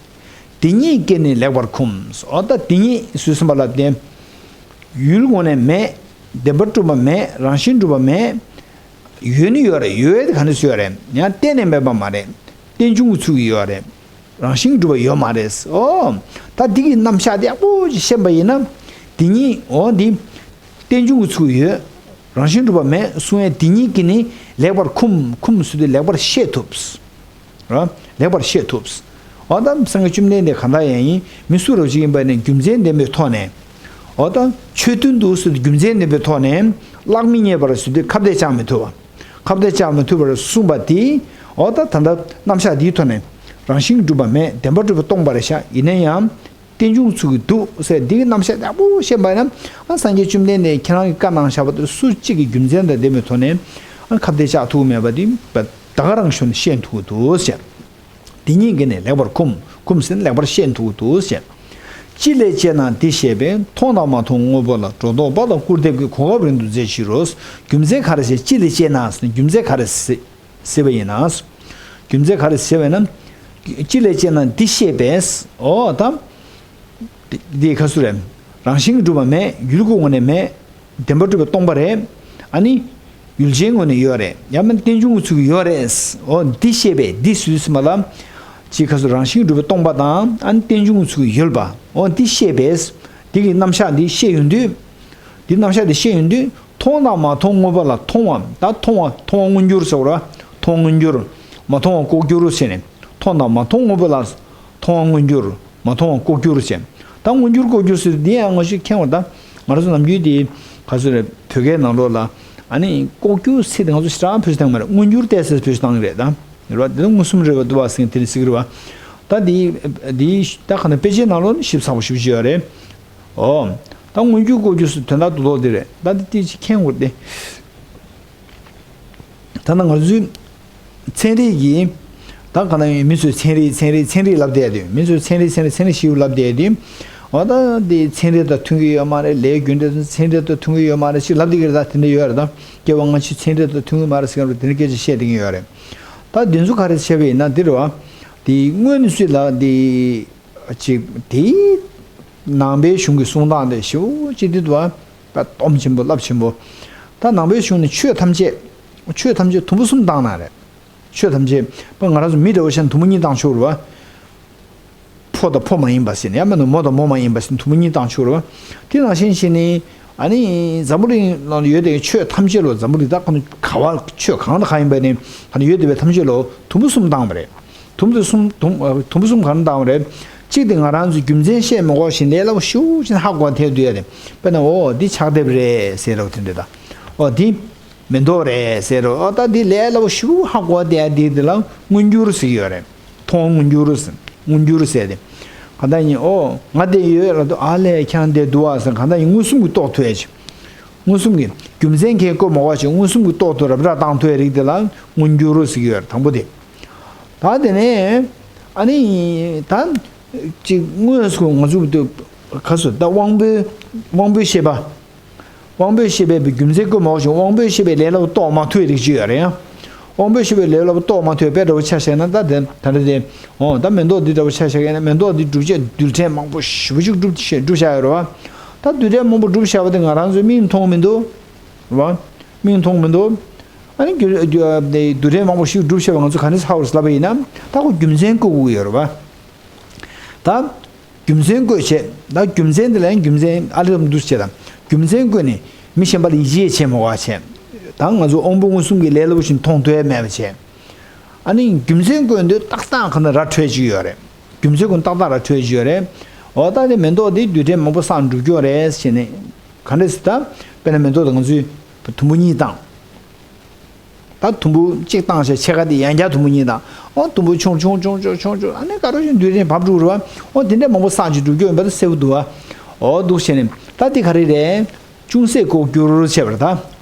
དེ་ཉིད་ཀྱིས་ནི་ལེགས་པར་ཁུམས། འོ་ད་དེ་ཉིད་ཟེར་དུས་ཙམ་པ་ལ་བརྟེན། ཡུལ་ངོས་ནས་མེད། བདེན་པར་གྲུབ་པ་མེད། རང་བཞིན་གྲུབ་པ་མེད། ཡོད་ནི་ཡོད་རེད། ཡོད་དེ་ག་ནས་སུ་ཡོད་རེད། ཡང་གཏན་ནས་མེད་པ་མ་རེད། རྟེན་འབྱུང་གི་ཚུལ་གྱིས་ཡོད་རེད། རང་བཞིན་གྲུབ་པ་ཡོད་མ་རེད། ཨོ། ད་འདི་གི་རྣམ་གཞག་དེ་ཡག་པོ་ཅིག་ཤེས་པ་ཡིན་ན། འདི་ཉིད་འོ་འདི། རྟེན་འབྱུང་གི་ཚུལ་གྱིས་ཡོད། རང་བཞིན་གྲུབ་པ་མེད་གསུང་ཡས་འདི་ཉིད་ཀྱིས་ནི་ལེགས་པར་ཁུམས། ཁུམས་ཟེར་དུས་ལེགས་པར་ཤེས་ཐུབ། ར། ལེགས་པར་ཤེས་ཐུབ། འོ་ད་སངས་རྒྱས་བཅོམ་ལྡན་འདས་གང་ལྟར་ཡང་ཡིན། མི་སུ་རུ་ཅིག་ཡིན་པ་ནས་རྒྱུ་མཚན་ལྡན་པའི་ཐོག་ནས། འོ་ད་ཆོས་མཐུན་དུ་ཟེར་དུས་རྒྱུ་མཚན་ལྡན་པའི་ཐོག་ནས་གླགས་མི་རྙེད་པར་ཟེར་དུས་ཁ་གཏད་བཅག་མི་ཐུབ་པ། ཁ་གཏད་བཅག་མི་ཐུབ་པར་གསུངས་པ་དེ། འོ་ད་ད་ལྟ་རྣམ་གཞག་འདིའི་ཐོག་ནས་རང་བཞིན་གྲུབ་པ་མེད། བདེན་པར་གྲུབ་པས་སྟོང་པ་རེད་ཤག་ཡིན་ན་ཡང་། རྟེན་འབྱུང་ཚུལ་གྱིས་འདུག་ཟེར་འདི་གི་རྣམ་གཞག་ཡག་པོ་ཤེས་པ་ཡིན་ན། ཨ་སངས་རྒྱས་བཅོམ་ལྡན་འདས་ཁྱེད་རང་གིས་བཀའ་གནང་བཞག་པ་དེ་སུ་གཅིག་གིས་རྒྱུ་མཚན་དང་ལྡན་པའི་ཐོག་ནས་ཨ་ཁ་གཏད་བཅག་ཐུབ་མེད་པ་དེ་ད་ག་རང་ཞོན་ཤེས་ཐུབ་འདུག་ཟེར། དེ་ཉིད་ཀྱིས་ནི་ལེགས་པར་ཁུམས། ཁུམས་ཟེར་ན་ལེགས་པར་ཤེས་ཐུབ་འདུག་ཟེར། ཅི་ལས་དཔྱད་ན་འདི་ཤེས་པས། མཐོང་དང་མ་མཐོང་དངོས་པོ་ལ། སྒྲོ་འདོགས་པ་དང་སྐུར་འདེབས་ཀྱིས། གོ་སྐབས་རིང་དུ་མཛད་ཕྱིར་རོ། རྒྱུ་མཚན་ག་རེ་ཟེར། ཅི་ལས་དཔྱད་ན་ཟེར་ན་རྒྱུ་མཚན་ག་རེ་ཟེར། ཟེར་བ་ཡིན་ན། རྒྱུ་མཚན་ག་རེ་ཟེར་བས་ན། ཅི་ལས་དཔྱད་ན་འདི་ཤེས་པས། འོ་ད། འདི་ག་ཚོད་རེད། རང་བཞིན་གྱིས་གྲུབ་པ་མེད། ཡུལ་ཀུན་ངོས་ནས་མེད། བདེན་པར་གྲུབ་པས་སྟོང་པ་རེད། ཨ་ནི། ཡུལ་ཅན་ངོས་ནས་ཡོད་རེད། ཡང་མིན་རྟེན་འབྱུང་གི་ཚུལ་གྱིས་ཡོད་རེད། འོ་འདི་ཤེས་པས་འདི་ཟེར་དུས་ཙམ་པ་ལ། ཅིག་ག་ཚོད་རང་བཞིན་གྱིས་གྲུབ་པས་སྟོང་པ་དང་ཨ་ནི་རྟེན་འབྱུང་གི་ཚུལ་གྱིས་ཡོད་པ། འོ་འདི་ཤེས་པས། འདི་གི་རྣམ་གཞག་འདི་ཤེས་ཡོང་དུས། འདི་རྣམ་གཞག་འདི་ཤེས་ཡོང་དུས། མཐོང་དང་མ་མཐོང་དངོས་པོ་ལ། མཐོང་བ་ད་མཐོང་བ་མཐོང་བ་མངོན་གྱུར་ཟེར་བ་རེད་བ། མཐོང་བ་མངོན་གྱུར། མ་མཐོང་བ་ལྐོག་གྱུར་ཟེར་ནས། མཐོང་དང་མ་མཐོང་དངོས་པོ་ལ། མཐོང་བ་མངོན་གྱུར། མ་མཐོང་བ་ལྐོག་གྱུར་ཟེར། ད་མངོན་གྱུར་ལྐོག་གྱུར་ཟེར་འདི་ཡང་ང་ཚོས་མཁྱེན་པ་ད། ང་རང་ཚོ་ནམ་རྒྱུན་དེ་ག་ཚོད་རེད། བོད་སྐད་ནང་ལོགས་ལ། ཨ་ནི་ལྐོག་གྱུར་ཟེར་དེ་ང་ཚོ་ཞེ་དྲག་བེད་སྤྱོད་བཏང་མ་རེད། མངོན་གྱུར་ཏོག་ཙམ་བེད་སྤྱོད་བཏང་གི་རེད་ད། རེད་བ། འདི་ལ་མངོན་སུམ་རེད་བ། འདུག་བ་ཟེར་དེ་ནི་ཟེར་གི་རེད་བ། ད་འདི་འདི་ད་ག་ནས་དཔེ་ཆའི་ནང་ལོགས་ནི་ཞིབ་ཚགས་པོ་ཞིབ་ཅིག་ཡོད་རེད། ཨོ། ད་མངོན་གྱུར་ལྐོག་གྱུར་སུ་དོན་དག་རྡོག་རྡོག་དེ་རེད། ད་དེ་ཏིག་ཅིག་མཁྱེན་དགོས་ཏེ། ད་ནང་ང་ཚོའི་ཚན་རིག་གི། ད་ག་ནང་ཡིན་མི་ཚོས་ཚན་རིག་ཚན་རིག་ཚན་རིག་ལབ་བསྡད་དུས། མི་ཚོས་ཚན་རིག་ཚན་རིག་ཚན་རིག་ཞིག་ལབ་བསྡད་དུས། འོ་ད་དེ་ཚན་རིག་དང་མཐུན་གྱི་ཡོད་མ་རེད། ལས་རྒྱུ་འབྲས་ཚན་རིག་དང་མཐུན་གྱི་ཡོད་མ་རེད་ཞིག་ལབ་བསྡད་ཀྱི་རེད། ད་དེ་འདྲ་ཡོད་རེད། ད་སྐྱེ་བ་སྔ་ཕྱི་ཚན་རིག་དང་མཐུན་གྱི་མ་རེད་ཟེར་གྱི་རེད། དེ་འདྲ་སྐད་ཆ་བཤད་བསྡད་ཀྱི་ཡོད་རེད། ད་དེ་ཚོ་ག་རེ་བྱས་པ་ཡིན་ན་འདི་རེད་བ། དེ་དངོས་གནས་སུ་ལ་དེ། ཅིག་དེའི་ནང་པའི་གཞུང་གི་གསུང་སྟངས་དེ་ཞེ་པོ་ཅིག་འདི་འདུག་བ། སྟོབས་ཆེན་པོ་རླབས་ཆེན་པོ། ད་ནང་པའི་གཞུང་ནས་ཆོས་ཐམས་ཅད། ཆོས་ཐམས་ཅད་དུམ་བུ་གསུམ་བཏང་ན་རེད། ཆོས་ཐམས་ཅད་པ་ང་རང་ཚོ་མི་འདྲ་བོ་བཤད་ན་དུམ་བུ་གཉིས་བཏང་ཆོག་རེད་བ། ཕོ་དང་ཕོ་མ་ཡིན་པ་ཟེར་ནས། ཡང་མིན་ན་མོ་དང་མོ་མ་ཡིན་པ་ཟེར་ནས་དུམ་བུ་གཉིས་བཏང་ཆོག་རེད་བ། དེ་ནང་བཞིན་བྱས་ནས་ཨ་ནི་འཛམ་བུ་གླིང་ནང་ཡོད་པའི་ཆོས་ཐམས་ཅད་ལོ། འཛམ་བུ་གླིང་ད་ག་ནས་ག་བ་ཆོས་གང་དང་གང་ཡིན་པ་ནས་ག་ནས་ཡོད་བསྡད་པའི་ཐམས་ཅད་ལོ་དུམ་བུ་གསུམ་བཏང་བ་རེད། དུམ་བུ་གསུམ་དུམ་ཨ་དུམ་བུ་གསུམ་ག་རེ་བཏང་བ་རེད། གཅིག་དེ་ང་རང་ཚོས་རྒྱུ་མཚན་བཤད་མི་དགོས་ཤིང་ལས་སླ་པོ་ཞེ་པོ་ཅིག་ཧ་གོ་ཐལ་འདུག་ཡ་རེད། དཔེར་ན་འོ་འདི་ཕྱག་དེབ་རེད་ཟེར་རོ་དེ་འདྲ་དང་། འོ་འདི་མེ་ཏོག་རེད་ཟེར་རོ། འོ་ད་འདི་ལས་སླ་པོ་ཞེ་པོ་ཧ་གོ་བསྡད་ཡ་འདི་འདི་ལ་མངོན་གྱུར་ཟེར་གྱི་ཡོད་རེད། མཐོང་མངོན་གྱུར་ཟེར། མངོན་གྱུར་ཟེར་ཏེ། གང་ལྟར་ཡིན། འོ་ང་དེ་ཡོད་ལ་དུ་ཨ་ལས་ཁྱེད་རང་དེ་འདུག་ཨ་ཟེར་གང་ལྟར་ཡིན་མངོན་སུམ་གྱིས་རྟོགས་ཐུབ་ཡ་ཅིག་མངོན་སུམ་གྱིས་རྒྱུ་མཚན་གྱིས་བཀོད་མ་དགོས་ཤིང་མངོན་སུམ་གྱིས་རྟོགས་ཐུབ་རབ་ར་བཏང་ཐུབ་ཡ་རིགས་དེ་ལ་མངོན་གྱུར་ཟེར་གྱི་ཡོད་རེད། དང་པོ་དེ། ད་དེ་ནས་ཨ་ནི་ད་ཅིག་དངོས་སུ་ང་ཚོ་དུ་ག་སུ་ད་དབང་པོའི་དབང་པོའི་ཤེས་པ། དབང་པོའི་ཤེས་པས་རྒྱུ་མཚན་བཀོད་མ་དགོས་ཤིང་དབང་པོའི་ཤེས་པས་ལས་སླ་པོ་རྟོགས་མ་ཐུབ་པའི་རིགས་ཅིག་ཡོད་རེད་ཡ། དབང་པོའི་ཤེས་པའི་ལས་སླ་པོ་རྟོགས་མ་ཐུབ་པའི་དཔེ་འདྲ་པོ་ཆ་བཞག་ན། ད་དེ་ད་འདྲ་དེ་འོ་ད་མེ་ཏོག་འདི་འདྲ་པོ་ཆ་བཞག་ཡིན་ན། མེ་ཏོག་འདི་སྒྲུབ་བྱེད་རྡུལ་ཕྲན་མང་པོ་ཞེ་པོ་ཅིག་སྒྲུབ་བྱེད་སྒྲུབ་བཞག་ཡོད་རེད་བ། ད་རྡུལ་ཕྲན་མང་པོ་སྒྲུབ་བཞག་པ་དེ་ང་རང་ཚོའི་མིག་མཐོང་མི་འདུག་རེད་བ། མིག་མཐོང་མི་འདུག་ཨ་ནི་རྒྱུ་རྒྱུ་རྡུལ་ཕྲན་མང་པོ་ཞིག་སྒྲུབ་བྱས་པ་ང་ཚོ་ག་འདྲ་ཧ་གོ་རེད་ལབ་པ་ཡིན་ན། ད་ཁོ་རྒྱུ་མཚན་བཀོད་དགོས་ཀྱི་ཡོད་རེད་བ། ད་རྒྱུ་མཚན་བཀོད་བྱས། ད་རྒྱུ་མཚན་དེ་ལ་ཡང་རྒྱུ་མཚན་ཨ་ལི་ཙམ་འདུག་བྱས། ད་རྒྱུ་མཚན་བཀོད་ནས་མི་གཞན་པ་ལ་ཡིད་ཆེས་བྱེད་མི་དགོས་པ་བྱས། ད་ང་ཚོ་དབང་པོ་མངོན་སུམ་གྱི་ལས་སླ་པོ་ཞིག་མཐོང་ཐུབ་ཡ་མེད་པ་བྱས། ཨ་ནི་རྒྱུ་མཚན་བཀོད་དུས་ཏག་ཏག་ག་ན་ར་འཕྲོད་ཀྱི་ཡོད་རེད། རྒྱུ་མཚན་བཀོད་ཏག་ཏག་ར་འཕྲོད་ཀྱི་ཡོད་རེད། འོ་ད་དེ་མེ་ཏོག་དེ་རྡུལ་ཕྲན་མང་པོ་སང་འགྲུབ་ཀྱི་ཡོད་རེད་ཟེར་ནས། ག་འདྲ་ཟེར། ད་དཔེར་ན་མེ་ཏོག་དེ་ང་ཚོས་དུམ་བུ་གཉིས་བཏང་། ད་དུམ་བུ་གཅིག་བཏང་བྱས་ཕྱེད་ཀ་དེ་ཡང་བསྐྱར་དུམ་བུ་གཉིས་བཏང་། ཨོ་དུམ་བུ་ཆུང་ཆུང་ཆུང་ཆུང་ཆུང་ཆུང་། ཨ་ནི་ག་རེ་ཞིག་རྡུལ་ཕྲན་བབས་འགྲོ་གི་རེད་བ། ཨོ་དེ་འདྲ་མང་པོ་སང་ཅིག་འགྲུབ་ཀྱི་ཡོད་པ་དེ་གསལ་པོ་འདུག་བ། ཨོ་འདུག་བྱས་ནས་ད་དེ་ག་རེ་རེད། ཅུང་ཟད་ལྐོག་གྱུར་བྱས་པ་རེད། ད་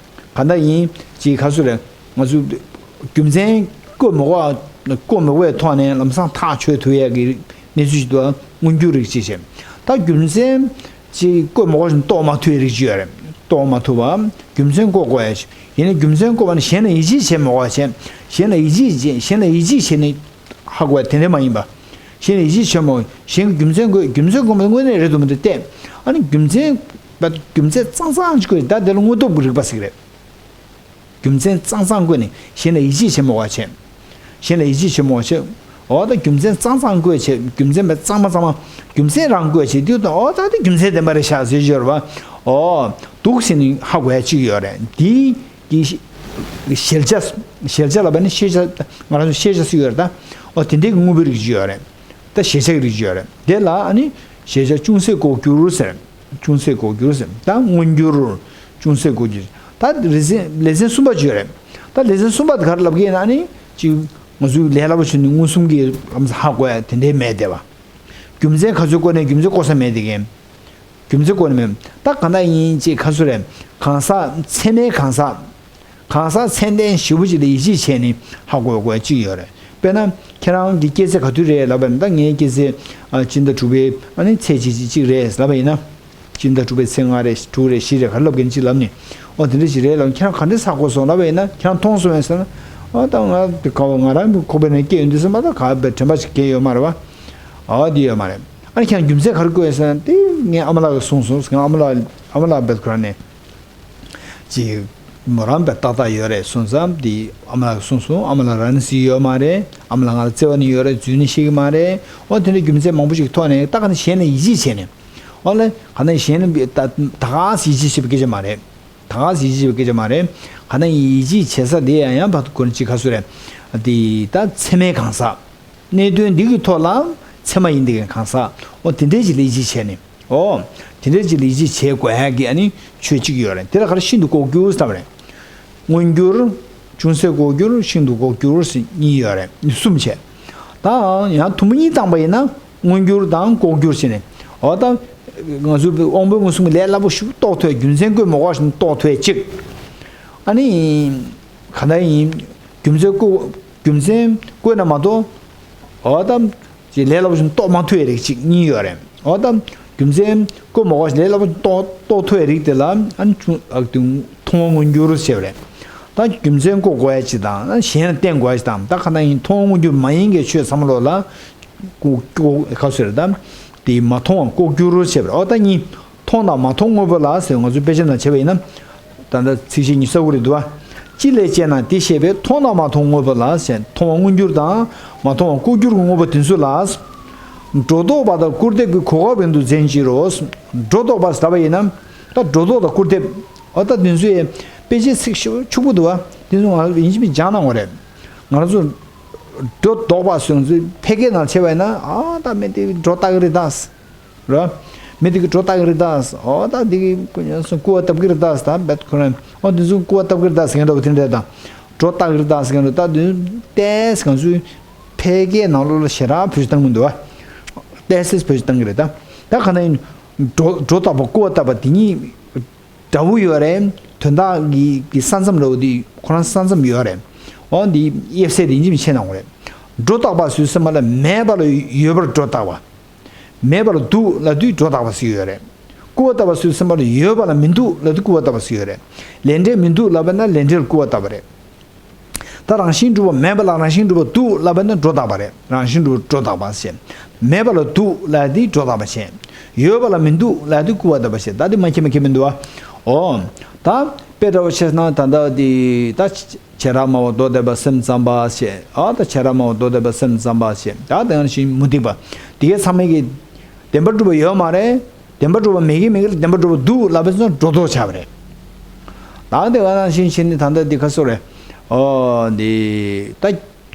ག་འདྲ་ཡིན་ཅིག་ག་ཚོད་རེད། ང་ཚོས་རྒྱུ་མཚན་བཀོད་མི་དགོས། བཀོད་མི་དགོས་པའི་ཐོག་ནས་ལམ་སང་ཐག་ཆོད་ཐུབ་ཡས་ཀྱི་གནས་ཚུལ་ཞིག་འདུག་མངོན་གྱུར་རིག་བྱེད་བྱས། ད་རྒྱུ་མཚན་ཅིག་བཀོད་མི་དགོས་ཤིང་རྟོགས་མ་ཐུབ་པའི་རིགས་ཅིག་ཡོད་རེད། རྟོགས་མ་ཐུབ་པ། རྒྱུ་མཚན་བཀོད་དགོས་ཡ་ཞིག་ཡིན་ན། རྒྱུ་མཚན་བཀོད་པ་ནི་གཞན་ལ་ཡིད་ཆེས་བྱེད་མི་དགོས་པ་བྱས། གཞན་ལ་ཡིད་ཆེས་བྱེད། གཞན་ལ་ཡིད་ཆེས་བྱས་ནས་ཧ་གོ་ཡ་དེ་འདྲ་མ་ཡིན་པ། གཞན་ལ་ཡིད་ཆེས་བྱེད་མི་དགོས། གཞན་གྱི་རྒྱུ་མཚན་བཀོད། རྒྱུ་མཚན་བཀོད་པ་དངོས་གནས་རེད་འདུག་མི་འདུག་བལྟས། ཨ་ནི་རྒྱུ་མཚན་རྒྱུ་མཚན་གཙང་གཙང་ཅིག་བཀོད། ད་དེ་ལ་དངོས་སྟོབས་ཀྱི་རིག་པ་ཟེར་གྱི་རེད། རྒྱུ་མཚན་གཙང་གཙང་བཀོད་ནས་གཞན་ལ་ཡིད་ཆེས་བྱེད་མི་དགོས་པ་བྱས། གཞན་ལ་ཡིད་ཆེས་བྱེད་མི་དགོས་པ་བྱས། འོ་ད་རྒྱུ་མཚན་གཙང་གཙང་བཀོད་བྱས། རྒྱུ་མཚན་པ་གཙང་མ་གཙང་མ། རྒྱུ་མཚན་རང་བཀོད་བྱས་དུས་དང་། འོ་ད་དེ་རྒྱུ་མཚན་ལྡན་པ་རེད་ཤག་ཟེར་གྱི་ཡོད་རེད་བ། འོ་འདུག་ཟེར་ནས་ཧ་གོ་ཡ་ཅིག་ཡོད་རེད། འདི་གི་གཞལ་བྱ། གཞལ་བྱ་ལབ་པ་ནི་ཤེས་བྱ། ང་རང་ཚོ་ཤེས་བྱ་ཟེར་གྱི་ཡོད་རེད་ད། འོ་དེ་འདྲའི་གི་དངོས་པོའི་རིགས་ཅིག་ཡོད་རེད། ད་གཞལ་བྱ་གི་རིགས་ཅིག་ཡོད་རེད། དེ་ལ་ཨ་ནི་གཞལ་བྱ་ཅུང་ཟད་ལྐོག་གྱུར་ཟེར། ཅུང་ཟད་ལྐོག་གྱུར་ཟེར། ད་མངོན་གྱུར། ཅུང་ཟད་ལྐོག་གྱུར། ད་ལེ་ཚན་ལེ་ཚན་གསུམ་པ་ཅིག་ཡོད་རེད། ད་ལེ་ཚན་གསུམ་པ་དེ་ག་རེ་ལབ་ཀྱི་ཡིན་ན། ཨ་ནི་ཅིག་ང་ཚོའི་ལས་སླ་པོ་བྱུང་ནས་མངོན་སུམ་གྱི་ལམ་སང་ཧ་གོ་ཡ་དེ་འདྲའི་མེད་བསྡད་པ། རྒྱུ་མཚན་ག་ཚོད་བཀོད་ནའི་རྒྱུ་མཚན་བཀོད་ས་མེད་དེ་གན། རྒྱུ་མཚན་བཀོད་ནས་མེད། ད་ག་འདྲ་ཡིན་ཅེས་ག་ཚོད་རེད། གང་ཟག་ཚད་མའི་གང་ཟག་གང་ཟག་ཚད་ལྡན་ཞེ་པོ་ཅིག་ལ་ཡིད་ཆེས་བྱས་ནས་ཧ་གོ་དགོས་ཅིག་ཡོད་རེད། དཔེར་ན་ཁྱེད་རང་གི་སྐྱེས་ཚེས་ག་དུས་རེད་ལབ་པ་ཡིན་ན། ད་ངའི་སྐྱེས་ཚེས་ཨ་སྤྱི་ཟླ་དྲུག་པའི་ཨ་ནི་ཚེས་གཅིག་གཅིག་གཅིག་རེད་ལབ་པ་ཡིན་ན། སྤྱི་ཟླ་དྲུག་པའི་ཚེས་ལྔ་རེད། དྲུག་རེད། བཞི་རེད། ག་རེ་ལབ་ཀྱི་ཡིན་ཅིག་ལབ་ནས། ཨོ་དེ་འདྲ་ཞིག་རེད་ལབ། ཁྱེད་རང་ག་འདྲས་ཧ་གོ་སོང་ལབ་པ་ཡིན་ན། ཁྱེད་རང་མཐོང་སོང་ངས་ཟེར་ན། ཨོ་ད་ང་དེ་ག་བ་ང་རང་གི་ཁོག་པའི་ནང་སྐྱེས་ཡོང་དུས་ཙམ་པ་ད་ག་བའི་དྲན་པ་ཞིག་གང་ཡོད་མ་རེད་བ། ཨོ་དེ་ཡོད་མ་རེད། ཨ་ནི་ཁྱེད་རང་རྒྱུ་མཚན་ག་རེ་བཀོད་ཡོད་ཟེར་ན། དེ་ངའི་ཨ་མ་ལགས་ཀྱིས་གསུངས་སོང་ཟེར། ང་ཨ་མ་ལགས་ཨ་མ་ལགས་བེད་ཁོ་རང་ནས་ཅིག་མོ་རང་བེད་ཏག་ཏག་ཡོད་རེད་གསུངས་ཙང་། དེ་ཨ་མ་ལགས་ཀྱིས་གསུངས་སོང་། ཨ་མ་ལགས་རང་ནས་ཟེར་ཡོད་མ་རེད། ཨ་མ་ལགས་ང་ལ་བརྩེ་བ་ནི་ཡོད་རེད། རྫུན་ནི་བཤད་ཀྱི་མ་རེད། ཨོ་དེ་འདྲའི་རྒྱུ་མཚན་མང་པོ་ཞིག་ཐོག་ནས། ད་ག་ནས་གཞན་ལ་ཡིད་ཆེས་བྱས་ནས། ཨོ་ལེ། ག་ནས་གཞན་ལ་ད་ད་ག་ཟེ་ཡིད་ཆེས་བྱེད་པའི་སྐད་ཆ་མ་རེད། ད་ག་ཟེ་ཡིད་ཆེས་བྱེད་པའི་སྐད་ཆ་མ་རེད། ག་ནས་ཡིད་ཆེས་བྱེད་ས་དེ་ཡང་ཡང་བར་དུ་གོ་ནས་ཅིག་ག་ཚོད་རེད། དེ་ད་ཚད་མའི་གང་ཟག་གནད་དོན་འདི་གི་ཐོག་ལ་ཚད་མ་ཡིན་དེ་གི་གང་ཟག་ཨོ་དེ་འདྲའི་ཅིག་ལ་ཡིད་ཆེས་བྱས་ནས། ཨོ། དེ་འདྲའི་ཅིག་ལ་ཡིད་ཆེས་བྱེད་དགོས་ཡ་གི་ཨ་ནི་ཆོས་གཅིག་ཡོད་རེད། དེ་ལ་ག་རེ་ཤིན་ཏུ་ལྐོག་གྱུར་ཟེར་བ་རེད། མངོན་གྱུར། ཅུང་ཟད་ལྐོག་གྱུར། ཤིན་ཏུ་ལྐོག་གྱུར་ཟེར་གཉིས་ཡོད་རེད། གསུམ་བྱས། ད་ཡང་དུམ་བུ་གཉིས་བཏང་པ་ཡིན་ན་མངོན་གྱུར་དང་ལྐོག་གྱུར་བྱས་ནས། འོ་ད་ང་ཚོའི་དབང་པོའི་མངོན་སུམ་གྱི་ལས་སླ་པོ་ཞིག་རྟོགས་ཐུབ། རྒྱུ་མཚན་བཀོད་མ་དགོས་ཤིང་རྟོགས་ཐུབ་གཅིག་ཨ་ནི་ག་འདྲ་ཡིན། རྒྱུ་མཚན་བཀོད། རྒྱུ་མཚན་བཀོད་ན་མ་གཏོགས། འོ་ད། ཅིག་ལས་སླ་པོ་ཞིག་རྟོགས་མ་ཐུབ་པའི་རིགས་གཅིག་གཉིས་ཡོད་རེད། འོ་ད། རྒྱུ་མཚན་བཀོད་མ་དགོས་ཤིང་ལས་སླ་པོ་རྟོགས་རྟོགས་ཐུབ་པའི་རིགས་དེ་ལ་ཨ་ནི་ཆུ་ཨ་དེ་མཐོང་བ་མངོན་གྱུར་ཟེར་བ་རེད། ད་རྒྱུ་མཚན་བཀོད་དགོས་ཡ་ཅིག་དང་། གཞན་ལ་བསྟན་དགོས་ཡ་ཅིག་དང་། ད་ག་ན་ཡིན་མཐོང་བ་མངོན་གྱུར་མ་ཡིན་མཁན་ཆོས་ཚང་མ་ལོག་ལ་ཀོ་ཀོ་ག་ཟེར་ད། དེ་མ་མཐོང་བ་ལྐོག་གྱུར་ཟེར་བ་རེད། འོ་ད་གཉིས། མཐོང་དང་མ་མཐོང་དངོས་པོ་ལ་ཟེར། ང་ཚོའི་དཔེ་ཆ་ནང་བྱས་པ་ཡིན་ན། ད་ལྟ་ཚིག་བཅད་ཉི་ཤུ་རྩ་དགུ་རེད་འདུག་བ། ཅི་ལས་དཔྱད་ན་དེ་ཤེས་པས། མཐོང་དང་མ་མཐོང་དངོས་པོ་ལ་ཟེར། མཐོང་བ་མངོན་གྱུར་དང་མ་མཐོང་བ་ལྐོག་གྱུར་གྱི་དངོས་པོ་དེ་ཚོ་ལ། སྒྲོ་འདོགས་པ་དང་སྐུར་འདེབས་ཀྱི་གོ་སྐབས་རིང་དུ་འཛིན་བྱེད་རོ། སྒྲོ་འདོགས་པ་ཟེར་བ་ཡིན་ན། ད་སྒྲོ་འདོགས་དང་སྐུར་འདེབས། འོ་ད་དེ་ཚོའི་དཔེ་ཆའི་ཚིག་ཞིབ་ཕྱུག་པོ་འདུག་བ། དེ་ཚོ་ང་ཡིན་གཅིག་མིན་གཅིག་སྦྱང་གནང་དགོས་རེད། ང་རང་ཚོ་སྒྲོ་འདོགས་པ་སོང་ཚེ་ཕལ་སྐད་ནང་བྱས་པ་ཡིན་ན། ཨ་ད་མི་དེ་སྒྲོ་བཏགས་ཀྱི་རེད་ད། ར། མི་དེ་གིས་སྒྲོ་བཏགས་ཀྱི་རེད་ད། ཨོ་ད་འདི་གིས་སྐུ་ངོ་སོང་སྐུར་བ་བཏབ་ཀྱི་རེད་ད་ཟེར། ད་བེད་ཁོ་རང་། ཨོ་འདི་ཚོ་སྐུར་བ་བཏབ་ཀྱི་རེད་ད་ཟེར་མཁན་འདྲ་བོ་དེ་འདྲ་དང་། སྒྲོ་བཏགས་ཀྱི་རེད་ད་ཟེར་མཁན་འདྲ། ད་འདི་ཏོག་ཙམ་ང་ཚོའི་ཕལ་སྐད་ནང་ལོགས་ལ་ཞེ་དྲག་བེད་སྤྱོད་བཏང་གི་འདུག་བ། ཏོག་ཙམ་བེད་སྤྱོད་བཏང་གི་རེད་ད། ད་ག་ན་ཡིན། སྒྲོ་སྒྲོ་བཏགས་པ་སྐུར་བ་བཏབ་པ་དེ་གཉིས་འདྲ་བོ་ཡོད་རེད། དོན་དག་གི་གི་ས་མཚམས་འདྲ་བོ་དེ་ཁོ་རང་ས་མཚམས་ཡོད་རེད། ཨོ་འདི་དབྱེ་བ་དེ་ཡིན་གཅིག་མིན་གཅིག་ཕྱེ་གནང་དགོས་རེད། སྒྲོ་བཏགས་པ་ཟེར་དུས་ཙམ་པ་ལ་མེད་པ་ལ་ཡོད་པར་སྒྲོ་བཏགས་པ། མེད་པ་ལ་འདུག་ལབ་དུས་སྒྲོ་བཏགས་པ་ཟེར་གྱི་ཡོད་རེད། སྐུར་བ་བཏབ་པ་ཟེར་དུས་ཙམ་པ་ལ་ཡོད་པ་ལ་མི་འདུག་ལབ་དུས་སྐུར་བ་བཏབ་པ་ཟེར་གྱི་ཡོད་རེད། ལས་འབྲས་མི་འདུག་ལབ་པ་ན་ལས་འབྲས་ལ་སྐུར་བ་བཏབ་པ་རེད། ད་རང་བཞིན་གྲུབ་པ་མེད་པ་ལ་རང་བཞིན་གྲུབ་པ་འདུག་ལབ་པ་ན་སྒྲོ་བཏགས་པ་རེད། རང་བཞིན་གྲུབ་པ་སྒྲོ་བཏགས་པ་བྱས། མེད་པ་ལ་འདུག་ལབ་དེ་སྒྲོ་བཏགས་པ་བྱས། ཡོད་པ་ལ་མི་འདུག་ལབ་དེ་སྐུར་བ་བཏབ་པ་བྱས། ད་དེ་མ་ཁྱད་མ་ཁྱད་མི་འདུག་ཨ། ཨོ། ད་དཔེ་འདྲ་བོ་བྱས་ན་ད་ལྟ་དེ་ད། བྱེ་བྲག་སྨྲ་བ་མདོ་སྡེ་པ་སེམས་ཙམ་པ་ཞེས། ཨ་ད་བྱེ་བྲག་སྨྲ་བ་མདོ་སྡེ་པ་སེམས་ཙམ་པ་ཞེས། ད་དེ་ནང་བཞིན་མུ་སྟེགས་པ། དེ་གའི་ཚང་མས་ཀྱི་བདེན་པར་གྲུབ་པ་ཡོད་མ་རེད། བདེན་པར་གྲུབ་པ་མེད་ཀྱི་མེད་ཀྱི་ལ་བདེན་པར་གྲུབ་པ་འདུག་ལབ་པའི་ཚོ་སྒྲོ་འདོགས་བྱ་བ་རེད། ད་དེ་ག་ནང་བཞིན་བྱས་ནས་ད་ལྟ་འདི་ཁ་སོ་རེད། ཨོ་འདི་ད་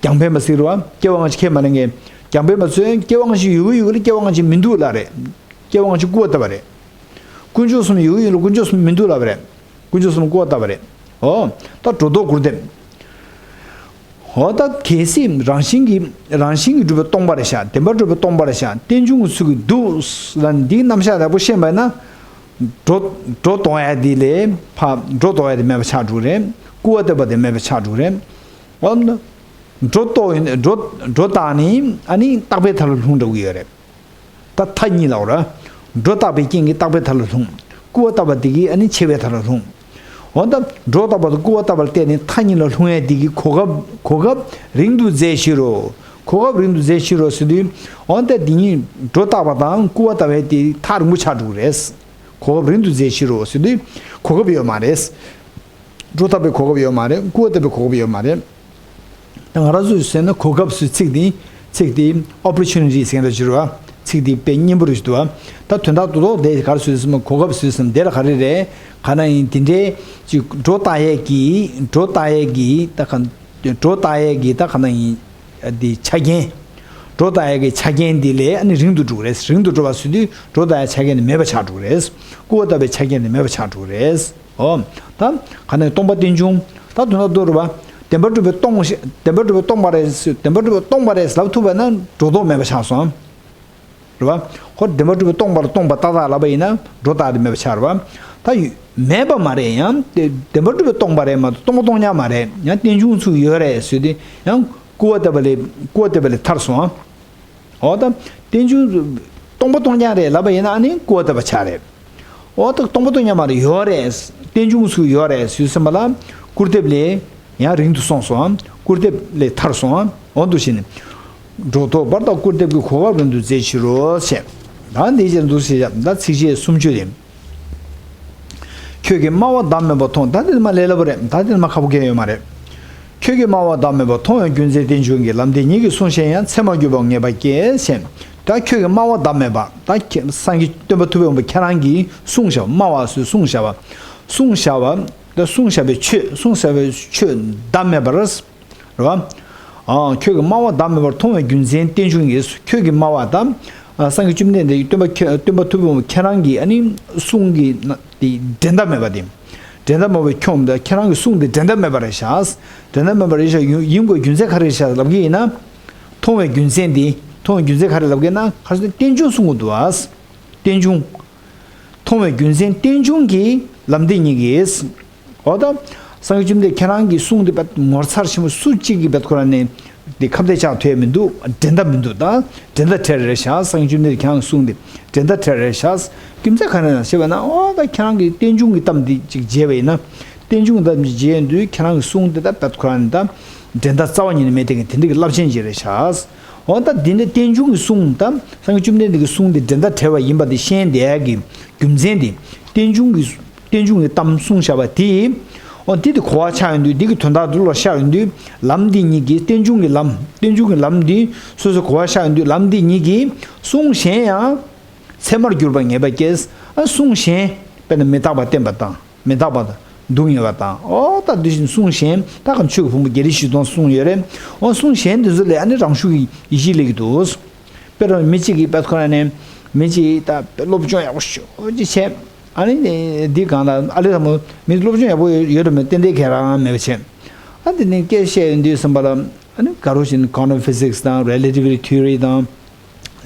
རྒྱང་འཕེན་པ་ཟེར་བ་སྐྱེ་བ་སྔ་ཕྱི་ཁས་མ་ལེན་མཁན། རྒྱང་འཕེན་པ་ཚོས་སྐྱེ་བ་སྔ་ཕྱི་ཡོད་ཀྱི་ཡོད་ཀྱི་ལ་སྐྱེ་བ་སྔ་ཕྱི་མི་འདུག་ལབ་རེད། སྐྱེ་བ་སྔ་ཕྱི་སྐུར་བ་བཏབ་པ་རེད། དཀོན་མཆོག་གསུམ་ཡོད་ཀྱི་ཡོད་ལ་དཀོན་མཆོག་གསུམ་མི་འདུག་ལབ་པ་རེད། དཀོན་མཆོག་གསུམ་སྐུར་བ་བཏབ་པ་རེད། ཨོ། ད་སྒྲོ་འདོགས་སྐུར་འདེབས། ཨོ་ད་གལ་སྲིད་རང་བཞིན་གྱིས་རང་བཞིན་གྱིས་གྲུབ་པའི་སྟོང་པ་རེད་ཤག་བདེན་པར་གྲུབ་པའི་སྟོང་པ་རེད་ཤག་རྟེན་འབྱུང་གི་ཚུལ་གྱིས་འདུག་ལ་འདིའི་རྣམ་གཞག་ལེགས་པོ་ཤེས་པ་ཡིན་ན། སྒྲོ་སྒྲོ་འདོགས་ཡ་འདི་ལས་ཕ་སྒྲོ་འདོགས་ཡ་དེ་མེད་པ་ཆགས་འགྲོ་གི་རེད། སྐུར་བ་བཏབ་པ་དེ་མེད་པ་ཆགས་འགྲོ་གི་རེད། ཨོ་ན། སྒྲོ་འདོགས་ཡིན་སྒྲོ་སྒྲོ་བཏགས་ནི་ཨ་ནི་རྟག་པའི་མཐའ་ལ་ལྷུང་འགྲོ་གི་ཡོད་རེད། ད་མཐའ་གཉིས་ལ་འོ་ར། སྒྲོ་བཏགས་པའི་རྐྱེན་གྱིས་རྟག་པའི་མཐའ་ལ་ལྷུང་། སྐུར་བ་བཏབ་པ་དེ་གིས་ཨ་ནི་ཆེ་བའི་མཐའ་ལ་ལྷུང་། འོ་ད་སྒྲོ་བཏགས་པ་དང་སྐུར་བ་བཏབ་པ་ལ་བརྟེན་ནས་མཐའ་གཉིས་ལ་ལྷུང་ཡས་དེ་གི་གོ་སྐབས་གོ་སྐབས་རིང་དུ་མཛད་ཕྱིར་རོ། གོ་སྐབས་རིང་དུ་མཛད་ཕྱིར་རོ་ཟེར་དུས། འོ་ད་དེ་གཉིས་སྒྲོ་བཏགས་པ་དང་སྐུར་བ་བཏབ་པའི་དེ་ཐག་རིང་པོ་ཆགས་འགྲོ་གི་རེད། གོ་སྐབས་རིང་དུ་མཛད་ཕྱིར་རོ་ཟེར་དུས། གོ་སྐབས་ཡོད་མ་རེད། སྒྲོ་བཏགས་པའི་གོ་སྐབས་ཡོད་མ་རེད། སྐུར་བ་བཏབ་པའི་གོ་སྐབས་ཡོད་མ་རེད། ད་ང་རང་ཚོས་ཟེར་ན་གོ་སྐབས་སུ་ཚིག་འདི་ཚིག་འདི་opportunity་ཟེར་འདྲ་ཞིག་རེད་བ། ཚིག་འདི་དཔེ་སྙན་པོ་རེད་ཞུ་དུ་བ། ད་དོན་དག་རྡོག་རྡོག་དེ་ག་རེ་ཟེར་ཟེར་ན་གོ་སྐབས་ཟེར་ཟེར་ན་དེ་ལ་ག་རེ་རེད། ག་ན་ཡིན་དེ་འདྲའི་ཅིག་སྒྲོ་བཏགས་ཡས་ཀྱི་སྒྲོ་བཏགས་ཡས་ཀྱི་ད་ག་སྒྲོ་བཏགས་ཡས་ཀྱི་ད་ག་ན་ཡིན་འདི་ཆ་རྐྱེན། སྒྲོ་བཏགས་ཡས་ཀྱི་ཆ་རྐྱེན་འདི་ལས་ཨ་ནི་རིང་དུ་འགྲོ་གི་རེད། རིང་དུ་འགྲོ་བ་ཟེར་དུས་སྒྲོ་བཏགས་ཡས་ཆ་རྐྱེན་འདི་མེད་པ་ཆགས་འགྲོ་གི་རེད། སྐུར་བ་བཏབ་པའི་ཆ་རྐྱེན་འདི་མེད་པ་ཆགས་འགྲོ་གི་རེད། ཨོ། ད་ག་ནས་སྟོང་པ་རྟེན་འབྱུང་། ད་དོན་དག་རྡོག་རེད་བ། བདེན་པར་གྲུབ་པའི་སྟོང་ཞེས་བདེན་པར་གྲུབ་པའི་སྟོང་པ་རེད་ཟེར་བདེན་པར་གྲུབ་པའི་སྟོང་པ་རེད་ལབ་ཐུབ་པ་ན་སྒྲོ་འདོགས་མེད་པ་ཆགས་སོང་། རེད་བ། ཁོ་བདེན་པར་གྲུབ་པའི་སྟོང་པ་ལ་སྟོང་པ་ཏག་ཏག་ལབ་པ་ཡིན་ན་སྒྲོ་བཏགས་དེ་མེད་པ་ཆགས་རེད་བ། ད་ཡོད་མེད་པ་མ་རེད་ཡང་དེ་བདེན་པར་གྲུབ་པའི་སྟོང་པ་རེད་མ་གཏོགས་སྟོང་པ་སྟོང་རྐྱང་མ་རེད་ཡང་རྟེན་འབྱུང་ཚུལ་ཡོད་རེད་ཟེར་དུས་ཡང་སྐུར་བ་བཏབ་པ་ལས་སྐུར་བ་བཏབ་པ་ལས་ཐར་སོང་། འོ་ད། རྟེན་འབྱུང་། སྟོང་པ་སྟོང་རྐྱང་རེད་ལབ་པ་ཡིན་ན་ཨ་ནི་སྐུར་བ་བཏབ་པ་ཆགས་རེད། འོ་ད་སྟོང་པ་སྟོང་རྐྱང་མ་རེད་ཡོད་རེད། རྟེན་འབྱུང་ཚུལ་ཡོད་རེད་ཟེར་ཟིན་པ་ལ། སྐུར་འདེབས་ལས། ཡང་རིང་དུ་སོང་སོང་། སྐུར་འདེབས་ལས་ཐར་སོང་། འོ་འདུག་བྱས་ནས། སྒྲོ་འདོགས་པ་དང་སྐུར་འདེབས་ཀྱི་གོ་སྐབས་རིང་དུ་མཛད་ཕྱིར་རོ་ཞེས། ད་འདི་བྱས་འདུག་ཟེར་ཡ་ད་ཚིགས་བཅད་སུམ་ཅུ་རེད། ཁྱོད་ཀྱིས་སྨྲ་བ་བདག་མེད་པར་མཐོང་། ད་དེ་མ་ལས་སླ་པོ་རེད། ད་དེ་མ་ཁག་པོ་གང་ཡོད་མ་རེད། ཁྱོད་ཀྱིས་སྨྲ་བ་བདག་མེད་པར་མཐོང་བའི་རྒྱུ་མཚན་རྟེན་འབྱུང་གི་ལམ་དེ་ཉིད་ཀྱིས་གསུངས་ཤིང་ཡང་ཚད་མར་གྱུར་པར་ངེས་པ་སྐྱེས་ཞེས། ད་ཁྱོད་ཀྱིས་སྨྲ་བ་བདག་མེད་པ་ད་ཁྱེད་སངས་རྒྱས་སྟོན་པ་ཐུབ་པའི་དབང་པོ་ཁྱེད་རང་གིས་གསུངས་བཞག་སྨྲ་བ་ཟེར་གསུངས་བཞག་པ། གསུངས་བཞག་པ། ད་གསུངས་བཞག་པའི་ཆོས་གསུངས་བཞག་པའི་ཆོས་བདག་མེད་པར། རེད་བ། ཨ། ཁྱོད་ཀྱིས་སྨྲ་བ་བདག་མེད་པར་མཐོང་བའི་རྒྱུ་མཚན་རྟེན་འབྱུང་གིས་ཁྱོད་ཀྱིས་སྨྲ་བ་དང་། ཨ། སངས་རྒྱས་བཅོམ་ལྡན་འདས་ཀྱི་སྟོན་པ་ཁྱེད་སྟོན་པ་ཐུབ་པའི་དབང་པོ་ཁྱེད་རང་གིས་ཨ་ནི་གསུང་གི་ན་དེ་འགྲན་ཟླ་མེད་པ་དེ། འགྲན་ཟླ་མེད་པའི་ཁྱོད་ཀྱི་ཁྱེད་རང་གི་གསུང་དེ་འགྲན་ཟླ་མེད་པ་རེད་ཤག་འགྲན་ཟླ་མེད་པ་རེད་ཤག་ཡིན་ཡིན་དགོས་རྒྱུ་མཚན་ག་རེ་རེད་ཤག་ལབ་ཀྱི་ཡིན་ན། མཐོང་བའི་རྒྱུ་མཚན་དེ་མཐོང་བའི་རྒྱུ་མཚན་ག་རེ་ལབ་ཀྱི་ཡིན་ན་ག་རེ་ཟེར་རྟེན་འབྱུང་གསུང་གི་འདུག་ཨ། རྟེན་འབྱུང་། མཐོང་བའི་རྒྱུ་མཚན་རྟེན་འབྱུང་གི་ལམ་དེ་ཉིད་ཀྱིས། འོ་ད། སངས་རྒྱས་བཅོམ་ལྡན་ཁྱེད་རང་གི་གསུང་དེ་བས་ངོ་མཚར་ཆེན་པོ་སུ་གཅིག་གིས་བས་ཁོ་རང་ནས་དེ་ཁ་གཏད་བཅག་ཐུབ་ཡ་མི་འདུག་འགྲན་ཟླ་མི་འདུག་ད་འགྲན་ཟླ་བྲལ་རེད་ཤག་སངས་རྒྱས་བཅོམ་ལྡན་ཁྱེད་རང་གི་གསུང་དེ་འགྲན་ཟླ་བྲལ་རེད་ཤག་རྒྱུ་མཚན་ག་རེ་ན་ཞེས་པ་ན་འོ་ད་ཁྱེད་རང་གི་རྟེན་འབྱུང་གི་གཏམ་འདི་གཅིག་མཇལ་བ་ཡིན་ན། རྟེན་འབྱུང་གི་གཏམ་གཅིག་མཇལ་དུས་ཁྱེད་རང་གི་གསུང་དེ་ད་བས་ཁོ་རང་ནས་ད་འགྲན་ཟླ་རྩ་བ་ཉིད་ནས་མེད་དེ་གི་དེ་འདྲ་གི་རླབས་ཆེན་ཅིག་རེད་ཤག་འོ་ད་འདི་འདྲ་རྟེན་འབྱུང་གི་གསུང་ད་སངས་རྒྱས་བཅོམ་ལྡན་འདས་ཀྱི་གསུང་དེ་འགྲན་ཟླ་བྲལ་བ་ཡིན་པ་དེ་ཤེས་བསྡད་ཡ་གི་རྒྱུ་མཚན་དེ་རྟེན་འབྱུང་གི་རྟེན་འབྱུང་གི་གཏམ་གསུངས་བཞག་པ་དེ། འོ་འདི་དེ་གོ་བ་ཆགས་ཡོང་དུས་འདི་གི་དོན་དག་འདི་ལ་ཤར་ཡོང་དུས་ལམ་འདི་ཉིད་ཀྱིས་རྟེན་འབྱུང་གི་ལམ་རྟེན་འབྱུང་གི་ལམ་འདི་སོ་སོ་གོ་བ་ཤར་ཡོང་དུས་ལམ་འདི་ཉིད་ཀྱིས་གསུངས་གཞན་ཡང་ཚད་མར་གྱུར་པ་ངེས་པ་སྐྱེས། ཨ་གསུངས་གཞན་དཔེར་ན་མི་རྟག་པ་བསྟན་པ་དང་མི་རྟག་པ་དང་སྡུག་བསྔལ་བ་དང་འོ་ད་འདི་བཞིན་གསུངས་གཞན་ད་ག་ཆོས་ཀྱི་ཕུང་པོ་བརྒྱད་ཁྲི་བཞི་སྟོང་གསུངས་ཡོད་རེད། འོ་གསུངས་གཞན་འདི་ཚོ་ལས་ཨ་ནི་རང་ཤུགས་ཀྱིས་ཡིད་ཆེས་སླེབས་ཀྱི་འདུག་དཔེར་ན་མི་གཅིག་གིས་དཔེ་ཁོ་ན་ནས་མི་གཅིག་ད་སློབ་སྦྱོང་ཡག་པོ་ཞེ་པོ་ཅིག་བྱས། ཨ་ནི་འདི་གང་ལ་ཨ་ལེ་ལྷ་མོ་མི་སློབ་སྦྱོང་ཡག་པོ་ཡོད་ཡོད་རེད་མོད་ཏན་ཏན་ག་རང་མེད་པ་བྱས། ཨ་འདི་ནས་སྐད་བཤད་ཡོང་དུས་ཙམ་པ་ལ་ཨ་ནི་ག་རེ་ཟེར་ན་quantum physics་དང་relativity theory་དང་།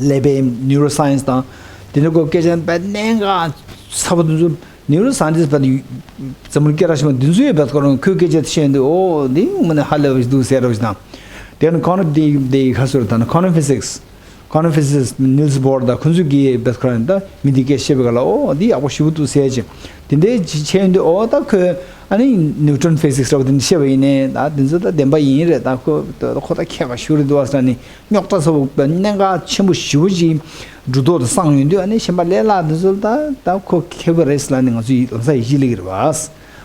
ཀླད་པའི་neuroscience་དང་། དེ་འདྲ་སྐོར་སྐད་ཆ་དཔེ་གནད་འགག་ཚ་པོ་དེ་ཚོ་neuroscientist་དཔེ་འཛམ་བུ་གླིང་སྐད་གྲགས་ཆེན་པོ་འདི་ཚོ་ཡོད་པའི་སྐོར་ཁོས་སྐད་ཆ་དེ་བཤད་ཡོང་དུས་ཨོ་འདི་ངོ་མ་ནས་ཧ་ལས་པ་ཞིག་འདུག་ཟེར་རོ་ཞིག་དང་། དེ་ནི་quantum་དེ་དེ་ག་ཟེར་དང་quantum physics། Quantum physicist Niels Bohr་དང་ཁོང་ཚོས་ཀྱིས་བེད་ཁོ་རང་ད་མི་འདི་སྐད་བཤད་པའི་སྐབས་ལ་ཨོ་འདི་ཡག་པོ་ཞེ་པོ་འདུག་ཟེར་ཅིང་དེ་འདྲའི་ཅིག་བྱས་ཡོང་དུས་ཨོ་ད་ཁོས་ ཨ་ནི་ནིའུ་ཊོན་ཕི་ཟིག་སི་ལབ་དེ་འདྲ་བཤད་པ་ཡིན་ནའི་ད་དེ་ཚོ་ད་བདེན་པ་ཡིན་རེད། ད་ཁོ་ད་ཁོ་ད་མཁས་པ་ཞིག་རེད་འདུག་བ་ཟེར་ནས་རྙོག་དྲ་ཚ་པོ་གནད་འགག་ཆེན་པོ་ཞེ་པོ་ཅིག་སྒྲོ་འདོགས་དང་བསྲང་ཡོང་དུས། ཨ་ནི་གཞན་པ་ལས་སླ་དེ་ཚོ་ད་ད་ཁོ་མཁས་པ་རེད་ཟེར་ལབ་ནས་ང་ཚོ་ཡི་ལམ་སང་ཡིད་ཆེས་སླེབས་ཀྱི་རེད་བ།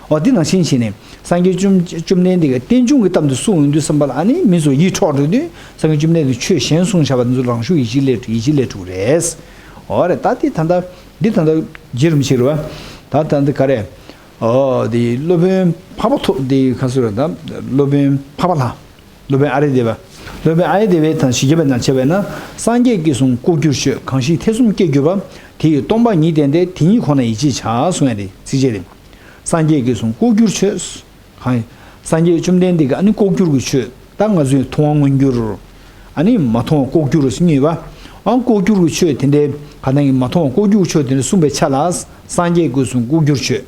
འོ་དེ་ནང་བཞིན་བྱས་ནས་སངས་རྒྱས་བཅོམ་བཅོམ་ལྡན་འདས་ཀྱིས་རྟེན་འབྱུང་གི་གཏམ་དེ་གསུངས་ཡོང་དུས་ཙམ་པ་ལ། ཨ་ནི་མི་ཚོ་ཡིད་འཕྲོག་འགྲོ་དུས་སངས་རྒྱས་བཅོམ་ལྡན་འདས་ཆོས་གཞན་གསུངས་བཞག་པ་དེ་ཚོ་རང་ཤུགས་ཡིད་ཆེས་སླེབས་ཡིད་ཆེས་སླེབས་འགྲོ་གི་རེད། འོ་རེད། ད་དེ་ད་ལྟ་འདི་ད་ལྟ་བརྗེད་རུམ་ཞིག་རེད་བ། ད་ད་འདི་ག་རེ། ཨོ་དེ་སློབ་དཔོན་འཕགས་པ་ཐོབ་དེ་ག་སུ་རེད། ད་སློབ་དཔོན་འཕགས་པ་ལྷ། སློབ་དཔོན་ཨ་རི་དེ་བ། སློབ་དཔོན་ཨ་རི་དེ་བས་དང་ཞིག་རྒྱབ་པའི་ནང་བྱས་པས་ན། སངས་རྒྱས་ཀྱིས་གསུངས་ལྐོག་གྱུར་ཆོས། གང་ཞིག་ཐེ་ཚོམ་སྐྱེ་གྱུར་པ། དེ་ཡི་སྟོང་པ་ཉིད་བསྟན་ཏེ། དེ་ཉིད་ཁོ་ན་ཡིད་ཆེས་བྱ། གསུངས་ཡ་དེ་ཚིགས་བཅད་དེ། སངས་རྒྱས་ཀྱིས་གསུངས་ལྐོག་གྱུར་ཆོས། གང་། སངས་རྒྱས་བཅོམ་ལྡན་འདས་ཀྱིས་ཨ་ནི་ལྐོག་གྱུར་གྱི་ཆོས། ད་ང་ཚོས་མཐོང་བ་མངོན་གྱུར། ཨ་ནི་མ་མཐོང་བ་ལྐོག་གྱུར་ཟེར་གཉིས་ཡོད་པ། ཨ་ལྐོག་གྱུར་གྱི་ཆོས་དེ་འདྲའི་ག་ད་ཡིན་མ་མཐོང་བ་ལྐོག་གྱུར་གྱི་ཆོས་དེ་འདྲ་གསུངས་པའི་ཆ་ལ། སངས་རྒྱས་ཀྱིས་གསུངས་ལྐོག་གྱུར་ཆོས།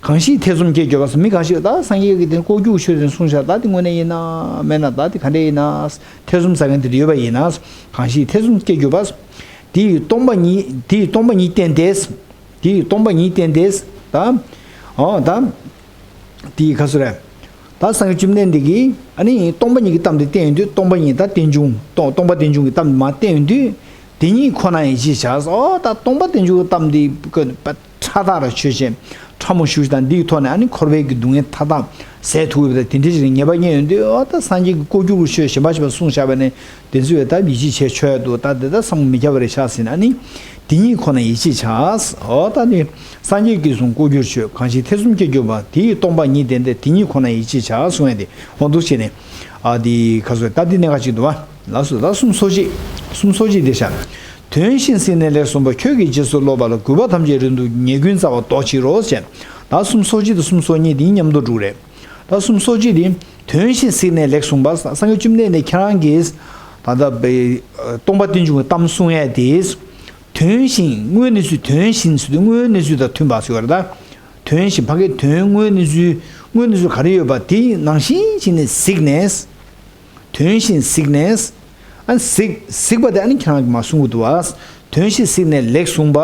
གང་ཞིག་ཐེ་ཚོམ་སྐྱེ་གྱུར་པ། མི་འགའ་ཞིག་ད་སངས་རྒྱས་ཀྱིས་དེ་ལྐོག་གྱུར་ཆོས་དེ་གསུངས་ཤག་ད་དེ་དངོས་གནས་ཡིན་ན་མེད་ན། ད་དེ་ག་འདྲས་ཡིན་ན་ཐེ་ཚོམ་ཟ་མཁན་དེ་འདྲ་ཡོད་པ་ཡིན་ན། གང་ཞིག་ཐེ་ཚོམ་སྐྱེ་གྱུར་པ། དེ་ཡི་སྟོང་པ་ཉིད། དེ་ཡི་སྟོང་པ་ཉིད་བསྟན་ཏེ། དེ་ཡི་སྟོང་པ་ཉིད་བསྟན་ཏེ། ད་འོ་ད་དེ་ཡི་ག་སུ་རེད། ད་སངས་རྒྱས་བཅོམ་ལྡན་འདས་ཀྱིས་ཨ་ནི་སྟོང་པ་ཉིད་ཀྱི་གཏམ་དེ་བསྟན་ཡོང་དུས། སྟོང་པ་ཉིད་ད་རྟེན་འབྱུང་སྟོང་སྟོང་པ་རྟེན་འབྱུང་གི་གཏམ་དེ་མར་བསྟན་ཡོང་དུས། དེ་ཉིད་ཁོ་ན་ཡིད་ཆེས་བྱ། ཨོ་ད་སྟོང་པ་རྟེན་འབྱུང་གི་གཏམ་དེ་ཕྲ་དག་ར་ཆོས་ཅན། ཕྲ་མོ་ཞེ་པོ་ཅིག་དང་། འདིའི་ཐོག་ནས་ཨ་ནི་འཁོར་བའི་གི་སྡུག་བསྔལ་མཐའ་དག་ཟད་ཐུབ་ཡོད་པ་དང་། དེ་འདྲའི་ཅིག་ངེས་པ་རྙེད་ཡོང་དུས། ཨོ་ད་སངས་རྒྱས་ཀྱིས་ལྐོག་གྱུར་གྱི་ཆོས་གཞན་པ་ཞིག་གསུངས་བཞག་པ་ནི་དེ་ཚོ་ཡང་ད་ཡིད་ཆེས་བྱས་ཆོག་ཡ་འདུག་ད་དེ་ད་བསམ་མི་ཁྱབ་པ་རེད་ཤག་ཟེར་ནས། ཨ་ནི་དེ་ཉིད་ཁོ་ན་ཡིད་ཆེས་བྱ། ཨོ་ད་ནི་སངས་རྒྱས་ཀྱིས་གསུངས་ལྐོག་གྱུར་ཆོས། གང་ཞིག་ཐེ་ཚོམ་སྐྱེ་གྱུར་པ། དེ་ཡི་སྟོང་པ་ཉིད་བསྟན་ཏེ། དེ་ཉིད་ཁོ་ན་ཡིད་ཆེས་བྱ། གསུངས་ཡ་དེ་འོ་འདུག་བྱས་ནས། ཨ་དེ་ག་སོ་ད་འདི་གནད་འགག་ཅིག་འདུག་བ། ལགས་སོ། ད་གསུམ་སོ་གཅིག་གསུམ་སོ་གཅིག་དེ་བྱ། དོན་བཞིན་གཟིགས་ནས་ལེགས་གསུངས་པ། ཁྱོད་ཀྱིས་རྗེས་སུ་སློབ་པ་ལ། རྒུད་པ་ཐམས་ཅད་རིང་དུ། ཉེས་ཀུན་རྩ་བ་ཟློག་ཕྱིར་རོ། ཞེས། ད་གསུམ་སོ་གཅིག་དང་གསུམ་སོ་གཉིས་དེ་མཉམ་དུ་འགྲོ་གི་རེད། ད་གསུམ་སོ་གཅིག་དེ། དོན་བཞིན་གཟིགས་ནས་ལེགས་གསུངས་པ། སངས་རྒྱས་བཅོམ་ལྡན་འདས་ཁྱེད་རང་གིས་ད་ལྟ་བའི་སྟོང་པ་རྟེན་འབྱུང་གི་གཏམ་གསུང་ཡས་དེ། དོན་བཞིན། དངོས་གནས་ཚུལ། དོན་བཞིན་ཟེར་དུས་དངོས་གནས་ཚུལ་དང་མཐུན་པ་ཟེར་བ་རེད། ད་དོན་བཞིན་ཕ་གིའི་དོན་དངོས་གནས་ཚུལ། དངོས་གནས་ཚུལ་ག་རེ་ཡོད་པ་དེ་ནང་བཞིན་བྱས་ནས་གཟིགས་ནས། དོན་བཞིན་གཟིགས་ནས། ཨ་གཟིགས་གཟིགས་པ་དེ་ཨ་ནི་ཁྱེད་རང་གིས་མར་གསུང་གི་འདུག་བ། དོན་བཞིན་གཟིགས་ནས་ལེགས་གསུངས་པ།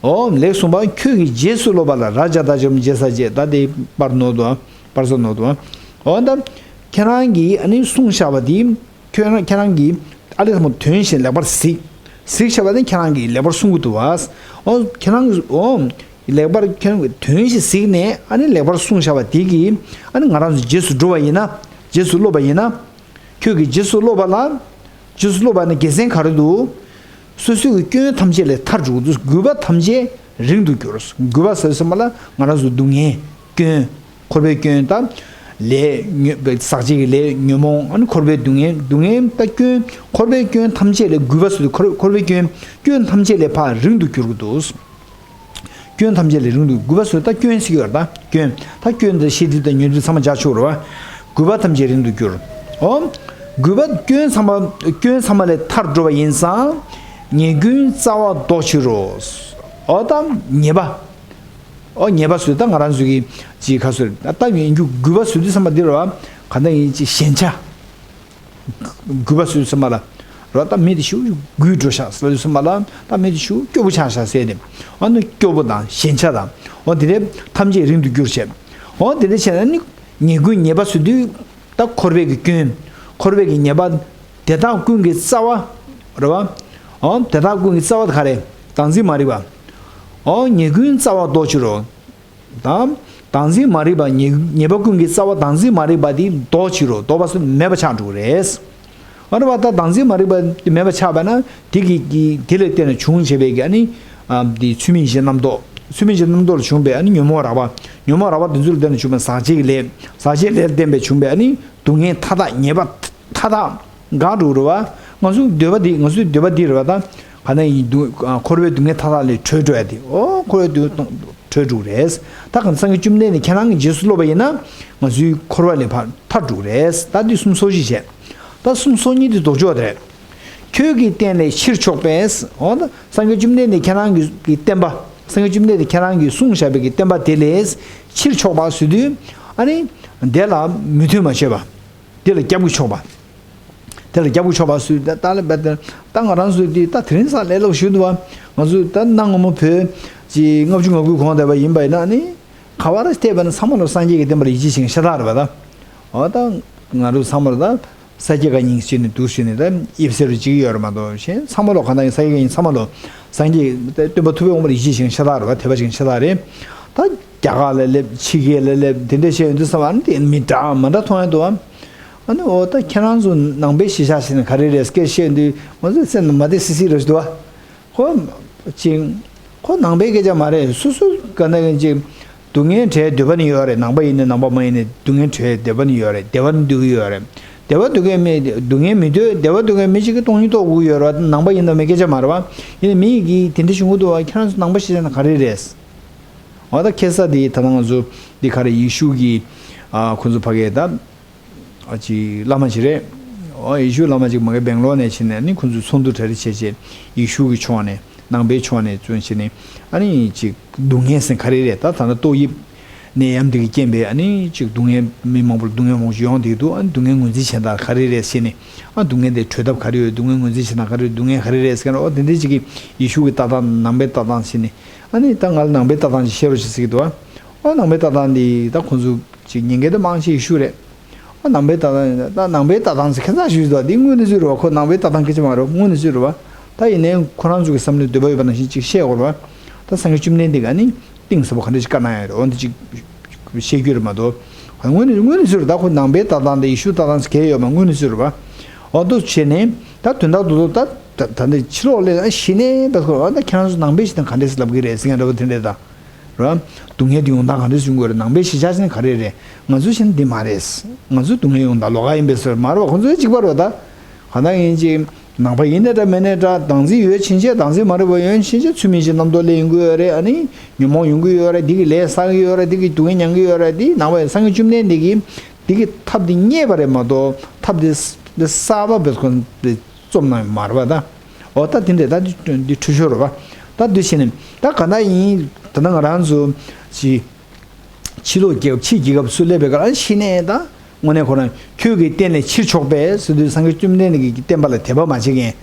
ཨོ་ལེགས་གསུངས་པ། ཁྱོད་ཀྱིས་རྗེས་སུ་སློབ་པ་ལ། ར་ཇ་བཏགས་རྗེས་ལ་རྗེས་ས་བཅད། ད་དེ་པར་ནོར་འདུག་བ། པར་ས་ནོར་འདུག་བ། ཨོ་ད་ཁྱེད་རང་གིས་ཨ་ནི་གསུངས་བཞག་པ་དེ། ཁྱོད་རང་ཁྱེད་རང་གིས་ཨ་ལས་ཚང་མ་དོན་བཞིན་ལེགས་པར་གཟིགས། གཟིགས་བཞག་པ་དེ་ཁྱེད་རང་གིས་ལེགས་པར་གསུང་གི་འདུག་བ། ཨོ་ཁྱེད་རང་གིས་ཨོ། ལེགས་པར་ཁྱོད་དོན་བཞིན་གཟིགས་ནས་ཨ་ནི་ལེགས་པར་གསུངས་བཞག་པ་དེ་གིས་ཨ་ནི་ང་རང་ཚོ་རྗེས་སུ་འགྲོ་བ་ཡིན་ན། རྗེས་སུ་སློབ་པ་ཡིན་ན། ཁྱོད་ཀྱིས་རྗེས་སུ་སློབ་པ་ལ། རྗེས་སུ་སློབ་པ་ནི་དགེ་མཚན་ག་རེ་འདུག་སོ་སོའི་གི་སྐྱོན་ཐམས་ཅད་ལས་ཐར་འགྲོ་གི་འདུག་རྒུད་པ་ཐམས་ཅད་རིང་དུ་གྱུར། རྒུད་པ་ཟེར་ཙམ་པ་ལ་ང་རང་ཚོ་སྡུག་བསྔལ་སྐྱོན། འཁོར་བའི་སྐྱོན་དང་། ལས་ཉོན་ཟག་བཅས་ཀྱི་ལས་ཉོན་མོངས། ཨ་ནི་འཁོར་བའི་སྡུག་བསྔལ། སྡུག་བསྔལ་དང་སྐྱོན། འཁོར་བའི་སྐྱོན་ཐམས་ཅད་ལས། རྒུད་པ་ཟེར་དུས་འཁོར་འཁོར་བའི་སྐྱོན། སྐྱོན་ཐམས་ཅད་ལས་ཕར་རིང་དུ་གྱུར་གྱི་འདུག་སྐྱོན་ཐམས་ཅད་ལས་རིང་དུ། རྒུད་པ་ཟེར་ད་སྐྱོན་ཟེར་གྱི་ཡོད་རེད། ད་སྐྱོན། ད་སྐྱོན་དེ་ཤེས་སྒྲིབ་དང་ཉོན་སྒྲིབ་ཚང་མ་སྦྱར་ཆོག་རེད་བ། རྒུད་པ་ཐམས་ཅད་རིང་དུ་གྱུར། ཨོ། རྒུད་པ་སྐྱོན་ཚང་མ་སྐྱོན་ཚང་མ་ལས་ཐར་འགྲོ་བ་ཡིན་ཙང་། ཉེས་ཀུན་རྩ་བ་ཟློག་ཕྱིར་རོ། ཨོ་ད་ཉེས་པ། ཨོ་ཉེས་པ་ཟེར་ད་ང་རང་ཚོ་གི་ཅིག་ག་ཟེར་ད་ཡིན་རྒྱུ། རྒུད་པ་ཟེར་དུས་ཙམ་པ་འདི་རེད་བ། ག་འདྲ་ཡིན་ཅིག་ཞན་ཆ། རྒུད་པ་ཟེར་དུས་ཙམ་པ་ལ། རོ་ད་མི་དེ་ཞེ་པོ་རྒུད་འགྲོ་ཤག་ཟེར་དུས་ཙམ་པ་ལ། ད་མི་དེ་ཞེ་པོ་སྐྱོ་པོ་ཆགས་ཤག་ཟེར་ཏེ། ཨ་ནི་སྐྱོ་པོ་དང་ཞན་ཆ་དང་། འོ་དེ་འདྲ་ཐམས་ཅད་རིང་དུ་གྱུར་བྱས། འོ་དེ་འདྲ་བྱས་ན་ནི་ཉེས་ཀུན། ཉེས་པ་ཟེར་དུས་ད་འཁོར་བའི་གི་སྐྱོན། འཁོར་བའི་གི་ཉེས་པ་དེ་དག་ཀུན་གྱི་རྩ་བ་རེད་བ། འོ་དེ་དག་ཀུན་གྱི་རྩ་བ་དེ་ག་རེ། བདག་འཛིན་མ་རིག་པ། འོ་ཉེས་ཀུན་རྩ་བ་ཟློག་ཕྱིར་རོ། དང་། བདག་འཛིན་མ་རིག་པ། ཉེས་ཉེས་པ་ཀུན་གྱི་རྩ་བ་བདག་འཛིན་མ་རིག་པ་དེ་ཟློག་ཕྱིར་རོ། ཟློག་པ་ཟེར་མེད་པ་ཆགས་འགྲོ་གི་རེད། ཨ་རེད་བ། ད་བདག་འཛིན་མ་རིག་པ་དེ་མེད་པ་ཆགས་པ་ན་དེ་གི་གི་དེ་ལ་བརྟེན་ནས་བྱུང་བྱས་པའི་གི་ཨ་ནི། ཨ་དེ་ཚུལ་མིན་གཞན་རྣམ་རྟོག་ཚུལ་མིན་གཞན་རྣམ་རྟོག་ལ་བྱུང་བའི་ཨ་ནི་ཉོན་མོངས་རགས་པ། ཉོན་མོངས་རགས་པ་དེ་ཚོ་ལ་བརྟེན་ནས་བྱུང་བའི་ཟག་བཅས་ཀྱི་ལས། ཟག་བཅས་ལས་ལ་བརྟེན་པའི་བྱུང་བའི་ཨ་ནི་སྡུག་བསྔལ་མཐའ་དག་ཉེས་པ་མཐའ་དག་འགག་འགྲོ་རེད་བ། ང་ཚོའི་འདོད་པ་འདི། ང་ཚོའི་འདོད་པ་འདི་རེད་བ། ད་ག་ན་ཡིན་སྡུག་འཁོར་བའི་སྡུག་བསྔལ་མཐའ་དག་ལས་གྲོལ་འགྲོ་ཡ་དེ། ཨོ་འཁོར་བའི་སྡུག་བསྔལ་གྲོལ་འགྲོ་རེད། ད་ག་ན་སངས་རྒྱས་བཅོམ་ལྡན་འདས་ཁྱེད་རང་གི་རྗེས་སུ་སློབ་པ་ཡིན་ན། ང་ཚོའི་འཁོར་བ་ལས་ཕར་ཐར་འགྲོ་རེད། ད་འདི་གསུམ་སོ་བཞི་བྱས། ད་གསུམ་སོ་གཉིས་དེ་ལྡོག་ཕྱོགས་དེ་རེད། ཁྱོད་ཀྱིས་བསྟན་ནས་ཕྱིར་ཕྱོགས་པས། ཨོ་ད་སངས་རྒྱས་བཅོམ་ལྡན་འདས་ཁྱེད་རང་གི་གི་བསྟན་པ། སངས་རྒྱས་བཅོམ་ལྡན་འདས་ཁྱེད་རང་གིས་གསུངས་བཞག་པའི་གི་བསྟན་པ་དེ་ལས་ཕྱིར་ཕྱོགས་པ་ཟེར་དུས། ཨ་ནི་དེ་ལ་མོས་མཐུན་མ་བྱས་པ། དེ་ལ་རྒྱབ་ཀྱིས་ཕྱོགས་པ། དེ་ལ་རྒྱབ་ཀྱིས་ཕྱོགས་པ་ཟེར་དུས། ད་ད་ལ་བས་ད་ད་ང་རང་ཚོ་འདི་ད་དེ་རིང་སང་ལས་སླ་པོ་ཞིག་འདུག་བ། ང་ཚོ་ད་གནའ་སྔ་མོ་བོད་ཀྱི་ལྔ་བཅུ་ང་དགུའི་གོང་དེ་བ་ཡིན་པ་ཡིན་ན་ནི། ག་བ་ར་བལྟས་པ་ན་ཚང་མ་ལོ་སངས་རྒྱས་ཀྱི་བསྟན་པ་ལ་ཡིད་ཆེས་བྱེད་མཁན་ཤ་སྟག་རེད་པ་ད། འོ་ད་ང་རུ་ཚང་མ་ལོ་ད་ས་སྐྱ་བཀའ་རྙིང་བྱས་ནས་འདུག་ཞུས་ནས་ད་དབྱིབས་གསལ་རུ་བྱེད་ཀྱི་ཡོད་རེད་མ་གཏོགས་གཞན་ཚང་མ་ལོ་གང་ལྟར་ས་སྐྱ་བཀའ་རྙིང་ཚང་མ་ལོ་སངས་རྒྱས་སྟོན་པ་ཐུབ་པའི་དབང་པོ་ལ་ཡིད་ཆེས་བྱེད་མཁན་ཤ་སྟག་རེད་པ། དད་པ་བྱེད་མཁན་ཤ་སྟག་རེད། ད་རྒྱ་གར་ལ་སླེབས་ཕྱི་རྒྱལ་ལ་སླེབས་དེ་འདྲ་བྱས་ཡོང་དུས་ཙམ་པ་ཨ་ནི་དེ་མི་འདྲ་མ་འདྲ་མཐོང་ཡ་འདུག་ཨ། ཨ་ནི་འོ་ད་ཁྱེད་རང་ཚོ་ནང་པའི་གཞིས་ཆགས་ཟེར་ན་ག་རེ་རེད་སྐད་བཤད་དུས་ང་ཚོ་སེམས་ནང་མ་བདེ་སི་སི་རེད་འདུག་ཨ། ཁོ་ཅིག་ཁོ་ནང་པའི་སྐད་ཆ་མ་རེད། སོ་སོ་ག་ན་གན་ཅིག་སྡུག་བསྔལ་བྲལ་འདོད་པ་ནི་ཡོད་རེད། ནང་པ་ཡིན་ནའི་ནང་པ་མ་ཡིན་ནའི་སྡུག་བསྔལ་བྲལ་འདོད་པ་ནི་ཡོད་རེད། བདེ་བ་ནི་འདོད་ཀྱི་ཡོད་རེད། བདེ་བ་འདོད་མཁན་མི་སྡུག་བསྔལ་མི་འདོད། བདེ་བ་འདོད་མཁན་མི་གཅིག་གིས་སྟོང་ཉིད་རྟོགས་དགོས་ཀྱི་ཡོད་རེད་པ། ནང་པ་ཡིན་ནའི་མི་སྐད་ཆ་མ་རེད་པ། ཡིན་ནའི་མི་ཡིས་དེ་འདྲ་ཞུ་གི་འདུག་པ། ཁྱེད་རང་ཚོ་ནང་པ་གཞིས་ཆགས་ན་ག་རེ་རེད། འོ་ད་ཁ་སང་དེ་ད་ལྟ་ང་ཚོ་འདི་ག་རེ་ཡེ་ཤུ་གི་ཨ་ཁོ་ཚོ་ཕ་གིར་ད། ཨ་ཅིག་བླ་མ་ཅིག་རེད། ཨོ་ཡེ་ཤུ་བླ་མ་ཅིག་མ་གི་སྦེང་ལོར་ནས་ཕྱིན་ནས་ཨ་ནི་ཁོང་ཚོས་ཚོགས་འདུ་གྲ་རེ་བྱས་བྱས་ཡེ་ཤུ་གི་ཕྱོགས་ནས་ནང་པའི་ཕྱོགས་ནས་བཙོན་བྱས་ནས་ཨ་ནི་ཅིག་སྡུག་བསྔལ་ཟེར་ག་རེ་རེད། ད་ད་ལྟ་ཏོག་དབྱིབས་ནད་ཡམས་འདི་གི་རྐྱེན་པས་ཨ་ནི་ཅིག་སྡུག་བསྔལ་མི་མང་པོར་སྡུག་བསྔལ་མང་པོ་ཞིག་ཡོང་བསྡད་འདུག་ཨ་ནི་སྡུག་བསྔལ་ངོས་འཛིན་བྱེད་སྟངས་ག་རེ་རེད་ཟེར་ནས་ཨ་སྡུག་བསྔལ་དེ་གྲོལ་ཐབས་ག་རེ་ཡོད། སྡུག་བསྔལ་ངོས་འཛིན་བྱེད་སྟངས་ག་རེ་ཡོད། སྡུག་བསྔལ་ག་རེ་རེད་ཟེར་ན་ཨོ་དེ་འདྲ་ཅིག་གི་ཡེ་ཤུ་གི་ལྟ་སྟངས་ནང་པའི་ལྟ་སྟངས་ཟེར་ནས་ཨ་ནི་ད་ང་ལ་ནང་པའི་ལྟ་སྟངས་ཅིག་བཤད་རོགས་བྱེད་ཟེར་གི་འདུག་ཨ་ནང་པའི་ལྟ་སྟངས་འདི་ད་ཁོང་ཚོ་ཅིག་ཉན་མཁན་དེ་མང་ཆེ་ཡེ་ཤུ་རེད། ཨ་ནང་པའི་ལྟ་སྟངས་ད་ནང་པའི་ལྟ་སྟངས་ཟེར་ཁ་སང་ཞུས་འདུག་འདི་དངོས་གནས་ཚུལ་རེད་བ། ཁོ་ནང་པའི་ལྟ་སྟངས་སྐད་ཆ་མ་རེད། དངོས་གནས་ཚུལ་རེད་བ། ད་ཡིན་ནའི་ཁོ་རང་ཚོ་གི་བསམ་བློའི་འདོད་པ་ཡོད་པ་ནང་བཞིན་ཅིག་བཤད་དགོས་རེད་བ། ད་སངས་རྒྱས་བཅོམ་ལྡན་འདས་ཀྱིས་ཨ་ནི་གཏིང་ཟབ་པོ་ག་འདྲ་ཞིག་བཀའ་གནང་ཡོད་རེད། འོ་འདི་ཅིག་བཤད་རྒྱུ་རེད་མ་གཏོགས། དངོས་གནས་དངོས་གནས་ཚུལ་རེད། ད་ཁོ་ནང་པའི་ལྟ་སྟངས་དང་ཡེ་ཤུ་ལྟ་སྟངས་ཟེར་གང་ཡང་ཡོད་མ་རེད། དངོས་གནས་ཚུལ་རེད་བ། འོ་འདུག་བྱས་ནས་ད་དོན་དག་ཏུ་ད་ད་ད་འདི་ཕྱི་ལོགས་སླེབས་ཨ་གཞི་ནས་བས་ཁོ་ཨ་ད་ཁྱེད་རང་ཚོ་ནང་པའི་གཞིས་ཆགས་ག་འདྲ་ཞིག་ལབ་གི་རེད་ཟེར་མཁན་འདྲ་བོ་དེ་འདྲས་ད། ར། སྡུག་བསྔལ་འདི་ཡོང་སྟངས་ག་འདྲ་བྱུང་དགོས་རེད། ནང་པའི་གཞིས་ཆགས་ཟེར་ན་ག་རེ་རེད། ང་ཚོ་བྱས་ན་འདི་མ་རེད། ང་ཚོ་སྡུག་བསྔལ་ཡོང་སྟངས་ལོགས་ཀ་ཡིན་པས་ཟེར་མ་རེད་བ། ཁོང་ཚོ་གཅིག་པ་རེད་བ་ད། གང་ལྟར་ཡིན་གཅིག་ནང་པ་ཡིན་ནའི་འདྲ་མིན་ནའི་འདྲ་བདག་འཛིན་ཡོད་ཕྱིན་ཆད་བདག་འཛིན་མ་རེད་བ། ཡོད་ཕྱིན་ཆད་ཚུལ་མིན་གྱི་རྣམ་རྟོག་སླེབས་ཡོང་གི་ཡོད་རེད། ཨ་ནི་ཉོན་མོངས་ཡོང་གི་ཡོད་རེད། འདི་གི་ལས་བསགས་ཀྱི་ཡོད་རེད། འདི་གི་སྡུག་བསྔལ་མྱང་གི་ཡོད་རེད། འདི་ནང་པ་སངས་རྒྱས་བཅོམ་ལྡན་འདས་ཀྱིས་འདི་གི་ཐབས་འདི་རྙེད་པ་རེད་མ་གཏོགས་ཐབས་འདི་གསར་པ་བས་ཁོང་འདི་རྩོམ་གནང་ཡོད་མ་རེད་བ་ད། འོ་ད་དེ་འདྲས་ད་འདི་འདི་འཁྲུལ་ཤོར་རེད་བ། ད་འདི་བྱས་ནས་ད་ག་འདྲ་ཡིན། ད་ནང་རང་ཚོ་ཅི་ཕྱི་ལོགས་རྒྱལ་ཁབ་ཕྱི་རྒྱལ་ཁབ་སུ་སླེབས་པའི་སྐབས་ཨ་ཤི་ནས་ད་དངོས་གནས་ཁོ་རང་ཁྱོད་ཀྱི་རྟེན་ལས་ཕྱིར་ཕྱོགས་པས་ཟེར་དུས་སངས་རྒྱས་བཅོམ་ལྡན་འདས་ཀྱི་བསྟན་པ་ལ་དད་པ་མ་བྱེད་མཁན།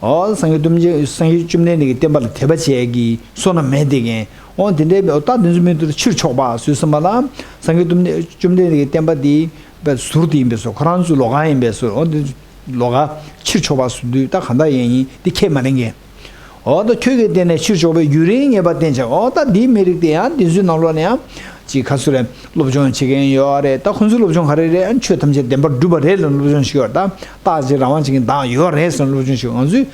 འོ་སངས་རྒྱས་བཅོམ་ལྡན་སངས་རྒྱས་བཅོམ་ལྡན་འདས་ཀྱི་བསྟན་པ་ལ་དད་པ་བྱེད་ཀྱི་བསོད་ནམས་མེད་བསྡད་མཁན། འོ་དེ་འདྲའི་འོ་ད་དེ་ཚོ་མི་འདུག་ཕྱིར་ཕྱོགས་པ་ཟེར་དུས་ཙམ་པ་ལ་སངས་རྒྱས་བཅོམ་ལྡན་བཅོམ་ལྡན་འདས་ཀྱི་བསྟན་པ་འདི་པའི་ཟུར་དེ་ཡིན་པས་སོ། ཁོ་རང་ཚོ་ལོགས་ཀ་ཡིན་པས་སོ། འོ་འདི་ལོགས་ཀ་ཕྱིར་ཕྱོགས་པ་ཟེར་དུས་ད་གང་ལྟར་ཡིན་ཡིན་འདི་ཁས་མ་ལེན་མཁན། འོ་ད་ཁྱོད་ཀྱི་རྟེན་ལས་ཕྱིར་ཕྱོགས་པའི་ཡུན་རིང་ངེས་པར་བསྟེན་བྱ། འོ་ད་འདིའི་མི་རིགས་དེ་ཡང་འདི་ཚོའི་ནང་ལོགས་ནས་ཡང་ཅིག་ཁ་སུ་རེ་སློབ་སྦྱོང་བྱེད་མཁན་ཡོད་རེད། ད་ཁོང་ཚོའི་སློབ་སྦྱོང་ག་རེ་རེད། ཨ་ཆོས་ཐམས་ཅད་བདེན་པར་གྲུབ་པ་རེད་ལབ་སློབ་སྦྱོང་ཞིག་ཡོད་རེད། ད་རྟག་གཅིག་རང་དབང་ཅན་གྱི་བདག་ཡོད་རེད་ཟེར་སློབ་སྦྱོང་ཞིག་ང་ཚོས་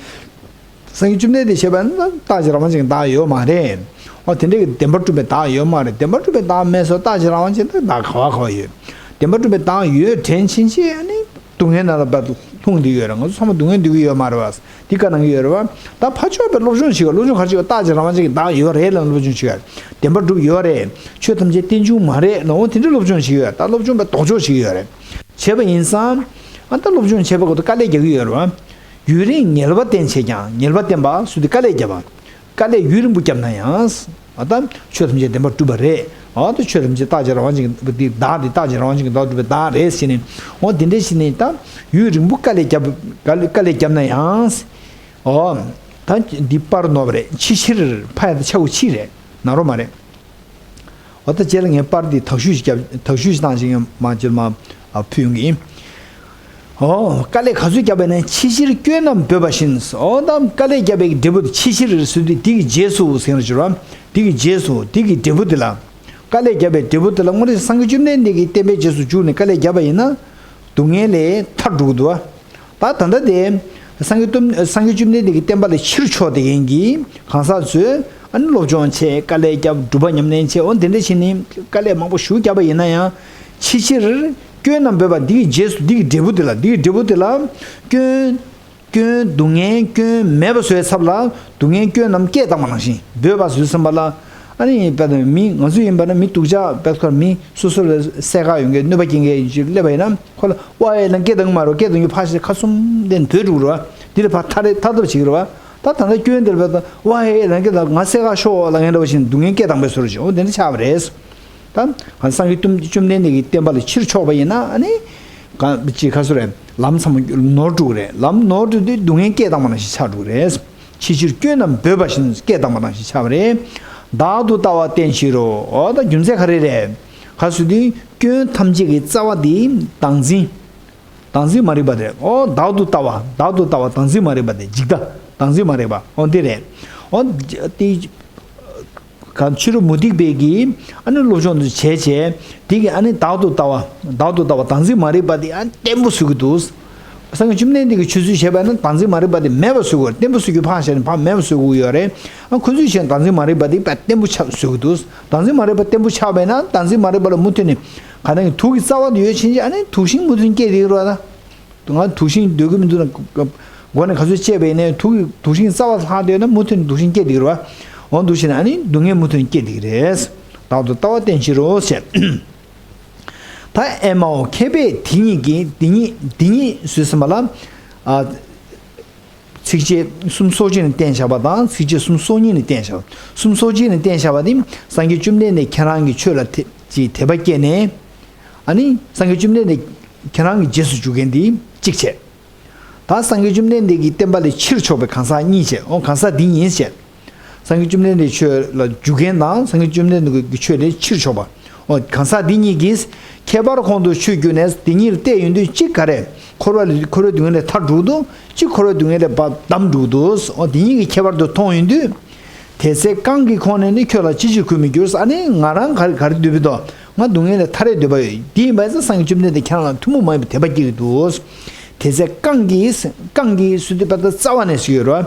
སངས་རྒྱས་བཅོམ་ལྡན་འདས་བཤད་པ་ནི་རྟག་གཅིག་རང་དབང་ཅན་གྱི་བདག་ཡོད་མ་རེད། འོ་དེ་འདྲའི་གི་བདེན་པར་གྲུབ་པའི་བདག་ཡོད་མ་རེད། བདེན་པར་གྲུབ་པའི་བདག་མེད་སོ། རྟག་གཅིག་རང་དབང་ཅན་གྱི་བདག་ག་བ་ག་བ་ཡོད། བདེན་པར་གྲུབ་པའི་བདག་ཡོད་དྲན་ཕྱིན་ཆད་ནི་སྡུག་བསྔལ་ནང་ལ་བབ་ལྷུང་བསྡད་ཡོད་རེད། ང་ཚོ་ཚང་མ་སྡུག་བསྔལ་འདོད་ཀྱི་ཡོད་མ་རེད་བ། འདི་བཀའ་གནང་གི་ཡོད་རེད་བ། ད་ཕར་ཕྱོགས་པའི་སློབ་སྦྱོང་ཞིག་སློབ་སྦྱོང་ག་རེ་བྱེད་པ། རྟག་གཅིག་རང་དབང་ཅན་གྱི་བདག་ཡོད་རེད་ལབ་སློབ་སྦྱོང་བྱེད་ཡོད་རེད། བདེན་པར་གྲུབ་ཡོད་རེད། ཆོས་ཐམས་ཅད་རྟེན་འབྱུང་མ་རེད་ལབ་འོ་དེ་འདྲའི་སློབ་སྦྱོང་ཞིག་ཡོད། ད་སློབ་སྦྱོང་པའི་ལྡོག་ཕྱོགས་ཞིག་ཡོད་རེད། བྱས་པ་ཡིན་ཙང་ཨ་ད་སློབ་སྦྱོང་བྱས་པའི་སྐོར་དུ་དཀའ་ལས་རྒྱག་གི་ཡོད་རེད་བ། ཡུན་རིང་ངལ་བ་བསྟེན་བྱས་ཀྱང་ངལ་བ་བསྟེན་པ་ཟེར་དུས་དཀའ་ལས་བརྒྱབ་པ། དཀའ་ལས་ཡུན་རིང་པོ་བརྒྱབ་ན་ཡང་། ཨ་ད་ཆོས་ཐམས་ཅད་བདེན་པར་གྲུབ་པ་རེད། ཨ་ད་ཆོས་ཐམས་ཅད་རྟག་གཅིག་རང་དབང་ཅན་གྱི་བདག་འདི་རྟག་གཅིག་རང་དབང་ཅན་གྱི་བདག་གྲུབ་པའི་བདག་རེད་ཟེར་ནས། འོ་དེ་འདྲ་ཞིག་ནས་ད་ཡུན་རིང་པོ་དཀའ་ལས་བརྒྱབ་དཀའ་ལས་བརྒྱབ་ན་ཡང་། ཨོ། ད་འདི་པར་ནོར་བ་རེད། ཕྱི་ཕྱིར་ཕ་ཡ་ད་ཆ་བོ་ཕྱི་རེད། ན་རོ་མ་རེད། འོ་ད་རྗེས་ལ་ངས་པར་འདི་དག་ཞུས་ཤིག་བརྒྱབ་དག་ཞུས་ཤིག་བཏང་ཞིག་ཡང་མ་རྗེས་མ་ཨ་ཕུལ་ཡོང་གི་ཡིན། ཨོ་དཀའ་ལས་ག་ཚོད་བརྒྱབ་པ་ཡིན་ན་ཕྱི་ཕྱིར་སྐྱོན་རྣམས་འབོད་པ་བཞིན། ཨོ་ད་དཀའ་ལས་བརྒྱབ་པའི་འབྲས་བུ་དེ་ཕྱི་ཕྱིར་ཟེར་དུས་འདི་གི་རྗེས་སུ་ཟེར་ར་ཞུ་ར། འདི་གི་རྗེས་སུ་འདི་གི་འབྲས་བུ་དེ་ལ། དཀའ་ལས་བརྒྱབ་པའི་འབྲས་བུ་དེ་ལ་དངོས་གནས་སངས་རྒྱས་བཅོམ་ལྡན་འདས་ཀྱི་བསྟན་པའི་རྗེས་སུ་འཇུག་ནས་དཀའ་ལས་བརྒྱབ་པ་ཡིན་ན། སྡུག་བསྔལ་ལས་ཐར་འགྲོ་གི་འདུག་བ། ད་ད་ལྟ་དེ། སངས་རྒྱས་བཅོམ་སངས་རྒྱས་བཅོམ་ལྡན་འདས་ཀྱི་བསྟན་པ་ལས་ཕྱིར་ཕྱོགས་ཏེ་མཁན་གྱི་གང་ཟག་ཚོས་ཨ་ནི་སློབ་སྦྱོང་བྱས་དཀའ་ལས་བརྒྱབ་སྒྲུབ་པ་ཉམས་ལེན་བྱས་འོ་དེ་འདྲ་བྱས་ནས་དཀའ་ལས་མང་པོ་ཞེ་པོ་བརྒྱབ་པ་ཡིན་ན་ཡང་། ཕྱི་ཕྱིར་སྐྱོན་རྣམས་འབོད་པ་འདི་གི་རྗེས་སུ་འདི་གི་འབྲས་བུ་དེ་ལ་འདི་གི་འབྲས་བུ་དེ་ལ་སྐྱོན། སྐྱོན་སྡུག་བསྔལ་སྐྱོན་མེད་པ་བཟོ་བའི་ཚབ་ལ་སྡུག་བསྔལ་སྐྱོན་རྣམས་སྐད་བཏང་བ་ནང་བཞིན་འབོད་པ་བཟོས་ཟིན་པ་ལ། ཨ་ནི་དཔེར་ན་མི་ང་ཚོ་ཡིན་པ་ན་མི་སྡུག་ཅག་དཔེར་ན་མི་སོ་སོ་ལ་སེར་ཁ་ཡོང་མཁན་གནོད་པ་སྐྱེལ་མཁན་ཅིག་སླེབས་པ་ཡིན་ན་ཁོ་ལ་ཝ་ཧེ་ལབ་སྐད་བཏང་གི་མ་རེད། སྐད་བཏང་རྒྱུ་ཕར་ཞིག་ཁ་བཙུམ་དེ་འབོད་འགྲོ་གི་རེད་བ། འདི་ལ་ཕར་ཐར་རེ་ཐར་ཐབས་བྱེད་ཀྱི་རེད་བ། ད་ད་ལྟ་སྐྱོན་འདི་ལ་དཔེར་ན་ཝ་ཧེ་ལབ་སྐད་བཏང་ང་སེར་ཁ་ཤོར་ལབ་མཁན་འདྲ་བ་ཞིག་སྡུག་བསྔལ་སྐད་བཏང་པའི་བཟོ་འདྲ་ཞིག་འོ་དེ་འདྲ་ཆགས་པ་རེད། ད་གང་སངས་རྒྱས་བཅོམ་བཅོམ་ལྡན་འདས་ཀྱི་བསྟན་པ་ལ་ཕྱིར་ཕྱོགས་པ་ཡིན་ན་ཨ་ནི། གང་ཅི་ཁ་སོ་རེད། ལམ་ཚང་མ་ནོར་འགྲོ་གི་རེད། ལམ་ནོར་འགྲོ་དུས་སྡུག་བསྔལ་སྐད་བཏང་བ་ནང་བཞིན་ཆགས་འགྲོ་གི་རེད། ཕྱི་ཕྱིར་སྐྱོན་རྣམས་འབོད་པ་བཞིན་སྐད་བཏང་བ་ནང་བཞིན་ཆགས་པ་རེད། བདག་ཏུ་ལྟ་བ་བསྟེན་ཕྱིར་རོ། འོ་ད་རྒྱུ་མཚན་ག་རེ་རེད། ག་ཟེར་དུས་སྐྱོན་ཐམས་ཅད་ཀྱི་རྩ་བ་དེ་བདག་འཛིན། བདག་འཛིན་མ་རིག་པ་རེད། འོ་བདག་ཏུ་ལྟ་བ། བདག་ཏུ་ལྟ་བ་བདག་འཛིན་མ་རིག་པ་དེ་འཇིག་ལྟ། བདག་འཛིན་མ་རིག་པ། འོ་འདི་རེད། འོ་དེ། གང་ཕྱི་རོལ་མུ་སྟེགས་པའི་གི་ཨ་ནི་སློབ་སྦྱོང་དུ་བྱས་བྱས། དེ་གི་ཨ་ནི་བདག་ཏུ་ལྟ་བ། བདག་ཏུ་ལྟ་བ་བདག་འཛིན་མ་རིག་པ་དེ་ཨ་བརྟན་པོ་བཟོ་གི་འདུག་སངས་རྒྱས་བཅོམ་ལྡན་འདས་ཀྱི་ཆོས་ཚུལ་བྱས་པ་ན་བདག་འཛིན་མ་རིག་པ་དེ་མེད་པ་བཟོ་དགོས། བརྟན་པོ་བཟོ་རྒྱུ་ཕར་བཞག་ནས་ཕར་མེད་པ་བཟོ་དགོས་ཡོད་རེད། ཨ་ཁོ་ཚོས་བྱས་བདག་འཛིན་མ་རིག་པ་དེ་བརྟན་པོ་ཆགས་བཟོ་གི་འདུག་བདག་འཛིན་མ་རིག་པ་བརྟན་པོ་ཆགས་པས་ན་བདག་འཛིན་མ་རིག་པ་ལ་མུ་མཐུད་ནས་ག་ནང་གི་དུག་གི་རྩ་བ་དེ་ཡོད་ཕྱིན་ཆད་ཨ་ནི་དུག་ཤིང་མུ་མཐུད་སྐྱེས་བསྡད་ཀྱི་རེད་བ། ད་ང་དུག་ཤིང་སྡོད་ཀྱི་མི་འདུག་ན། མགོ་ནས་ག་ཚོད་བཅད་པ་ཡིན་ནའི་དུག་གི་དུག་ཤིང་རྩ་བ་ལྷག་བསྡད་ན་མུ་མཐུད་ནས་དུག་ཤིང་སྐྱེས་བསྡད་ཀྱི་རེད་བ། འོ་འདུག་བྱས་ན་ཨ་ནི་སྡུག་བསྔལ་མུ་མཐུད་ནས་སྐྱེས་བསྡད་ཀྱི་རེད། བདག་ཏུ་ལྟ་བ་བསྟེན་ཕྱིར་རོ་ཞེས། ད་ཨེ་མའོ། མཁས་པས་དེ་ཉིད་ཀྱིས། དེ་ཉིད། དེ་ཉིད་ཟེར་ཟིན་པ་ལ། ཨ། ཚིགས་བཅད་གསུམ་སོ་གཅིག་ནས་བསྟན་བཞག་པ་དང་ཚིགས་བཅད་གསུམ་སོ་གཉིས་ནས་བསྟན་བཞག་གསུམ་སོ་གཅིག་ནས་བསྟན་བཞག་པ་དེ་སངས་རྒྱས་བཅོམ་ལྡན་འདས་ཁྱེད་རང་གི་ཆོས་ལ་དེ་ཅིག་དད་པ་སྐྱེས་ནས། ཨ་ནི་སངས་རྒྱས་བཅོམ་ལྡན་འདས་ཁྱེད་རང་གི་རྗེས་སུ་འཇུག་མཁན་དེ་གཅིག་བྱས། ད་སངས་རྒྱས་བཅོམ་ལྡན་འདས་ཀྱི་བསྟན་པ་ལས་ཕྱིར་ཕྱོགས་པའི་གང་ཟག་གཉིས་བྱས། འོ་གང་ཟག་འདི་གཉིས་བྱས། སངས་རྒྱས་བཅོམ་ལྡན་འདས་ཆོས་ལ་འཇུག་མཁན་དང་སངས་རྒྱས་བཅོམ་ལྡན་འདས་ཀྱི་ཆོས་ལས་ཕྱིར་ཕྱོགས་པ། འོ་གང་ཟག་འདི་གཉིས་ཀྱིས་ཁྱད་པར་ཁོང་དུ་ཆུད་གྱུར་ནས་དེ་གཉིས་ལ་བལྟས་ཡོང་དུས་གཅིག་ག་རེ། འཁོར་བ་ལས་འཁོར་བའི་སྡུག་བསྔལ་ལས་ཐར་འགྲོ་གི་འདུག་གཅིག་འཁོར་བའི་སྡུག་བསྔལ་ལས་བ་བསྡམས་འགྲོ་གི་འདུག་འོ་དེ་གཉིས་ཀྱིས་ཁྱད་པར་དུ་མཐོང་ཡོང་དུས། དེ་ཚེ་རྐང་གི་ཁོང་ནས་ནི་ཁྱོད་ལ་ཅི་ཕྱིར་གུས་མི་འགྱུར། ཨ་ནི་ང་རང་ག་རེ་ག་རེ་འདོད་པའི་དོ། ང་སྡུག་བསྔལ་ལས་ཐར་ཡས་འདོད་པ་ཡོད། དེ་ཡིན་པ་ཡིན་ཙང་སངས་རྒྱས་བཅོམ་ལྡན་འདས་ཁྱེད་རང་ལ་ཐུན་མོང་མ་ཡིན་པའི་དད་པ་སྐྱེ་གི་འདུག་དེ་ཚེ་རྐང་གིས། རྐང་གིས་ཟེར་དུས་དཔེ་ལྟ་རྩ་བ་ནས་ཟེར་ཡོད་རེད་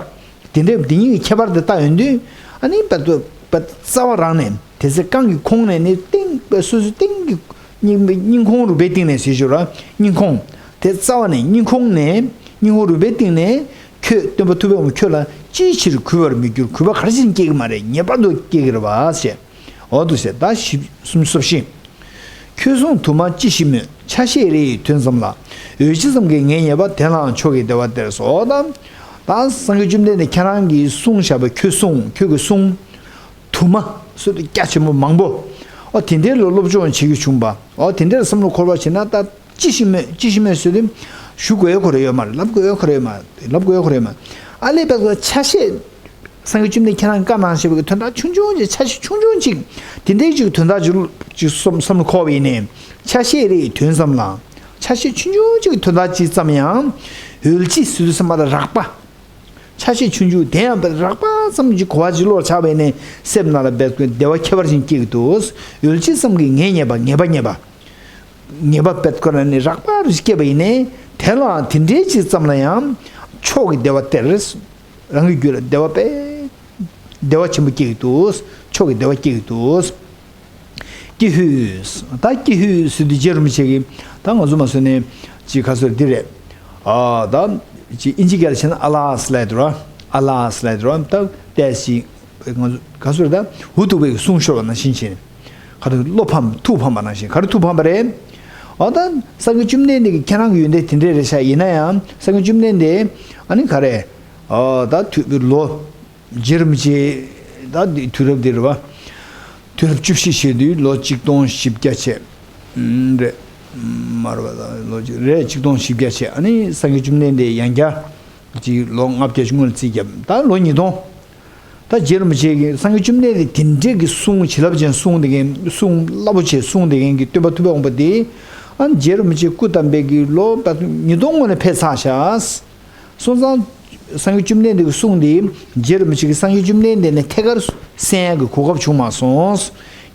བ། དེ་འདྲའི་དེ་གཉིས་ཀྱི་ཁྱད་པར་དེ་བལྟ་ཡོང་དུས། ཨ་ནི་དཔེ་ལྟ་དཔེ་ལྟ་རྩ་བ་རང་ནས་དེ་ཚེ་རྐང་གི་ཁོང་ནས་ནི་སྟེང་དཔེ་སོ་སོའི་སྟེང་གི་སྙིང་སྙིང་ཁོང་རུས་པའི་གཏིང་ནས་ཟེར་ཞུ་ར། སྙིང་ཁོང་། དེ་རྩ་བ་ནས་སྙིང་ཁོང་ནས་སྙིང་ཁོང་རུས་པའི་གཏིང་ནས་ཁྱོད་སྟོན་པ་ཐུབ་པའི་དབང་པོ་ཁྱོད་ལ་ཅིའི་ཕྱིར་གུས་པར་མི་འགྱུར། གུས་པ་ག་རེ་བྱས་ནས་སྐྱེ་གི་མ་རེད། ངེས་པར་དུ་སྐྱེ་གི་རེད་བ་ཞེས། འོ་འདུག་ཟེར། ད་བཞི་གསུམ་སོ་བཞི། ཁྱོད་གསུང་དུ་མ་ཅི་ཞིག་སྨྲོས། ཆ་ཤས་རེ་ཡི་དོན་ཙམ་ལ། འོལ་ཅི་ཙམ་གྱིས་ངེད་ཉེས་པ། དེ་ལའང་མཆོག་གི་བདེ་བ་སྟེར་སོ། ད་ད་སངས་རྒྱས་བཅོམ་ལྡན་འདས་ཁྱེད་རང་གིས་གསུངས་བཞག་པའི་ཁྱོད་གསུང་ཁྱོད་ཀྱི་གསུང་དུ་མ་ཟེར་དུས་རྒྱ་ཆེན་པོ་མང་པོ། ཨོ་དེ་འདྲའི་ལ་སློབ་སྦྱོང་བྱེད་རྒྱུ་བྱུང་བ། ཨོ་དེ་འདྲའི་བསམ་བློ་འཁོར་བ་བྱེད་ན་ད་ཅི་ཞིག་སྨྲོས་ཅི་ཞིག་སྨྲོས་ཟེར་དུས། ཞུ་དགོས་ཡ་ཁོ་རེ་ཡོད་མ་རེད། ལབ་དགོས་ཡ་ཁོ་རེ་ཡོད་མ་རེད། ལབ་དགོས་ཡ་ཁོ་རེ་ཡོད་མ་རེད། ཨ་ལས་པའི་ཆ་ཤས། སངས་རྒྱས་བཅོམ་ལྡན་ཁྱེད་རང་བཀའ་གནང་བཞིན་པའི་དོན་དག་ཆུང་ཆུང་ཅིག་ཆ་ཤས་ཆུང་ཆུང་ཅིག་དེ་འདྲའི་ཅིག་དོན་དག་ཅིག་ཅིག་བསམ་བསམ་བློ་འཁོར་བ་ཡིན་ནའི། ཆ་ཤས་རེ་ཡི་དོན་ཙམ་ལ། ཆ་ཤས་ཆུང་ཆུང་ཅིག་གི་དོན་དག་ཅིག་ཙམ་ཡང་། འོལ་ཅི་ཟེར་དུས་ཙམ་པ་ལ་རགས་པ། ཆ་ཤས་ཆུང་ཆུང་དེ་ཡང་རགས་པ་ཙམ་ཅིག་གོ་བ་ཅིག་བློར་ཆགས་པ་ཡིན་ནའི་སེམས་ནང་ལ་བདེ་བ་ཁྱད་པར་ཅན་སྐྱེ་གི་འདུག་འོལ་ཅི་ཙམ་གྱིས་ངེད་ཉེས་པ་ངེས་པ་ཉེས་པ། ངེས་པ་བེད་ཁོ་ན་ནི་རགས་པ་རུ་སྐྱེས་པ་ཡིན་ནའི་དེ་ལའང་དེ་འདྲའི་ཅིག་ཙམ་ལ་ཡང་མཆོག་གི་བདེ་བ་སྟེར། རང་གི་རྒྱུད་ལ་བདེ་བ་དཔེ་བདེ་བ་ཆེན་པོ་སྐྱེ་གི་འདུག་མཆོག་གི་བདེ་བ་སྐྱེ་གི་འདུག་ཀྱི་ཧུད། ད་ཀྱི་ཧུད་ཟེར་དུས་རྗེ་རིན་པོ་ཆེ་གིས་ད་ང་ཚོ་མ་སོན་ནས་ཅིག་ག་ཚོད་འདི་རེད། ཨ་ད་ཅིག་ཨིན་ཇི་སྐད་ལ་བྱས་ན་ཨ་ལཱས་ལབ་འདུག་ར། ཨ་ལཱས་ལབ་འདུག་ར། ད་ཏོག་ཙམ་ང་ཚོ་ག་ཚོད་རེད། ད་ཧུ་ཐུག་པའི་གསུང་ཤོར་བ་ནང་བཞིན་བྱས་ནས། ག་རེ་བློ་ཕམ་ཐུགས་ཕམ་པ་ནང་བཞིན་ག་རེ་ཐུགས་ཕམ་པ་རེད། ཨ་ད་སངས་རྒྱས་བཅོམ་ལྡན་འདས་ཀྱི་ཁྱེད་རང་གི་ཡོན་ཏན་དེ་འདྲས་རེད་ཤག་ཡིན་ན་ཡང་སངས་རྒྱས་བཅོམ་ལྡན་འདས་ཨ་ནི་ག་རེ། ཨ་ད་དུས་ལོ། རྗེ་རིན་པོ་ཆེ་ད་འདི་དུས་རབས་འདི་རེད་བ། དུས་རབས་བཅུ་བཞི་བྱས་དུས་ལོ་གཅིག་སྟོང་བཞི་བརྒྱ་བྱས། རེད། མ་རེད་བ། ད་ལོ་གཅིག་རེད། གཅིག་སྟོང་བཞི་བརྒྱ་བྱས། ཨ་ནི་སངས་རྒྱས་བཅོམ་ལྡན་འདས་ཡང་བསྐྱར་ཅིག་ལོ་ལྔ་བརྒྱ་ཅིག་སྔོན་ལ་རྩིས་བརྒྱབ། ད་ལོ་ཉིས་སྟོང་། ད་རྗེ་རིན་པོ་ཆེ་གིས་སངས་རྒྱས་བཅོམ་ལྡན་འདས་དེ་འདྲས་ཀྱི་གསུང་བྱིན་རླབས་ཅན་གསུང་དེ་གིན་གསུང་རླབས་པོ་ཆེ་གསུང་དེ་གིན་གྱི་སྟོན་པ་ཐུབ་པའི་དབང་པོ་དེ། ཨ་རྗེ་རིན་པོ་ཆེ་སྐུ་བལྟམས་པའི་གི་ལོ་ཉིས་སྟོང་སྔོན་ལ་ཕེབས་ཚར་ཤག་སོང་ཙང་། སངས་རྒྱས་བཅོམ་ལྡན་འདས་ཀྱི་གསུང་འདི་རྗེ་རིན་པོ་ཆེ་གིས་སངས་རྒྱས་བཅོམ་ལྡན་འདས་ནས་ཐད་ཀར་གསན་ཡག་གི་གོ་སྐབས་བྱུང་མ་སོང་།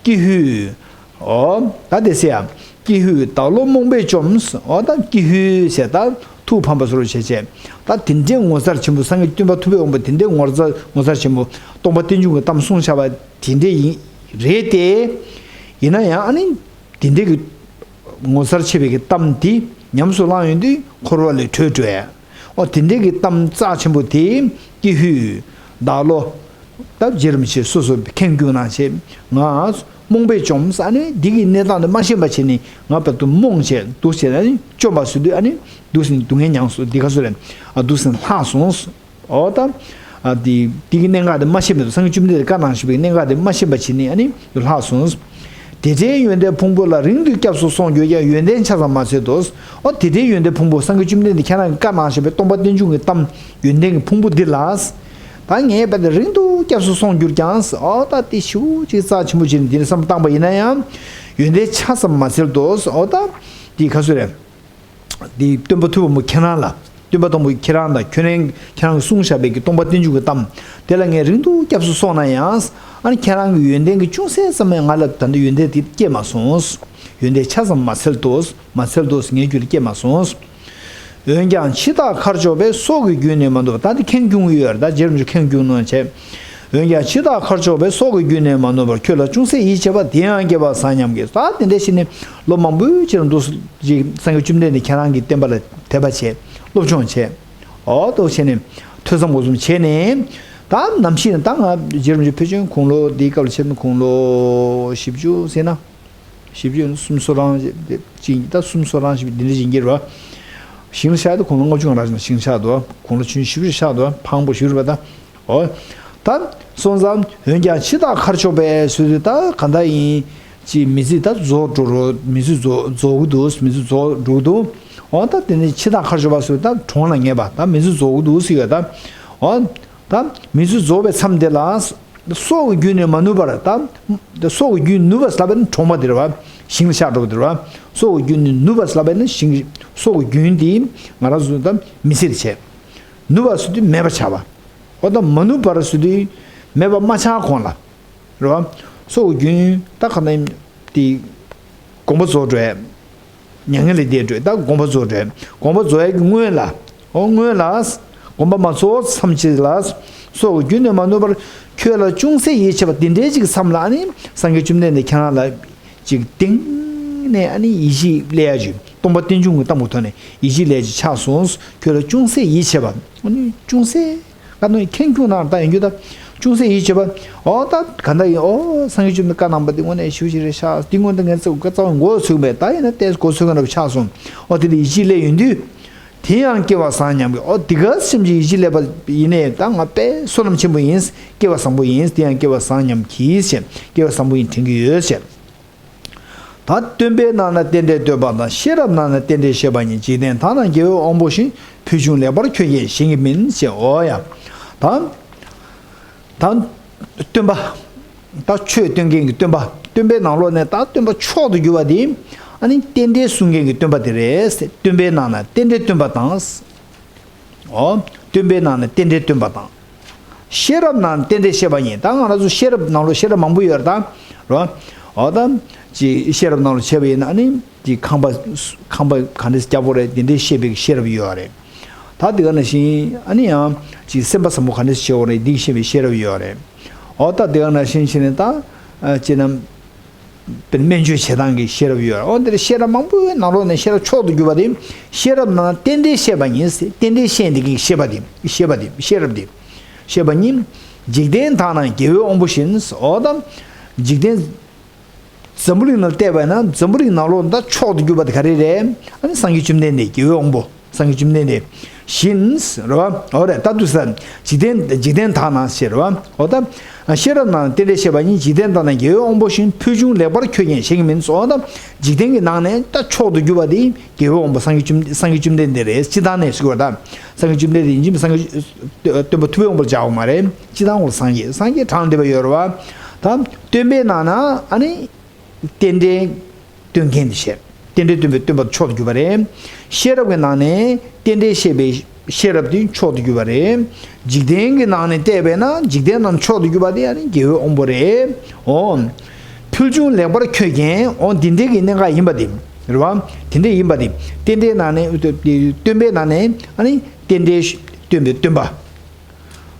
ཀྱི་ཧུད། ཨོ། ད་དེ་ཟེར་ཡ། ཀྱི་ཧུད་བདག་བློ་རྨོངས་པས་བཅོམ། ཨོ་ད་ཀྱི་ཧུད་ཟེར་ད་ཐུགས་ཕམ་པ་བཟོ་འདྲ་བྱས་བྱས། ད་དེ་འདྲའི་ངོ་མཚར་ཆེན་པོ་སངས་རྒྱས་སྟོན་པ་ཐུབ་པའི་དབང་པོ་དེ་འདྲའི་ངོ་མཚར་ངོ་མཚར་ཆེན་པོ་སྟོང་པ་རྟེན་འབྱུང་གི་གཏམ་གསུངས་བཞག་པ་དེ་འདྲས་ཡིན་རེད་དེ། ཡིན་ན་ཡང་ཨ་ནི། དེ་འདྲའི་གི་ངོ་མཚར་ཆེ་བའི་གི་གཏམ་དེ་ཉམས་སུ་བླངས་ཡོང་དུས་འཁོར་བ་ལས་གྲོལ་འགྲོ་ཡ། ཨོ་དེ་འདྲའི་གི་གཏམ་རྩ་ཆེན་པོ་དེ་ཀྱི་ཧུད། བདག་བློ། ད་རྗེ་རིན་པོ་ཆེ་སོ་སོ་མཁྱེན་རྒྱུ་ནང་བྱས་ང་རྨོངས་པས་བཅོམ་ས་ནི་འདི་གི་གནས་སྟངས་དེ་མ་ཤེས་པ་བྱས་ནས་ང་བར་དུ་རྨོངས་བྱས་འདུག་བྱས་ནས་བཅོམ་པ་ཟེར་དུས་ཨ་ནི་འདུག་ཟེར་ནས་སྡུག་བསྔལ་མྱངས་སོང་འདི་ག་ཚོད་རེད། ཨ་འདུག་ཟེར་ནས་ལྷག་སོང་། ཨོ་ད། ཨ་དེ་དེ་གི་གནད་འགག་དེ་མ་ཤེས་པའི་སངས་རྒྱས་བཅོམ་ལྡན་འདས་བཀའ་གནང་བཞིན་པའི་གནད་འགག་དེ་མ་ཤེས་པ་བྱས་ནས་ཨ་ནི་ལྷག་སོང་། དེ་འདྲའི་ཡོན་ཏན་ཕུང་པོ་ལ་རིང་དུ་སྐྱབས་སུ་སོང་གྱུར་ཀྱང་ཡོན་ཏན་ཆ་ཙམ་མ་འཚལ་ཏོ། ཨོ་དེ་འདྲའི་ཡོན་ཏན་ཕུང་པོ་སངས་རྒྱས་བཅོམ་ལྡན་འདས་ཁྱེད་རང་གིས་བཀའ་གནང་བཞིན་པའི་སྟོང་པ་རྟེན་འབྱུང་གི་གཏམ་ཡོན་ཏན་གྱི་ཕུང་པོ་འདི་ལ། ད་ངས་བལྟས་ཏེ་རིང་དུ་ སྐྱབས་སུ་སོང་གྱུར་ཀྱང་། ཨོ་ད་དེ་ཞེ་པོ་ཅིག་རྩ་ཆེན་པོ་བྱས་ནས་དེ་ནས་བསམ་བློ་བཏང་པ་ཡིན་ན་ཡང་། ཡོན་ཏན་ཆ་ཙམ་མ་འཚལ་ཏོ། ཨོ་ད་དེ་ག་ཚོད་རེད། དེ་སྟོན་པ་ཐུབ་པ་མོ་ཁྱེད་རང་ལ། སྟོན་པ་དང་པོ་ཁྱེད་རང་དང་ཁྱོད་རང་ཁྱེད་རང་གིས་གསུངས་བཞག་པའི་གི་སྟོང་པ་རྟེན་འབྱུང་གི་གཏམ་དེ་ལ་ངས་རིང་དུ་སྐྱབས་སུ་སོང་ན་ཡང་། ཨ་ནི་ཁྱེད་རང་གི་ཡོན་ཏན་གྱི་ཅུང་ཟད་ཙམ་ཡང་ང་ལ་ད་ལྟ་ཡོན་ཏན་དེ་སྐྱེས་མ་སོང་། ཡོན་ཏན་ཆ་ཙམ་མ་འཚལ་ཏོ། མ་འཚལ་ཏོ་ངའི་རྒྱུད་ལ་སྐྱེས་མ་སོང་། འོན་ཀྱང་འཆི་བདག་ཁར་ཕྱོགས་པས་སྲོག་གི་རྒྱུན་ནི་མ་ནུབ་པར། ད་འདི་ཁེངས་སྐྱུང་ཡོད་རེད། ད་རྗེ་རིན་པོ་ཆེ་ཁེངས་སྐྱུང་གནང་བྱས། འོན་ཀྱང་འཆི་བདག་ཁར་ཕྱོགས་པས་སྲོག་གི་རྒྱུན་ནི་མ་ནུབ་པར། ཁྱོད་ལ་ཅུང་ཟད་ཡིད་ཆེས་པ་དེ་ཡང་སྐལ་བ་བཟང་སྙམ་གྱིས། ད་དེ་འདྲ་བྱས་ནས་ལོ་མང་པོའི་ཕྱིར་འདུག་ཅིག་སངས་རྒྱས་བཅོམ་ལྡན་འདས་ཁྱེད་རང་གི་བསྟན་པ་ལ་དད་པ་བྱས། སློབ་སྦྱོང་བྱས། འོ་དོ་བྱས་ནས་ཐོས་བསམ་སྒོམ་གསུམ་བྱས་ནས། ད་ནམ་ཞིག་ད་ང་རྗེ་རིན་པོ་ཆེ་ཕལ་ཆེར་དགུང་ལོ་འདིའི་སྐབས་ལ་བྱས་ན་དགུང་ལོ་བཞི་བཅུ་ཟེར་ན། བཞི་བཅུ་སུམ་ཅུ་སོ་གྲངས་ཅིག་ད་སུམ་ཅུ་སོ་གྲངས་ཤིག་འདི་འདྲ་ཡིན་གྱི་རེད་བ། ཞིང་ལ་ཤར་དུ་དགུང་ལོ་ལྔ་བཅུ་ང་རང་ཞིང་ལ་ཤར་དུ་དགུང་ལོ་ཆུང་བཞི་བཅུ་ཤར་དུ་འཕང་པོ་བཞུར་བ་ད། འོ། ད་སོང་ཙང་འོན་ཀྱང་འཆི་བདག་ཁར་ཕྱོགས་པས་ཟེར་དུས་ད་ག་འདྲ་ཡིན། ཅིག་མི་ཚེ་ད་རྫོགས་འགྲོ་རོ། མི་ཚེ་རྫོགས་རྫོགས་ཀྱི་འདུག་མི་ཚེ་རྫོགས་འགྲོ་གི་འདུག་འོ་ད་དེ་ནི་འཆི་བདག་ཁར་ཕྱོགས་པ་ཟེར་ད་གྲོངས་ལ་ངེས་པ། ད་མི་ཚེ་རྫོགས་ཀྱི་འདུག་ཟེར་ཡོད་ད། འོ། ད་མི་ཚེ་རྫོགས་པའི་མཚམས་དེ་ལ། སྲོག་གི་རྒྱུན་ནི་མ་ནུབ་པར་ད། སྲོག་གི་རྒྱུན་ནུབ་པ་ཟེར་བ་ནི་གྲོངས་པ་དེ་རེད་བ། ཞིང་ལ་ཤར་འགྲོ་བ་དེ་རེད་བ། སྲོག་གི་རྒྱུན་ནི་ནུབ་པ་ཟེར་བ་ནི་ཞིང་། སྲོག་གི་རྒྱུན་དེ་ང་རང་ཚོ་ད་མི་ཚེ་རེད་བྱས། ནུབ་པ་ཟེར་དུས་མེད་པར་བྱ་བ། འོ་ད་མ་ནུབ་པར་ཟེར་དུས་མེད་པར་མ་ཆགས་གོང་ལ། རེད་བ། སྲོག་གི་རྒྱུན་ད་ག་ནས་དེ། དགོངས་པ་རྫོགས་འགྲོ། མྱ་ངན་ལས་འདས་འགྲོ། ད་དགོངས་པ་རྫོགས་འགྲོ། དགོངས་པ་རྫོགས་ཡས་ཀྱི་སྔོན་ལ། འོ་སྔོན་ལ། དགོངས་པ་མ་རྫོགས་མཚམས་ཅིག་ལ། སྲོག་གི་རྒྱུན་ནི་མ་ནུབ་པར། ཁྱོད་ལ་ཅུང་ཟད་ཡིད་ཆེས་པ་དེ་འདྲའི་ཅིག་མཚམས་ལ་ཨ་ནི་སངས་རྒྱས་བཅོམ་ལྡན་འདས་ཁྱེད་རང་ལ། ཅིག་གཏིང་ནས་ཨ་ནི་ཡིད་ཆེས་སླེབས་ཡ་ཅིག་སྟོང་པ་རྟེན་འབྱུང་གི་གཏམ་གྱི་ཐོག་ནས་ཡིད་ཆེས་སླེབས་ཡ་ཅིག་ཆགས་སོང་། ཁྱོད་ལ་ཅུང་ཟད་ཡིད་ཆེས་པ། ཨ་ནི་ཅུང་ཟད། ཁ་ནང་ཁེངས་སྐྱུང་ནང་ད་ཡིན་རྒྱུ་ད། ཅུང་ཟད་ཡིད་ཆེས་པ། འོ་ད་ག་འདྲ་ཡིན། འོ་སངས་རྒྱས་བཅོམ་ལྡན་བཀའ་གནང་པ་འདི་དངོས་གནས་ཞེ་པོ་ཅིག་རེད་ཤག་འདི་སྔོན་དུ་ངས་ཚོད་བཀའ་རྩ་བ་མགོ་ཚོད་པས་ད་ཡིན་ན་ཏོག་ཙམ་མགོ་ཚོད་མཁན་འདྲ་པོ་ཆགས་སོང་། འོ་དེ་འདྲ་ཡིད་ཆེས་སླེབས་ཡོང་དུས། དེ་ཡང་སྐལ་བ་བཟང་སྙམ་གྱིས། འོ་འདི་ག་སེམས་ཀྱི་ཡིད་ཆེས་སླེབས་པ་ཡིན་ནའི་ད་ང་དཔེ་བསོད་ནམས་ཆེན་པོ་ཡིན། སྐལ་བ་བཟང་པོ་ཡིན། དེ་ཡང་སྐལ་བ་བཟང་སྙམ་གྱིས་ཞེས་སྐལ་བ་བཟང་པོ་ཡིན་དྲན་གྱི་ཡོད་ཞེས། ད་སྟོན་པའི་ནང་ན་རྟེན་འབྲེལ་སྟོན་པ་དང་། ཤེས་རབ་ནང་ན་རྟེན་འབྲེལ་བཤད་པ་ཉིད། འཇིག་རྟེན་དག་ན་དགེ་བའི་དབང་པོ་བཞིན། ཕུལ་བྱུང་ལེགས་པར་ཁྱོད་ཀྱིས་གཞན་གྱིས་མིན། ཞེས། འོ་ཡ། ད། ད། སྟོན་པ། ད་ཆོས་སྟོན་མཁན་གྱི་སྟོན་པ། སྟོན་པའི་ནང་ལོགས་ནས་ད་སྟོན་པ་མཆོག་ཏུ་གྱུར་པ་དེ། ཨ་ནི་རྟེན་འབྲེལ་གསུང་མཁན་གྱི་སྟོན་པ་དེ་རེད། སྟོན་པའི་ནང་ན་རྟེན་འབྲེལ་སྟོན་པ་དང་། འོ། སྟོན་པའི་ནང་ནས་རྟེན་འབྲེལ་སྟོན་པ་དང་། ཤེས་རབ་ནང་རྟེན་འབྲེལ་བཤད་པ་ཉིད། ད་ང་རང་ཚོ་ཤེས་རབ་ནང་ལོགས་ཤེས་རབ་མང་པོ་ཡོད་རེད་ད། རོ། འོ་ད། ཅིག་ཤེས་རབ་ནང་ལོགས་བྱས་པ་ཡིན་ན་ཨ་ནི། ཅིག་ཁང་པ། ཁང་པ་ག་འདྲས་རྒྱག་དགོས་རེད་དེ་འདྲས་བཤད་པའི་ཤེས་རབ་ཡོད་རེད། ད་དེ་ག་ནང་བཞིན་ཨ་ནི་ཡང་། ཅིག་སེམས་པ་བཟང་པོ་ག་འདྲས་བྱེད་དགོས་རེད་འདི་བཤད་པའི་ཤེས་རབ་ཡོད་རེད། འོ་ད་དེ་ག་ནང་བཞིན་བྱས་ནས་ད། ཅེ་ན། དཔེར་ན་སྨན་བཅོས་བྱེད་སྟངས་ཀྱི་ཤེས་རབ་ཡོད། འོ་འདིར་ཤེས་རབ་མང་པོའི་ནང་ལོགས་ནས་ཤེས་རབ་མཆོག་ཏུ་གྱུར་པ་དེ། ཤེས་རབ་ནང་རྟེན་འབྲེལ་བཤད་པ་ཉིད། རྟེན་འབྲེལ་བཤད་འདི་གི་བཤད་པ་དེ། བཤད་པ་དེ། ཤེས་རབ་དེ། བཤད་པ་ཉིད། འཇིག་རྟེན་དག་ན་དགེ་བའི་དབང་པོ་བཞིན། འོ་ད། འཇིག་རྟེན། འཛམ་བུ་གླིང་ལ་བལྟས་པ་ན་འཛམ་བུ་གླིང་ནང་ལོགས་ད་མཆོག་ཏུ་གྱུར་པ་དེ་ག་རེ་རེད། ཨ་ནི་སངས་རྒྱས་བཅོམ་ལྡན་འདས་དགེ་བའི་དབང་པོ། སངས་རྒྱས་བཅོམ་ལྡན་འདས་བཞིན། རེད་བ། འོ་རེད་ད་དུ་ས། འཇིག་རྟེན་འཇིག་རྟེན་དག་ན་ཞེས་རེད་བ། འོ་ད། ཤེས་རབ་ནང་རྟེན་འབྲེལ་བཤད་པ་ཉིད། འཇིག་རྟེན་དག་ན་དགེ་བའི་དབང་པོ་བཞིན། ཕུལ་བྱུང་ལེགས་པར་ཁྱོད་ཀྱིས་གཞན་གྱིས་མིན། འོ་ད། འཇིག་རྟེན་གྱི་ནང་ནས་ད་མཆོག་ཏུ་གྱུར་པ་དེ་དགེ་བའི་དབང་པོ་སངས་རྒྱས་བཅོམ་སངས་རྒྱས་བཅོམ་ལྡན་འདས་རེད། སྤྱིར་བཏང་ནས་ཟེར་དགོས་རེད་ད། སངས་རྒྱས་བཅོམ་ལྡན་འདས་ཡིན་གཅིག་མིན་སངས་རྒྱས། སྟོན་པ་ཐུབ་པའི་དབང་པོར་སྦྱར་དགོས་མ་རེད། སྤྱིར་བཏང་འོ་སངས་རྒྱས་སངས་རྒྱས་གྲངས་འདས་པ་ཡོད་རེད་བ། ད། སྟོན་པའི་ནང་ན་ཨ་ནི། རྟེན་འབྲེལ་སྟོན་མཁན་དེ་བཤད། རྟེན་འབྲེལ་སྟོན་པའི་སྟོན་པ་མཆོག་ཏུ་གྱུར་པ་རེད། ཤེས་རབ་ཀྱི་ནང་ནས་རྟེན་འབྲེལ་བཤད་པའི་ཤེས་རབ་དེ་མཆོག་ཏུ་གྱུར་པ་རེད། འཇིག་རྟེན་གྱི་ནང་ནས་བལྟས་པས་ན་འཇིག་རྟེན་ནང་མཆོག་ཏུ་གྱུར་པ་དེ་ཨ་ནི་དགེ་བའི་དབང་པོ་རེད། འོ། ཕུལ་བྱུང་ལེགས་པར་ཁྱོད་ཀྱིས། འོ་འདི་འདྲའི་གི་གནད་འགག་ཡིན་པ་དེ། རེད་བ། དེ་འདྲ་ཡིན་པ་དེ། རྟེན་འབྲེལ་ནང་ནས་སྟོན་པའི་ནང་ནས་ཨ་ནི་རྟེན་འབྲེལ་སྟོན་པའི་སྟོན་པ།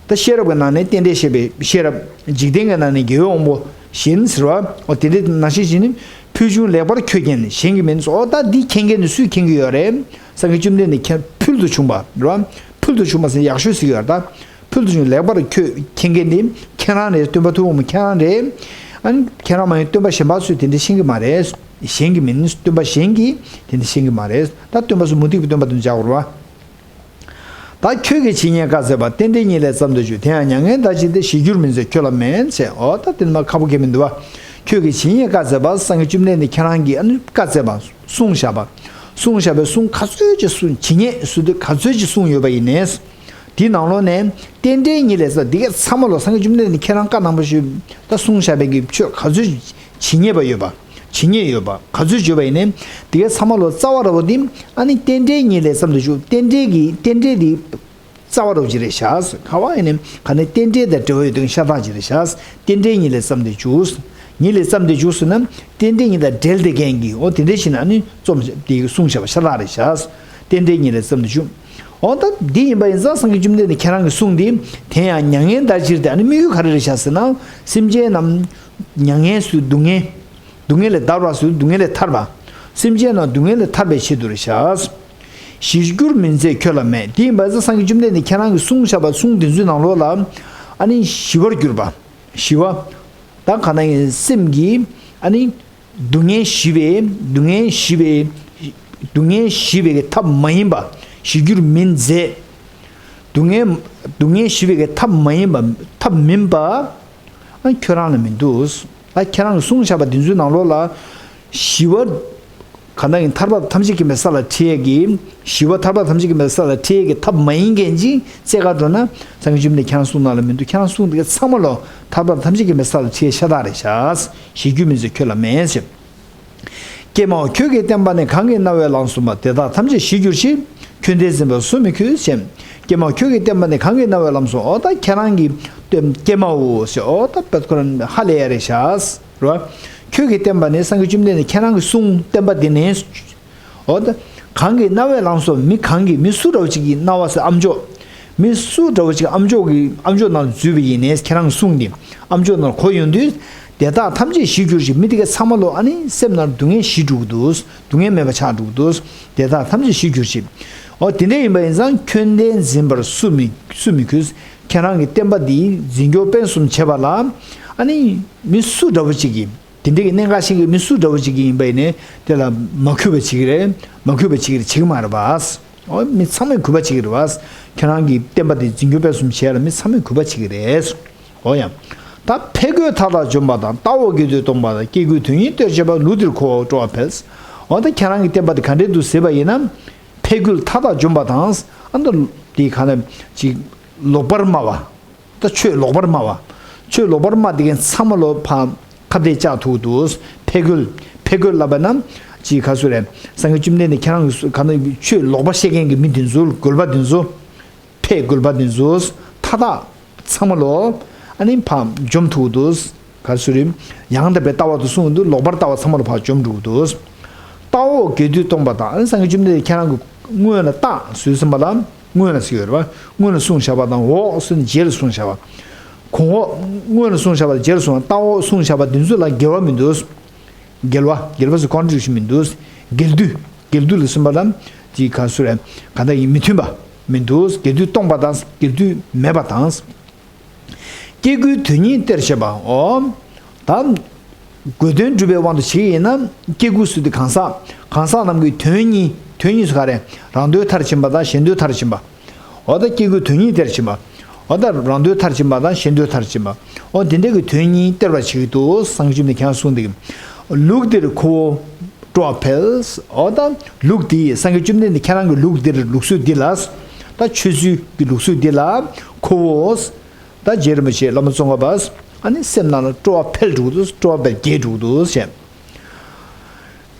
ད་ཤེས་རབ་ཀྱི་ནང་ནས་རྟེན་འབྲེལ་བཤད་པའི་ཤེས་རབ། འཇིག་རྟེན་གྱི་ནང་ནས་དགེ་བའི་དབང་པོ་བཞིན་ཟེར་བ། འོ་དེ་འདྲའི་ནང་བཞིན་བཞིན་ནི་ཕུལ་བྱུང་ལེགས་པར་ཁྱོད་ཀྱིས་གཞན་གྱིས་མིན། འོ་ད་འདི་མཁྱེན་མཁན་ནི་སུས་མཁྱེན་གྱི་ཡོད་རེད། སངས་རྒྱས་བཅོམ་ལྡན་འདས་མཁྱེན་ཕུལ་དུ་བྱུང་བ་རེད་བ། ཕུལ་དུ་བྱུང་བ་ཟེར་ཡག་ཤོས་ཟེར་གྱི་ཡོད་རེད་ད། ཕུལ་དུ་བྱུང་ལེགས་པར་ཁྱོད་མཁྱེན་མཁན་ནི་ཁྱེད་རང་རེད། སྟོན་པ་ཐུབ་པ་མོ་ཁྱེད་རང་རེད། ཨ་ནི་ཁྱེད་རང་མ་ཡིན་སྟོན་པ་གཞན་པ་ཚོས་དེ་འདྲ་ཤེས་ཀྱི་མ་རེད། གཞན་གྱིས་མིན། སྟོན་པ་གཞན་གྱིས་དེ་འདྲ་ཤེས་ཀྱི་མ་རེད། ད་སྟོན་པ་ཚོ་མུ་སྟེགས་པའི་སྟོན་པ་དང་སྦྱར་དགོས་རེད་བ། ད་ཁྱོད་ཀྱིས་ཇི་སྙེད་བཀའ་སྩལ་པ། རྟེན་འབྲེལ་ཉིད་ལས་ཙམ་དུ་གྱུར། དེ་ཡང་མྱ་ངན་འདའ་བྱེད་དེ། ཞི་འགྱུར་མིན་མཛད་ཁྱོད་ལ་མེད་ཅེས། འོ་ད་དེ་ནི་མ་ཁག་པོ་གང་ཡང་མི་འདུག་བ། ཁྱོད་ཀྱིས་ཇི་སྙེད་བཀའ་སྩལ་པ། སངས་རྒྱས་བཅོམ་ལྡན་འདས་ཁྱེད་རང་གིས་ཨ་ནི་བཀའ་སྩལ་པ། གསུངས་བཞག་པ། གསུངས་བཞག་པའི་གསུང་ག་ཚོད་ཅིག་གསུངས། ཇི་སྙེད་ཟེར་དུས་ག་ཚོད་ཅིག་གསུངས་ཡོད་པ་ཡིན་ནའི། དེའི་ནང་ལོགས་ནས་རྟེན་འབྲེལ་ཉིད་ལས་བསམ། འདི་ག་ཚང་མ་ལོ་སངས་རྒྱས་བཅོམ་ལྡན་འདས་ཁྱེད་རང་བཀའ་གནང་པ་བཞིན་ད་གསུངས་བཞག་པའི་གི་ཆོས་ག་ཚོད་ཇི་སྙེད་པ་ཡོད་པ། ཇི་སྙེད་ཡོད་པ་ག་ཚོད་བརྗོད་པ་ཡིན་ནའི་འདི་ག་ཚང་མ་ལོ་རྩ་བ་ར་བ་འདི་ཨ་ནི་རྟེན་འབྲེལ་ཉིད་ལས་བསམ་དུ་བཅུག་རྟེན་འབྲེལ་གྱི་རྟེན་འབྲེལ་འདི་རྩ་བ་ར་བ་ཅིག་རེད་བཞག་ག་བ་ཡིན་ནའི་ག་ནས་རྟེན་འབྲེལ་དང་འབྲེལ་བ་ཡོད་དུས་ཤ་སྟག་ཅིག་རེད་བཞག་རྟེན་འབྲེལ་ཉིད་ལས་བསམ་དུ་བཅུག་ཉིད་ལས་བསམ་དུ་བཅུག་ཟེར་ན་རྟེན་འབྲེལ་ཉིད་དང་འབྲེལ་ཏེ་གན་གྱི་འོ་དེ་འདྲ་ཞིག་ན་ཨ་ནི་རྩོམ་དེ་གསུངས་བཞག་པ་ཤ་སྟག་རེད་བཞག་རྟེན་འབྲེལ་ཉིད་ལས་བསམ་དུ་བཅུག་འོ་ད་འདི་ཡིན་པ་ཡིན་ཙང་སངས་རྒྱས་བཅོམ་ལྡན་འདས་ཁྱེད་རང་གི་གསུང་འདི་དེ་ཡང་མྱ་ངན་འདའ་ཕྱིར་ཏེ་ཨ་ནི་དམིགས་ཡུལ་ག་རེ་རེད་ཤག་ཟེར་ན་སེམས་ཅན་རྣམས་མྱ་ངན་སོགས་སྡུག་བསྔལ་སྡུག་བསྔལ་ལས་འདའ་བར་སོགས་སྡུག་བསྔལ་ལས་ཐར་པ། སེམས་ཅན་རྣམས་སྡུག་བསྔལ་ལས་ཐར་པའི་ཆེད་དུ་རེད་ཤག་ཞི་འགྱུར་མིན་མཛད་ཁྱོད་ལ་མེད། དེ་ཡིན་པ་ཚེ་སངས་རྒྱས་བཅོམ་ལྡན་འདས་ཁྱེད་རང་གི་གསུང་བཞག་པ་གསུང་འདི་ཚོའི་ནང་ལོགས་ལ་ཨ་ནི་ཞི་བར་གྱུར་པ། ཞི་བ། ད་ག་ན་ཡིན་སེམས་ཀྱི་ཨ་ནི། སྡུག་བསྔལ་ཞི་བའི་སྡུག་བསྔལ་ཞི་བའི་སྡུག་བསྔལ་ཞི་བའི་ཐབས་མ་ཡིན་པ་ཞི་འགྱུར་མིན་མཛད། སྡུག་བསྔལ་སྡུག་བསྔལ་ཞི་བའི་ཐབས་མ་ཡིན་པ་ཐབས་མིན་པ་ཨ་ཁྱོད་རང་ལ་མི་འདུག་ཨ་ཁྱེད་རང་གིས་གསུངས་བཞག་པ་འདི་ཚོའི་ནང་ལོགས་ལ་ཞི་བ་ག་ན་ཡིན་ཐར་པ་ཐམས་ཅད་མཁྱེན་པའི་ས་ལ་ཁྲིད་ཡས་ཀྱི་ཞི་བ་ཐར་པ་ཐམས་ཅད་མཁྱེན་པའི་ས་ལ་ཁྲིད་ཡས་ཀྱི་ཐབས་མ་ཡིན་མཁན་ཅིག་རྩེ་ག་འགྲོ་ན་སངས་རྒྱས་བཅོམ་ལྡན་ཁྱེད་རང་གསུང་ནང་ལ་མི་འདུག་ཁྱེད་རང་གསུང་འདི་ག་ཚང་མ་ལོ་ཐར་པ་ཐམས་ཅད་མཁྱེན་པའི་ས་ལ་ཁྲིད་ཡས་ཤ་སྟག་རེད་ཤག་ཞི་རྒྱུ་མིན་ཟེར་ཁྱོད་ལ་མེད་ཟེར། ཀྱེ་མའོ་ཁྱོད་ཀྱི་བསྟན་པ་ནི། གང་གིས་རྣ་བས་ལམ་གསུངས་པ། དེ་དག་ཐམས་ཅད་ཞི་གྱུར་ཅིག་ཁྱོད་ལྡན་འཛིན་པར་སུ་མི་གུས་ཟེར། ཀྱེ་མའོ་ཁྱོད་ཀྱི་བསྟན་པ་ནི། གང་གིས་རྣ་བས་ལམ་གསུངས། འོ་ད་ཁྱེད་རང་གི་བསྟན་ཀྱེ་མའོ་ཟེར། འོ་ད་བད་ཁོ་རང་ཧ་ལས་ཡ་རེད་ཤག་རོ། ཁྱོད་ཀྱི་བསྟན་པ་ནི་སངས་རྒྱས་བཅོམ་ལྡན་འདས་ཁྱེད་རང་གི་གསུང་བསྟན་པ་འདི་ནི། འོ་ད། གང་གིས་རྣ་བས་ལམ་གསུངས། མི་གང་གིས་མི་སུ་འདྲ་བོ་ཅིག་གིས་རྣ་བ་ཟེར་ཨམ་ཅོག་མི་སུ་འདྲ་བོ་ཅིག་ཨམ་ཅོག་གི་ཨམ་ཅོག་ནང་འཛུལ་བ་ཡིན་ནའི་ཁྱེད་རང་གི་གསུང་འདི་ཨམ་ཅོག་ནང་གོ་ཡོང་དུས། དེ་དག་ཐམས་ཅད་ཞི་གྱུར་ཅིག་མི་དེ་ག་ཚང་མ་ལོ་ཨ་ནི་སེམས་ནང་སྡུག་བསྔལ་ཞི་འགྲོ་གི་འདུག་སྡུག་བསྔལ་མེད་པ་ཆགས་འགྲོ་གི་འདུག་དེ་དག་ཐམས་ཅད་ཞི་གྱུར་ཅིག་འོ་དེ་འདྲ་ཡིན་པ་ཡིན་ཙང་ཁྱོད་ལྡན་འཛིན་པར་སུ་མི་སུ་མི་གུས། ཁྱེད་རང་གི་བསྟན་པ་འདི་འཛིན་སྐྱོང་སྤེལ་གསུམ་བྱེད་པ་ལ་ཨ་ནི་མི་སུ་འདྲ་བོ་ཅིག་གིས། དེ་འདྲའི་གི་གནད་འགག་ཤེས་མཁན་མི་སུ་འདྲ་བོ་ཅིག་ཡིན་པ་ཡིན་ནའི་དེ་ལ་མ་གུས་པ་བྱེད་ཀྱི་རེད། མ་གུས་པ་བྱེད་ཀྱི་རེད། བྱེད་ཀྱི་མ་རེད་པ། འོ་མི་ཚང་མས་གུས་པ་བྱེད་ཀྱི་རེད་པ། ཁྱེད་རང་གི་བསྟན་པ་དེ་འཛིན་སྐྱོང་སྤེལ་གསུམ་བྱས་ལ་མི་ཚང་མས་གུས་པ་བྱེད་ཀྱི་རེད། འོ་ཡང་། ད་ཕས་རྒོལ་མཐའ་དག་འཇོམས་པ་དང་། ལྟ་བ་དགེ་སྡུད་སྟོང་པ་དང་། སྐྱེ་དགུའི་དོན་ཉིད་གཏེར་ཆོད་པ། ལུགས་འདིར་ཁོ་བོ་སྤྲོ་བ་འཕེལ། འོ་ད་ཁྱེད་རང་གི་བསྟན་པ་དེ་ག་འདྲས་འདུག་ཟེར་བ་ཡིན་ན། ཕས་རྒོལ་མཐའ་དག་འཇོམས་པ་དང་། ཨ་ནི་དེ་ག་ནས་ཅིག་ལོག་པར་སྨྲ་བ། ད་ཆོས་ལོག་པར་སྨྲ་བ། ཆོས་ལོག་པར་སྨྲ་དེ་གན་ཚང་མ་ལོ་ཕ་ཁ་བརྡས་བཅག་ཐུབ་འདུག་ཕས་རྒོལ། ཕས་རྒོལ་ལབ་པ་ན་ཅི་ག་ཚོད་རེད། སངས་རྒྱས་བཅོམ་ལྡན་འདས་ཁྱེད་རང་གི་ག་ན་ཆོས་ལོག་པ་བཤད་མཁན་གྱི་མི་དེ་ཚོ་རྒོལ་པ་དེ་ཚོ། ཕས་རྒོལ་པ་དེ་ཚོ་མཐའ་དག་ཚང་མ་ལོ་ཨ་ནི་ཕ་འཇོམས་ཐུབ་འདུག་ག་ཚོད་རེད། ཡང་དག་པའི་ལྟ་བ་དུ་གསུངས་འདུག་ལོག་པར་ལྟ་བ་ཚང་མ་ལོ་ཕ་འཇོམས་འགྲོ་འདུག་ལྟ་བ་དགེ་སྡུད་སྟོང་པ་དང་། ཨ་ནི་སངས་རྒྱས་བཅོམ་ལྡན་འདས་ཁྱེད་རང་གི་སྔོན་ལ་བརྟག་ཟེར་ཙམ་པ་ལ་སྔོན་ལ་ཟེར་ཡོད་རེད་པ། སྔོན་ལ་གསུངས་བཞག་པ་དང་འོག་ཟེར་ནས་རྗེས་ལ་གསུངས་བཞག་པ། གོང་འོག་སྔོན་ལ་གསུངས་བཞག་པ་དང་རྗེས་ལ་གསུངས་པ། ལྟ་འོག་གསུངས་བཞག་པ་འདི་ཚོ་ལ་འགལ་བ་མི་འདུག་འགལ་བ་འགལ་བ་ཟེར་ཀོན་ཊྲ་ཌིག་ཤན་མི་འདུག་འགལ་འདུ་འགལ་འདུ་ལ་སོན་པ་ལ་དེ་ག་ཚོད་རེད། ག་འདྲ་ཡིན་མི་མཐུན་པ་མི་འདུག་དགེ་སྡུད་སྟོང་པ་དང་དགེ་སྡུད་མེད་པ་དང་། སྐྱེ་དགུའི་དོན་ཉིད་གཏེར་ཆོད་པ། འོ། ད། དགོས་དོན་སྒྲུབ་པའི་དབང་དུ་བྱེད་ཀྱི་ཡིན་ན། སྐྱེ་དགུ་ཟེར་དུས་གང་ཟག་གང་ཟག་རྣམས་ཀྱི་དོན་གཉིས། དོན་གཉིས་སུ་ག་རེ། རང་དོན་མཐར་ཕྱིན་པ་དང་གཞན་དོན་མཐར་ཕྱིན་པ། འོ་ད་སྐྱེ་དགུའི་དོན་གཉིས་གཏེར་ཕྱིན་པ། འོ་ད་རང་དོན་མཐར་ཕྱིན་པ་དང་གཞན་དོན་མཐར་ཕྱིན་པ། འོ་དེ་འདྲ་གི་དོན་གཉིས་སྟེར་བར་བྱེད་ཀྱི་འདུག་སངས་རྒྱས་བཅོམ་ལྡན་ཁྱེད་རང་གསུངས་འདུག་ལུགས་འདིར་ཁོ་བོ་སྤྲོ་བ་འཕེལ། འོ་ད་ལུགས་འདི་སངས་རྒྱས་བཅོམ་ལྡན་འདས་ཁྱེད་རང་གི་ལུགས་འདིར་ལུགས་སྲོལ་འདི་ལ། ད་ཆོས་ཚུལ་གྱི་ལུགས་སྲོལ་འདི་ལ་ཁོ་བོ། ད་རྗེ་རིན་པོ་ཆེ་བླ་མ་ཙོང་ཁ་པ། ཨ་ནི་སེམས་ནང་ལ་སྤྲོ་བ་འཕེལ་འགྲོ་གི་འདུག་སྤྲོ་བ་འཕེལ་རྒྱས་འགྲོ་གི་འདུག་ཟེར།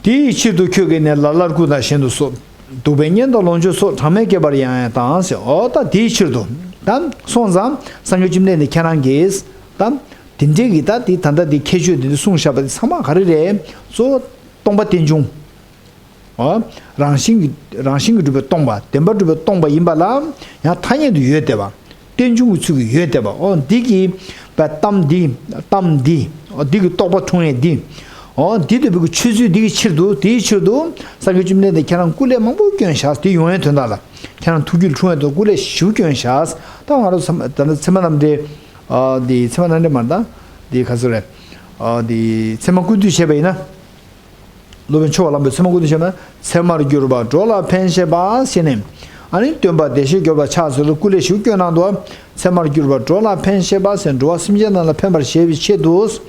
དེའི་ཕྱིར་དུ་ཁྱོད་ཀྱིས་ནི། ལ་ལར་སྐུ་དང་གཞན་དུ་སོགས། གདུག་པའི་གཉེན་དང་ལོངས་སྤྱོད་སོགས། གྲངས་མེད་བསྐལ་པར་ཡང་ཡང་དང་ཟེར། འོ་ད་དེའི་ཕྱིར་དུ། ད་སོང་ཙང་སངས་རྒྱས་བཅོམ་ལྡན་འདས་ཁྱེད་རང་གིས། ད་དེ་འདྲའི་གི་ད་དེ་ད་ལྟ་དེ་ཁྱད་ཆོས་དེ་འདྲ་གསུངས་བཞག་པ་དེ་ཚང་མ་ག་རེ་རེད། གཙོ་བོ་སྟོང་པ་རྟེན་འབྱུང་། འོ། རང་བཞིན་གྱིས་རང་བཞིན་གྱིས་གྲུབ་པའི་སྟོང་པ། བདེན་པར་གྲུབ་པའི་སྟོང་པ་ཡིན་པ་ལ་ཡང་ཐ་སྙད་དུ་ཡོད་བསྡད་པ། རྟེན་འབྱུང་གི་ཚུལ་གྱིས་ཡོད་བསྡད་པ། འོ་འདི་གི་པ་གཏམ་འདི། གཏམ་འདི། འོ་འདི་གི་རྟོགས་པ་འཁྲུངས་ཡས་འདི། འོ་འདི་ལྟ་བུའི་ཆོས་ཚུལ་འདི་གི་ཕྱིར་དུ། དེའི་ཕྱིར་དུ་སངས་རྒྱས་བཅོམ་ལྡན་འདས་ཁྱེད་རང་སྐུ་ལས་མང་པོ་བསྐྱོན་བཞག་དེ་ཡོང་ཡས་དོན་དག་ལ་ཁྱེད་རང་ཐུགས་རྒྱུད་འཁྲུངས་ཡས་དོན་སྐུ་ལས་ཞེ་པོ་བསྐྱོན་བཞག་ད་ང་རང་ཚོ་ད་ལྟ་ཚད་མ་རྣམ་འགྲེལ། ཨ་འདི་ཚད་མ་རྣམ་འགྲེལ་མ་རེད་ད། འདི་ག་ཚོད་རེད། ཨ་འདི་ཚད་མ་ཀུན་བཏུས་བྱས་པ་ཡིན་ན། སློབ་དཔོན་ཆོས་དབང་བློ་མོས་ཚད་མ་ཀུན་བཏུས་བྱས་ན། ཚད་མར་གྱུར་པ་འགྲོ་ལ་ཕན་བཞེད་པ་ཟེར་ནས། ཨ་ནི་སྟོན་པ་བདེ་གཤེགས་སྐྱོབ་པ་ཕྱག་འཚལ་ལོ་སྐུ་ལས་ཞུགས་སྐྱོན་གནང་འདུག་ཚད་མར་གྱུར་པ་འགྲོ་ལ་ཕན་བཞེད་པ་ཟེར་འགྲོ་བ་སེམས་ཅན་རྣམས་ལ་ཕན་པར་བཞེད་པའི་ཆེད་དུ།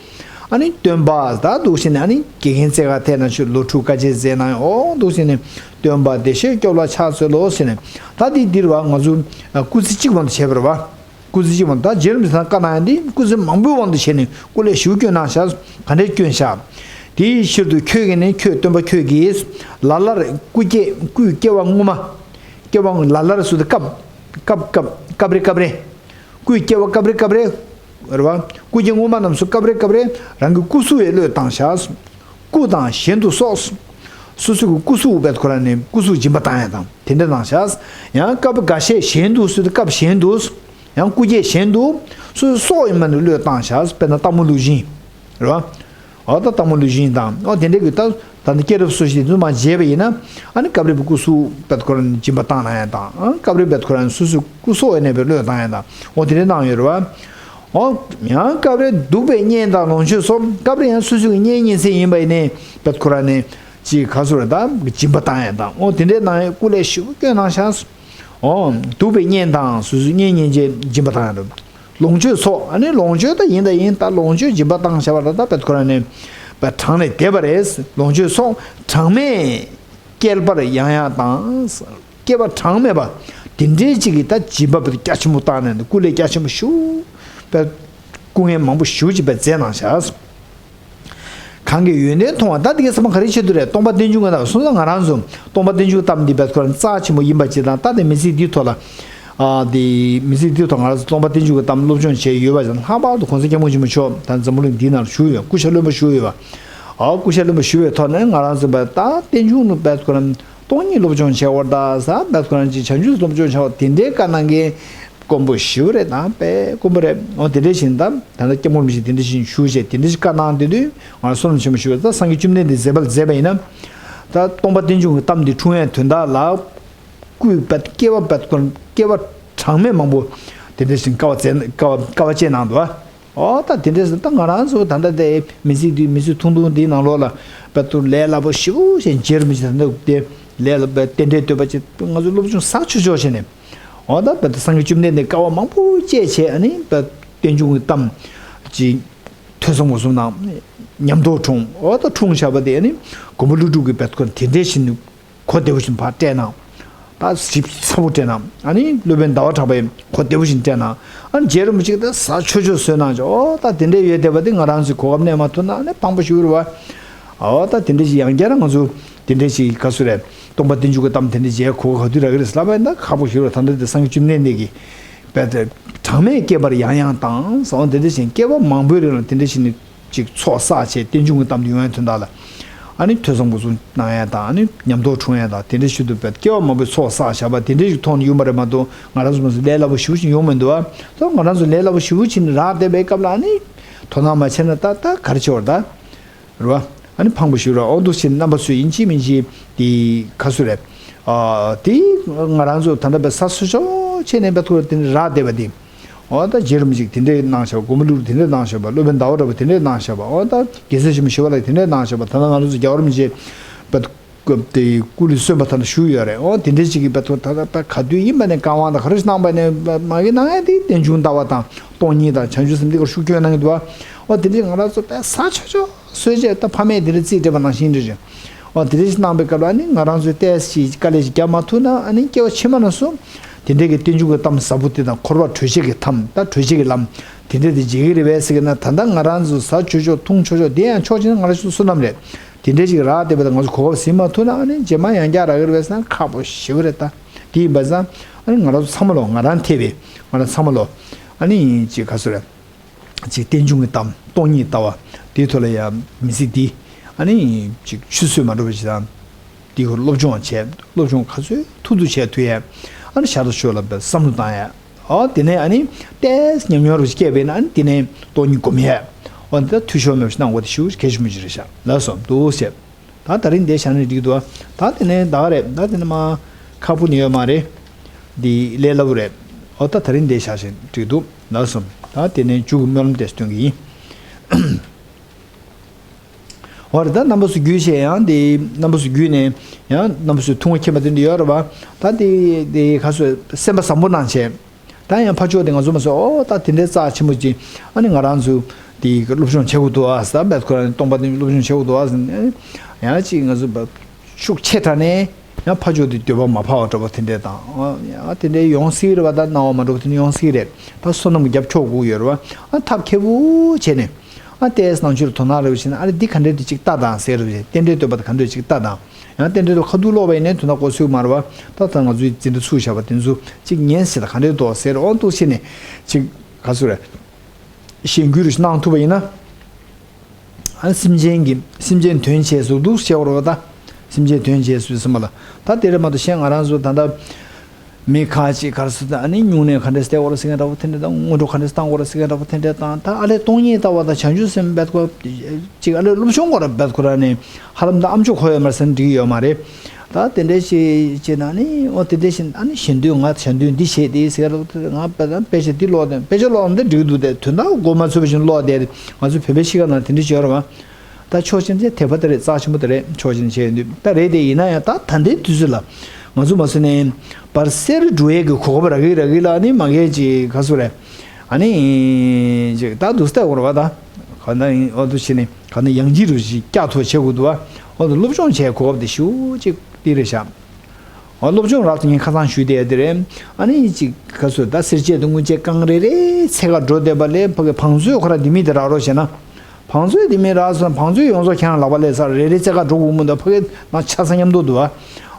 ཨ་ནི་སྟོན་པ་ད་འདུག་བྱས་ནས། ཨ་ནི་དགེ་རྒན་རྩེ་ཁ་ཐད་ན་ཆོས་ལོ་དྲུག་དཀའ་སྤྱད་མཛད་གནང་ཡོད། འོ་འདུག་བྱས་ནས་སྟོན་པ་བདེ་གཤེགས་སྐྱོབ་ལ་ཕྱག་འཚལ་ལོ་ཟེར་ནས། ད་དེ་འདིར་བ་ང་ཚོ་སྐུ་ཚེ་གཅིག་བར་དུ་བྱས་པ་རེད་བ། སྐུ་ཚེ་གཅིག་བར་དུ། ད་རྗེ་རིན་པོ་ཆེ་ཚང་བཀའ་གནང་ཡ་འདི་སྐུ་ཚེ་མང་པོའི་དབང་དུ་བྱས་ནས་སྐུ་ལས་ཞེ་པོ་བསྐྱོན་གནང་ཤག་ག་འདྲས་བསྐྱོན་ཤག་དེའི་ཕྱིར་དུ་ཁྱོད་ཀྱིས་ནི། ཁྱོད་སྟོན་པ་ཁྱོད་ཀྱིས་ལ་ལར་སྐུ་སྐྱེ་སྐུའི་སྐྱེ་བ་སྔོན་མ། སྐྱེ་བ་ལ་ལར་ཟེར་དུས་སྐབས་སྐབས་སྐབས་སྐབས་རེ་སྐབས་རེ། སྐུའི་སྐྱེ་བ་སྐབས་རེ་སྐབས་རེ་རེད་བ། སྐུ་སྐྱེ་སྔོན་མ་རྣམས་སུ་སྐབས་རེ་སྐབས་རེ་རང་གི་སྐུ་གཟུགས་ཡང་བློས་བཏང་ཤག་སྐུ་དང་གཞན་དུ་སོགས། སོ་སོ་གི་སྐུ་གཟུགས་བེད་ཁོ་ར་ནས་སྐུ་གཟུགས་སྦྱིན་པ་བཏང་ཡ་དང་དེ་འདྲ་གནང་ཤག་ཡང་སྐབས་འགའ་ཤས་གཞན་དུ་ཟེར་དུས་སྐབས་གཞན་དུ། ཡང་སྐུ་སྐྱེ་གཞན་དུ་སོ་སོའི་སྲོག་ཡིན་མིན་ལ་བློས་བཏང་ཤག་དཔེར་ན་སྟག་མོ་ལུག་སྦྱིན་རེད་བ། འོ་ད་སྟག་མོ་ལུག་སྦྱིན་དང་། འོ་དེ་འདྲའི་གི་ད་ད་ནི་སྐྱེས་རབས་སོ་བཞི་དེ་ཚོ་མར་མཇལ་བ་ཡིན་ན། ཨ་ནི་སྐབས་རེ་བེད་སྐུ་གཟུགས་བེད་ཁོ་ར་ནས་སྦྱིན་པ་བཏང་གནང་ཡ་དང་། ཨ་སྐབས་རེ་བེད་ཁོ་ར་ནས་སོ་སོའི་སྐུ་སྲོག་ཡིན་ནའི་བེད་བློས་བཏང་ཡ་དང་། འོ་དེ་འདྲ་གནང་ཡོད་རེད་བ། འོ་ཡང་སྐབས་རེ་གདུག་པའི་གཉེན་དང་ལོངས་སྤྱོད་སོགས། སྐབས་རེ་ཡང་སོ་སོ་གི་གཉེན་ཉེ་ཚན་ཡིན་པ་ཡིན་ནའི་བེད་ཁོ་ར་ནས་ཅིག་ག་ཟེར་རེད་ད། སྦྱིན་པ་བཏང་ཡ་དང་། འོ་དེ་འདྲའི་གནང་ཡ་སྐུ་ལས་ཞེ་པོ་བསྐྱོན་གནང་ཤག་འོ་གདུག་པའི་གཉེན་དང་སོ་སོའི་གཉེན་ཉེ་ཚན་སྦྱིན་པ་བཏང་ཡ་རེད། ལོངས་སྤྱོད་སོགས། ཨ་ནི་ལོངས་སྤྱོད་ད་ཡིན་ད་ཡིན། ད་ལོངས་སྤྱོད་སྦྱིན་པ་བཏང་བྱས་པ་ད་ད་བེད་ཁོ་ར་ནས་བེད་གྲངས་ལས་འདས་པ་རེད། ལོངས་སྤྱོད་སོགས་གྲངས་མེད་བསྐལ་པར་ཡང་ཡང་དང་། བསྐལ་པ་གྲངས་མེད་པ་དེ་འདྲའི་ཅིག་གི་ད་སྦྱིན་པ་བེད་རྒྱ་ཆེན་པོ་བཏང་ནས་སྐུ་ལས་རྒྱ་ཆེན་པོ་ཞེ་པོ་བེད། སྐུ་ངལ་མང་པོ་ཞེ་པོ་ཅིག་བེད་མཛད་གནང་ཤག་གང་གིས་ཡོན་ཏན་མཐོང་བ། ད་འདི་གའི་ཚང་མ་ག་རེ་ཆེད་དུ་རེད། སྟོང་པ་རྟེན་འབྱུང་གི་གཏམ་སོང་ཙང་། ང་རང་ཚོ་སྟོང་པ་རྟེན་འབྱུང་གི་གཏམ་འདི་བེད་ཁོ་ར་རྩ་ཆེན་པོ་ཡིན་པ་ཅིག་དང་། ད་དེ་མི་ཚེ་འདིའི་ཐོག་ལ། ཨ་དེ་མི་ཚེ་འདིའི་ཐོག་ང་རང་ཚོ་སྟོང་པ་རྟེན་འབྱུང་གི་གཏམ་སློབ་སྦྱོང་བྱས་ཡོད་པ་ཅིག་དང་། ལྷག་པར་དུ་གོང་ས་སྐྱབས་མགོན་ཆེན་པོ་མཆོག་ད་འཛམ་བུ་གླིང་འདིའི་ནང་བཞུགས་ཡོད། སྐུ་ཞབས་བློན་པོ་བཞུགས་ཡོད་པ། ཨ་སྐུ་ཞབས་བློན་པོ་བཞུགས་པའི་ཐོག་ནས་ང་རང་ཚོ་བེད་ད་རྟེན་འབྱུང་ནི་བེད་ཁོ་ར་སྟོང་ཉིད་སློབ་སྦྱོང་བྱས་པ་དང་། བེད་ཁོ་ར་ཅིག་བྱང་ཆུབ་སློབ་སྦྱོང་བྱས་པ་དེ་འདྲའི་བཀའ་གནང་མཁན་དཀོན་པོ་ཞེ་པོ་རེད་དང་། དཔེ་དཀོན་པོ་རེད། འོ་དེ་འདྲ་བཞིན་དང་། ད་ལྟ་སྐྱབས་མགོན་རིན་པོ་ཆེ་དེ་འདྲ་བཞིན་བཞུགས་བྱས། དེ་འདྲ་ཞིག་བཀའ་གནང་དེ་དུས་ང་བསོད་ནམས་ཆེན་པོ་ཞུ་བ། ད་སངས་རྒྱས་བཅོམ་ལྡན་འདས་མཛད་པ་མཛད་པ་ཡིན་ན། ད་སྟོང་པ་རྟེན་འབྱུང་གི་གཏམ་འདི་འཁྲུངས་ཡའི་དོན་དག་ལ། སྐུའི་བེད་སྐྱེ་བ་བེད་ཁོ་ར་སྐྱེ་བ་གྲངས་མེད་མང་པོ་དེ་འདྲ་བཞིན་དཀའ་བ་སྩལ། དཀའ་བ་དཀའ་བ་སྤྱད་གནང་འདུག་ཨ། འོ་ད་དེ་འདྲ་ཞིག་ད་ང་རང་ཚོ་ད་ལྟ་དེ་མི་ཚེ་འདི་མི་ཚེ་ཐུང་ཐུང་འདིའི་ནང་ལོགས་ལ་བེད་ཐུག་ལས་སླ་པོ་ཞེ་པོ་ཞིག་མཇལ་མི་ཅིག་ད་ལྟ་དེ་ལས་སླ་པོ་རྟེན་འབྲེལ་བསྟོད་པ་ཅིག་ང་ཚོ་སློབ་སྦྱོང་ཟབ་ཆོག་ཆོག་བྱས་ནས། འོ་ད་བེད་སངས་རྒྱས་བཅོམ་ལྡན་འདས་དཀའ་བ་མང་པོ་སྤྱད་བྱས། ཨ་ནི་བེད་རྟེན་འབྱུང་གི་གཏམ་ཅིག་ཐོས་བསམ་སྒོམ་གསུམ་དང་ཉམས་རྟོགས་འཁྲུངས། འོ་ད་འཁྲུངས་བཞག་པ་དེ་ཨ་ནི་མགོན་པོ་ཀླུ་སྒྲུབ་ཀྱིས་བེད་ཁོ་དེ་འདྲས་ཞིག་གོ་བདེ་པོ་ཞིག་ཕར་སྤྲད་གནང་། ད་ཞིབ་ཚགས་པོ་སྤྲད་གནང་། ཨ་ནི་སློབ་དཔོན་ཟླ་བ་གྲགས་པས་གོ་བདེ་པོ་ཞིག་སྤྲད་གནང་། ཨ་ནི་རྗེ་རིན་པོ་ཆེ་གིས་ད་ཟབ་ཆོག་ཆོག་བཟོས་གནང་བྱས། འོ་ད་དེ་འདྲས་ཡོད་བསྡད་པ་དེ་ང་རང་ཚོས་གོ་སྐབས་རྙེད་མ་ཐུབ་ན་ཨ་ནི་ཕངས་པོ་ཞེ་པོ་རེད་བ། འོ་ད་དེ་འདྲས་ཞིག་ཡང་བསྐྱར་ང་ཚོ་དེ་འདྲས་ཞིག་ག་ཚོད་རེད། སྟོང་པ་རྟེན་འབྱུང་གི་གཏམ་དེ་འདྲས་མཇལ་གོ་སྐབས་ག་དུས་རག་གི་རེད་ཟེར་ལབ་པ་ཡིན་ན་ཁག་པོ་ཞེ་པོ་རེད། ད་ལྟ་དེ་སངས་རྒྱས་བཅོམ་ལྡན་འདས་ཀྱིས་བེད་གྲངས་མེད་བསྐལ་པར་ཡང་ཡང་དང་ཟེར། འོ་དེ་འདྲ་བཞིན་བསྐལ་པ་མང་པོའི་རིང་ལ་དེ་འདྲ་བཞིན་ཅིག་ཚོགས་བསགས་བྱས། རྟེན་འབྱུང་གི་གཏམ་དེ་ཡོང་ཡ་དོན་དག་ལ་ཨ་ནི་ཐོས་བསམ་སྒོམ་གསུམ་གནང་ཡ་དང་། ཨ་ནི་ཉམས་རྟོགས་འཁྲུངས་ཡ་དང་། དེ་འདྲའི་ཤུལ་དུ་བེད་སྐྱེ་བ་མང་པོའི་ཚོགས་བསགས་བཞག་པ་དེ་འདྲའི་ཞིག་ཐོག་ནས་ཡོང་པ་རེད་མ་གཏོགས། ང་རང་ཚོ་མ་ཟད་ལས་སླ་པོ་ཞེ་པོ་ཞིག་ཡོང་མི་འདུག་ཨ། ད་ང་རང་ཚོ་ལས་སླ་པོ་ཞེ་པོ་ཞིག་ནས་རག་བསྡད་པའི་སྐབས་ལ་ཨ་ནི་དོ་སྣང་མ་བྱས་ན་ད་ད་ག་རེ་བྱེད་པ་རེད་ད། རེད་བ། ཨ་ནི་ཕངས་པོ་ཞེ་པོ་རེད། འོ་འདུག་བྱས་ནས་རྣམ་པ་ཚོས་ཡིན་གཅིག་མིན་གཅིག་དེ་ག་ཚོད་རེད། ཨ་དེ་ང་རང་ཚོ་ད་ལྟ་བེད་ས་སོ་ཆོག་བྱས་ནས་བེད་ཐུག་དེ་འདྲ་རག་བསྡད་པ་དེ། འོ་ད་རྗེ་རིན་པོ་ཆེས་དེ་འདྲས་གནང་བཞག་པ། མགོན་པོ་ཀླུ་སྒྲུབ་དེ་འདྲས་གནང་བཞག་པ། སློབ་དཔོན་ཟླ་བ་གྲགས་པས་དེ་འདྲས་གནང་བཞག་པ། འོ་ད་རྒྱལ་སྲས་ཆེན་པོ་ཞི་བ་ལྷ་གིས་དེ་འདྲས་གནང་བཞག་པ། ད་ལྟ་ང་ཚོ་ཚོ་རྒྱལ་བ་རིན་པོ་ཆེ་བེད་སྐབས་དེ་སྐུ་ལུས་གསོན་པ་ད་ལྟ་བཞུགས་ཡོད་རེད། འོ་དེ་འདྲས་ཅིག་གིས་བེད་ཐུག་ད་ལྟ་ད་ག་དུས་ཡིན་པ་ནས་བཀའ་དབང་དང་ག་རེ་ཞིག་གནང་པ་ནས་མ་གི་གནང་ཡ་དེ་རྟེན་འབྱུང་ལྟ་བ་དང་སྟོང་ཉིད་དང་བྱང་ཆུབ་སེམས་འདི་གར་ཤུགས་སྐྱོན་གནང་གི་འདུག་བ། འོ་དེ་འདྲས་ང་རང་ཚོ་བེད་ས་ཆོག་ཆོག་སོས་བྱས་ད་ཕ་མས་དེ་འདྲས་རྩིས་སྤྲད་པ་ནང་བཞིན་རེད་རེད། འོ་དེ་འདྲས་ཞིག་གནང་པའི་སྐབས་ལ་ནི་ང་རང་ཚོས་ཏོག་ཙམ་དཀའ་ལས་ཤིག་རྒྱག་མ་ཐུབ་ན་ཨ་ནི་སྐྱེ་བ་ཕྱི་མ་ནས་སུ་དེ་འདྲས་ཀྱི་རྟེན་འབྱུང་གི་གཏམ་ཟབ་པོ་དེ་དང་། འཁོར་བ་གྲོལ་བྱེད་ཀྱི་གཏམ་དང་གྲོལ་བྱེད་ཀྱི་ལམ་དེ་འདྲས་དེ་མཇལ་གྱི་རེད་པས་ཟེར་གྱི་ན། ད་ལྟ་ང་རང་ཚོ་ཟབ་ཆོག་ཆོག་འཐུང་ཆོག་ཆོག་དེ་ཡང་ཆོག་བྱས་ན་ང་རང་ཚོ་བསོད་ནམས་རེད། དེ་འདྲས་ཞིག་རག་བསྡད་པ་དང་ང་ཚོ་གོ་སྐབས་ཟིན་མ་ཐུབ་ན་ཨ་ནི་རྗེས་མ་ཡང་བསྐྱར་རག་གི་རེད་པས་ཟེར་ན་ཁག་པོ་ཞེ་པོ་རེད། ད་དེ་ཡིན་པ་ཙང་ཨ་ནི་ང་རང་ཚོ་ཚང་མ་ལོ། ང་རང་ཐེ་བའི་ང་རང་ཚང་མ་ལོ། ཨ་ནི་ཅིག་ག་ཚོད་རེད། ཅིག་རྟེན་འབྱུང་གི་གཏམ་སྟོང་ཉིད་ལྟ་བ་དེའི་ཐོག་ལ་ཡང་མི་ཚེ་འདི་ཨ་ནི་ཅིག་ཆུད་ཟོས་མ་འགྲོ་བ་ཞིག་དང་། དེའི་སྐོར་སློབ་སྦྱོང་བྱས། སློབ་སྦྱོང་ག་ཚོད་ཐུབ་ཐུབ་བྱས་ཐུབ་ཡས། ཨ་ནི་ཤ་སྟག་ཆོས་ལ་བསམ་བློ་བཏང་ཡས། ཨོ་དེ་ནས་ཨ་ནི་ཏོག་ཙམ་ཉམས་མྱོང་རུ་སྐྱེས་པས་ན་ཨ་ནི་དེ་ནས་སྟོང་ཉིད་སྒོམ་ཡས། ཨོ་འདི་ལ་འཐུས་ཤོར་མེད་པ་ཞིག་གནང་དགོས། དེ་ཞེ་པོ་གལ་ཆེན་པོ་ཞིག་རེད་ཤག་ལགས་སོ། འདུག་ཟེར། ད་དེ་རིང་འདིར་བཞག་ན་འགྲིག་འདུག་ད་དེ་ནས་ད་ག་རེད། ད་དེ་ནས་མ་ཁག་པོ་ནི་ཡོད་མ་རེད། འདི་ལས་སླ་པོ་རེད། ཨོ་ད་དེ་རིང་འདིར་བཞག་བཞིན་འགྲིག་འདུག་ལགས་སོ། ད་དེ་ནས་མཇུག་གི་སྨོན་ལམ་དེ་སྟོན་གྱི་ཡིན། འོ་རེད། ད་རྣམ་པ་ཚོ་བརྒྱུད་བྱས་ཡང་དེ་རྣམ་པ་ཚོ་བརྒྱུད་ནས་ཡང་རྣམ་པ་ཚོས་ཐུགས་མཁྱེན་པ་དེ་འདྲ་ཡོད་རེད་བ། ད་དེ་དེ་ག་ཚོད་སེམས་པ་བཟང་པོ་གནང་བྱས། ད་ཡང་ཕར་ཕྱོགས་དེ་ང་ཚོ་མ་ཟད་ཨོ་ད་དེ་འདྲའི་རྩ་ཆེན་པོ་ཅིག་ཨ་ནི་ང་རང་ཚོ་ དེའི་སློབ་སྦྱོང་བྱེད་དགོས་འདུག་ཨ་ཟེར། རྦད་ཁོ་རང་ནི་སྟོང་པ་དེ་སློབ་སྦྱོང་བྱེད་དགོས་འདུག་ཨ་ཟེར་ནས་ཡང་ཅིག་ང་ཚོ་ཤུགས་ཆེ་དྲགས་ནས་ཡང་ཕར་ཕྱོགས་དེ་འདོད་པ་མ་འཕར་བ་འདྲ་པོ་དེ་འདྲས་དང་། ཡང་དེ་འདྲས་ཡོང་སྲིད་རེད་པ། ད་སྣང་བ་མ་འདྲ་པོ་དེ་འདྲས་ཡོང་སྲིད་རེད། ད་བསོད་ནམས་རྒྱབ་ཕྱོགས་དགོས་ཡོད་རེད་པ། ཨ་ཐབས་མཁས་པོ་བྱས་ནས་ཨ་ཏོག་ཙམ་ནང་ཆོས་ལ་དོ་སྣང་རེ་བྱས་ན། ཨ་རེ་འདི་ག་འདྲས་འདི་ཅིག་ལྟ་དང་ཟེར་རེ་བྱས། རྟེན་འབྲེལ་བསྟོད་པ་དེ་ག་འདྲས་ཅིག་ལྟ་དང་། ཡང་རྟེན་འབྲེལ་དེ་ཁ་ཐུག་ཀློག་པ་ཡིན་ནའི་དོན་དག་གོ་ཚོད་མ་རེད་པ། ད་ད་ང་ཚོའི་འཛིན་གྲྭ་ཚུགས་བཞག་པ་དེ་ཚོ་ཅིག་ཉན་ཟེར། ད་ག་འདྲས་འདུག་ཟེར། ཨོ་འདུག་བྱས་ནས་ཅིག་ག་ཚོད་རེད། གཞེན་སྐུལ་རེ་གནང་ཐུབ་པ་ཡིན་ན། ཨ་སེམས་ཅན་གྱི་སེམས་ཅན་དོན་བྱས་སུ་འདུག་ཟེར་བ་རེད་པ། ད་སེམས་ཅན་དོན་བྱས་སུ་ཟེར་མ་ལ། ད་དེ་རེད་མ་གཏོགས་གཞན་ང་རང་ཚོ་ད་ལྟ་མི་ཁ་ཅིག་ག་རེ་ཟེར། ད་ཨ་ནི་སྨྱུང་གནས་ག་འདྲས་སྟེར་དགོས་རེད་ཟེར་མཁན་འདྲ་པོ་དེ་འདྲས་དང་། སྔོན་འགྲོ་ག་འདྲས་བཏང་དགོས་རེད་ཟེར་མཁན་འདྲ་པོ་དེ་འདྲས་དང་། ད་ཨ་ལས་སྟོང་ཉིད་ལྟ་བ་དང་བྱང་ཆུབ་སེམས་རྦད་ཁོ་ཅིག་ཨ་ལས་སློབ་སྦྱོང་དགོས་རེད། རྦད་ཁོ་རང་ནི་ཧ་ལམ་ད་ཨ་མཆོག་ཁོ་ཡོད་མ་རེད་ཟེར་ན་འགྲིག་གི་ཡོད་མ་རེད། ད་དེ་འདྲས་ཞིག་བྱས་ན་ནི། ཨོ་དེ་འདྲས་ཞིག་ཨ་ནི་གཞན་དོན། ང་གཞན་དོན་འདི་བྱས་ཏེ་ཟེར་རོ། ང་དཔེ་ཆ་དཔེ་ཆ་འདི་ཀློག་དེ། དཔེ་ཆ་ཀློག་ན་འདི་འགྲིག་འདུག་སྟེ། དོན་དག་གོ་མ་ཚོད་པ་ཞིག་ཀློག་བསྡད་དེ། ང་ཚོ་བོད་པའི་གཤིས་ཀ་ནང་དེ་འདྲས་ཅིག་ཡོད་རེད་པ། ད་ཕྱོགས་གཅིག་ནས་དད་པ་དེ་རེད། རྩ་ཆེན་པོ་དེ་རེད། ཕྱོགས་གཅིག་ནས་བྱས་ཡོང་དུས་ད་རེད་དེ། ཡིན་ན་ཡང་ད་ད་ལྟའི་དུས་ཚོད་ལ་ང་ཚོ་མ་སུ་ནས་བར་གསེང་རེ་འགྲོ་ཡས་ཀྱི་གོ་སྐབས་རག་གི་རག་གི་ལ་ནི་མ་གས་ཅིག་ག་ཚོད་རེད། ཨ་ནི་ཅིག་ད་འདུག་སྟེ་འོ་རེད་པ། ད་ག་ན་ཨོ་འདུག་བྱས་ནས་ག་ན་ཡང་ཅིག་རུ་ཞིག་བསྐྱར་ཐོ་བྱེད་དགོས་འདུག་པ། ཨོ་འདུག་སློབ་སྦྱོང་བྱེད་གོ་སྐབས་དེ་ཞེ་པོ་ཅིག་དེ་རེད་ཤག། ཨོ་སློབ་སྦྱོང་རག་ཏུ་ངས་ཁ་སང་ཞུས་བསྡད་དེ་རེད། ཨ་ནི་ཅིག་ག་ཚོད་ད་སེར་བྱེས་དང་དངུལ་ཆས་རྐང་རེ་རེ་འཚོལ་ག་འགྲོ་བསྡད་པ་ལས་ཕ་གི་བང་མཛོད་ཁོ་རང་ལྡེ་མིག་དེ་རག་རོགས་བྱས་ན། བང་མཛོད་ལྡེ་མིག་རག་སོང་། བང་མཛོད་ཡོངས་རྫོགས་ཁྱེད་རང་ལག་པ་ལ་ཡོད་ས་རེད། རེ་རེ་འཚོལ་ག་འགྲོ་དགོས་མི་འདུག། ཕ་གི་ནང་ཆ་ཚང་མཉམ་དུ་འདུག་པ།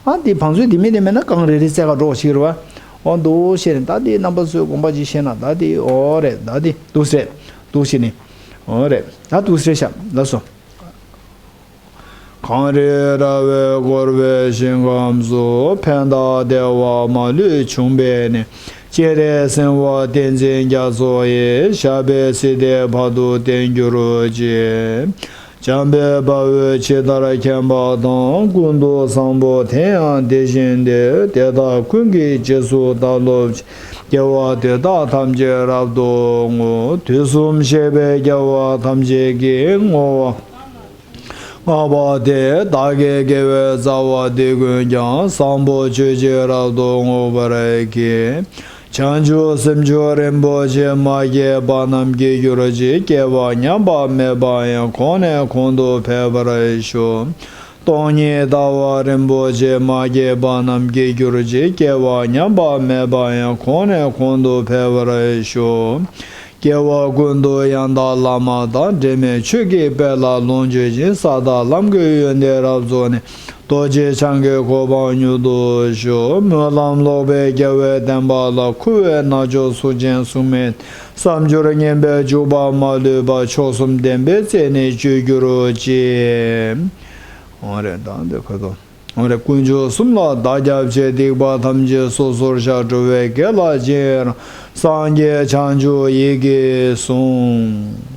ཨ་དེ་བང་མཛོད་ལྡེ་མིག་དེ་མེད་ན་རྐང་རེ་རེ་འཚོལ་ག་འགྲོ་ཞིག་རེད་པ། ཨོ་འདུག་བྱས་ནས་ད་དེ་རྣམ་པ་ཚོས་དགོངས་པ་ཅིག་བཞེས་ན། ད་དེ་ཨོ་རེད། ད་དེ་འདུག་སེ་རེད། འདུག་བྱས་ནས་ཨོ་རེད། ད་འདུག་སེ་རེད་ཤག། ལགས་སོ། གངས་རིའི་ར་བས་བསྐོར་བའི་ཞིང་ཁམས་སུ། ཕན་དང་བདེ་བ་མ་ལུས་འབྱུང་བའི་གནས། སྤྱན་རས་གཟིགས་དབང་བསྟན་འཛིན་རྒྱ་མཚོ་ཡི། ཞབས་པད་སྲིད་མཐའི་བར་དུ་བརྟན་གྱུར་ཅིག། འཇམ་དཔལ་དཔའ་བོས་ཇི་ལྟར་མཁྱེན་པ་དང་། ཀུན་ཏུ་བཟང་པོ་དེ་ཡང་དེ་བཞིན་ཏེ། དེ་དག་ཀུན་གྱི་རྗེས་སུ་བདག་སློབ་ཅིང་། དགེ་བ་འདི་དག་ཐམས་ཅད་རབ་ཏུ་བསྔོ། དུས་གསུམ་གཤེགས་པའི་རྒྱལ་བ་ཐམས་ཅད་ཀྱིས། བསྔོ་བ་བསྔགས་པ་དེས་བདག་གི་དགེ་བའི་རྩ་བ་འདི་ཀུན་ཀྱང་། བཟང་པོ་སྤྱོད་ཕྱིར་རབ་ཏུ་བསྔོ་བར་བགྱི། བྱང་ཆུབ་སེམས་མཆོག་རིན་པོ་ཆེ། མ་སྐྱེས་པ་རྣམས་སྐྱེ་གྱུར་ཅིག། སྐྱེས་པ་ཉམས་པ་མེད་པ་ཡང་། གོང་ནས་གོང་དུ་འཕེལ་བར་ཤོག། སྟོང་ཉིད་ལྟ་བ་རིན་པོ་ཆེ། མ་སྐྱེས་པ་རྣམས་སྐྱེ་གྱུར་ཅིག། སྐྱེས་པ་ཉམས་པ་མེད་པ་ཡང་། གོང་ནས་གོང་དུ་འཕེལ་བར་ཤོག། སྐྱེ་བ་ཀུན་ཏུ་ཡང་དག་བླ་མ་དང་། འབྲལ་མེད་ཆོས་ཀྱི་དཔལ་ལ་ལོངས་སྤྱོད་ཅིང་། ས་དང་ལམ་གྱི་ཡོན་ཏན་རབ་རྫོགས་ནས། རྡོ་རྗེ་འཆང་གི་གོ་འཕང་མྱུར་དུ་ཤོག། སྨོན་ལམ་ལོག་པའི་རྒྱལ་བའི་བསྟན་པ་ལ། འཁུ་བའི་རྣལ་འབྱོར་གཟུགས་ཅན་གཟུགས་མེད། བསམ་སྦྱོར་ངན་པའི་འཇུག་པ་མ་ལུས་པ། མཆོག་གསུམ་བདེན་པའི་རྩེ་ནས་སྤྱོད་གྱུར་ཅིག། འོ་རེད། ད་འདི་ཁོ་ཐོག། འོ་རེད། དཀོན་མཆོག་གསུམ་ལ་བདག་སྐྱབས་མཆི། སྡིག་པ་ཐམས་ཅད་སོ་སོར་བཤགས། འགྲོ་བའི་དགེ་ལ་རྗེས་རང་། སངས་རྒྱས་བྱང་ཆུབ་ཡིད་ཀྱིས་བཟུང་།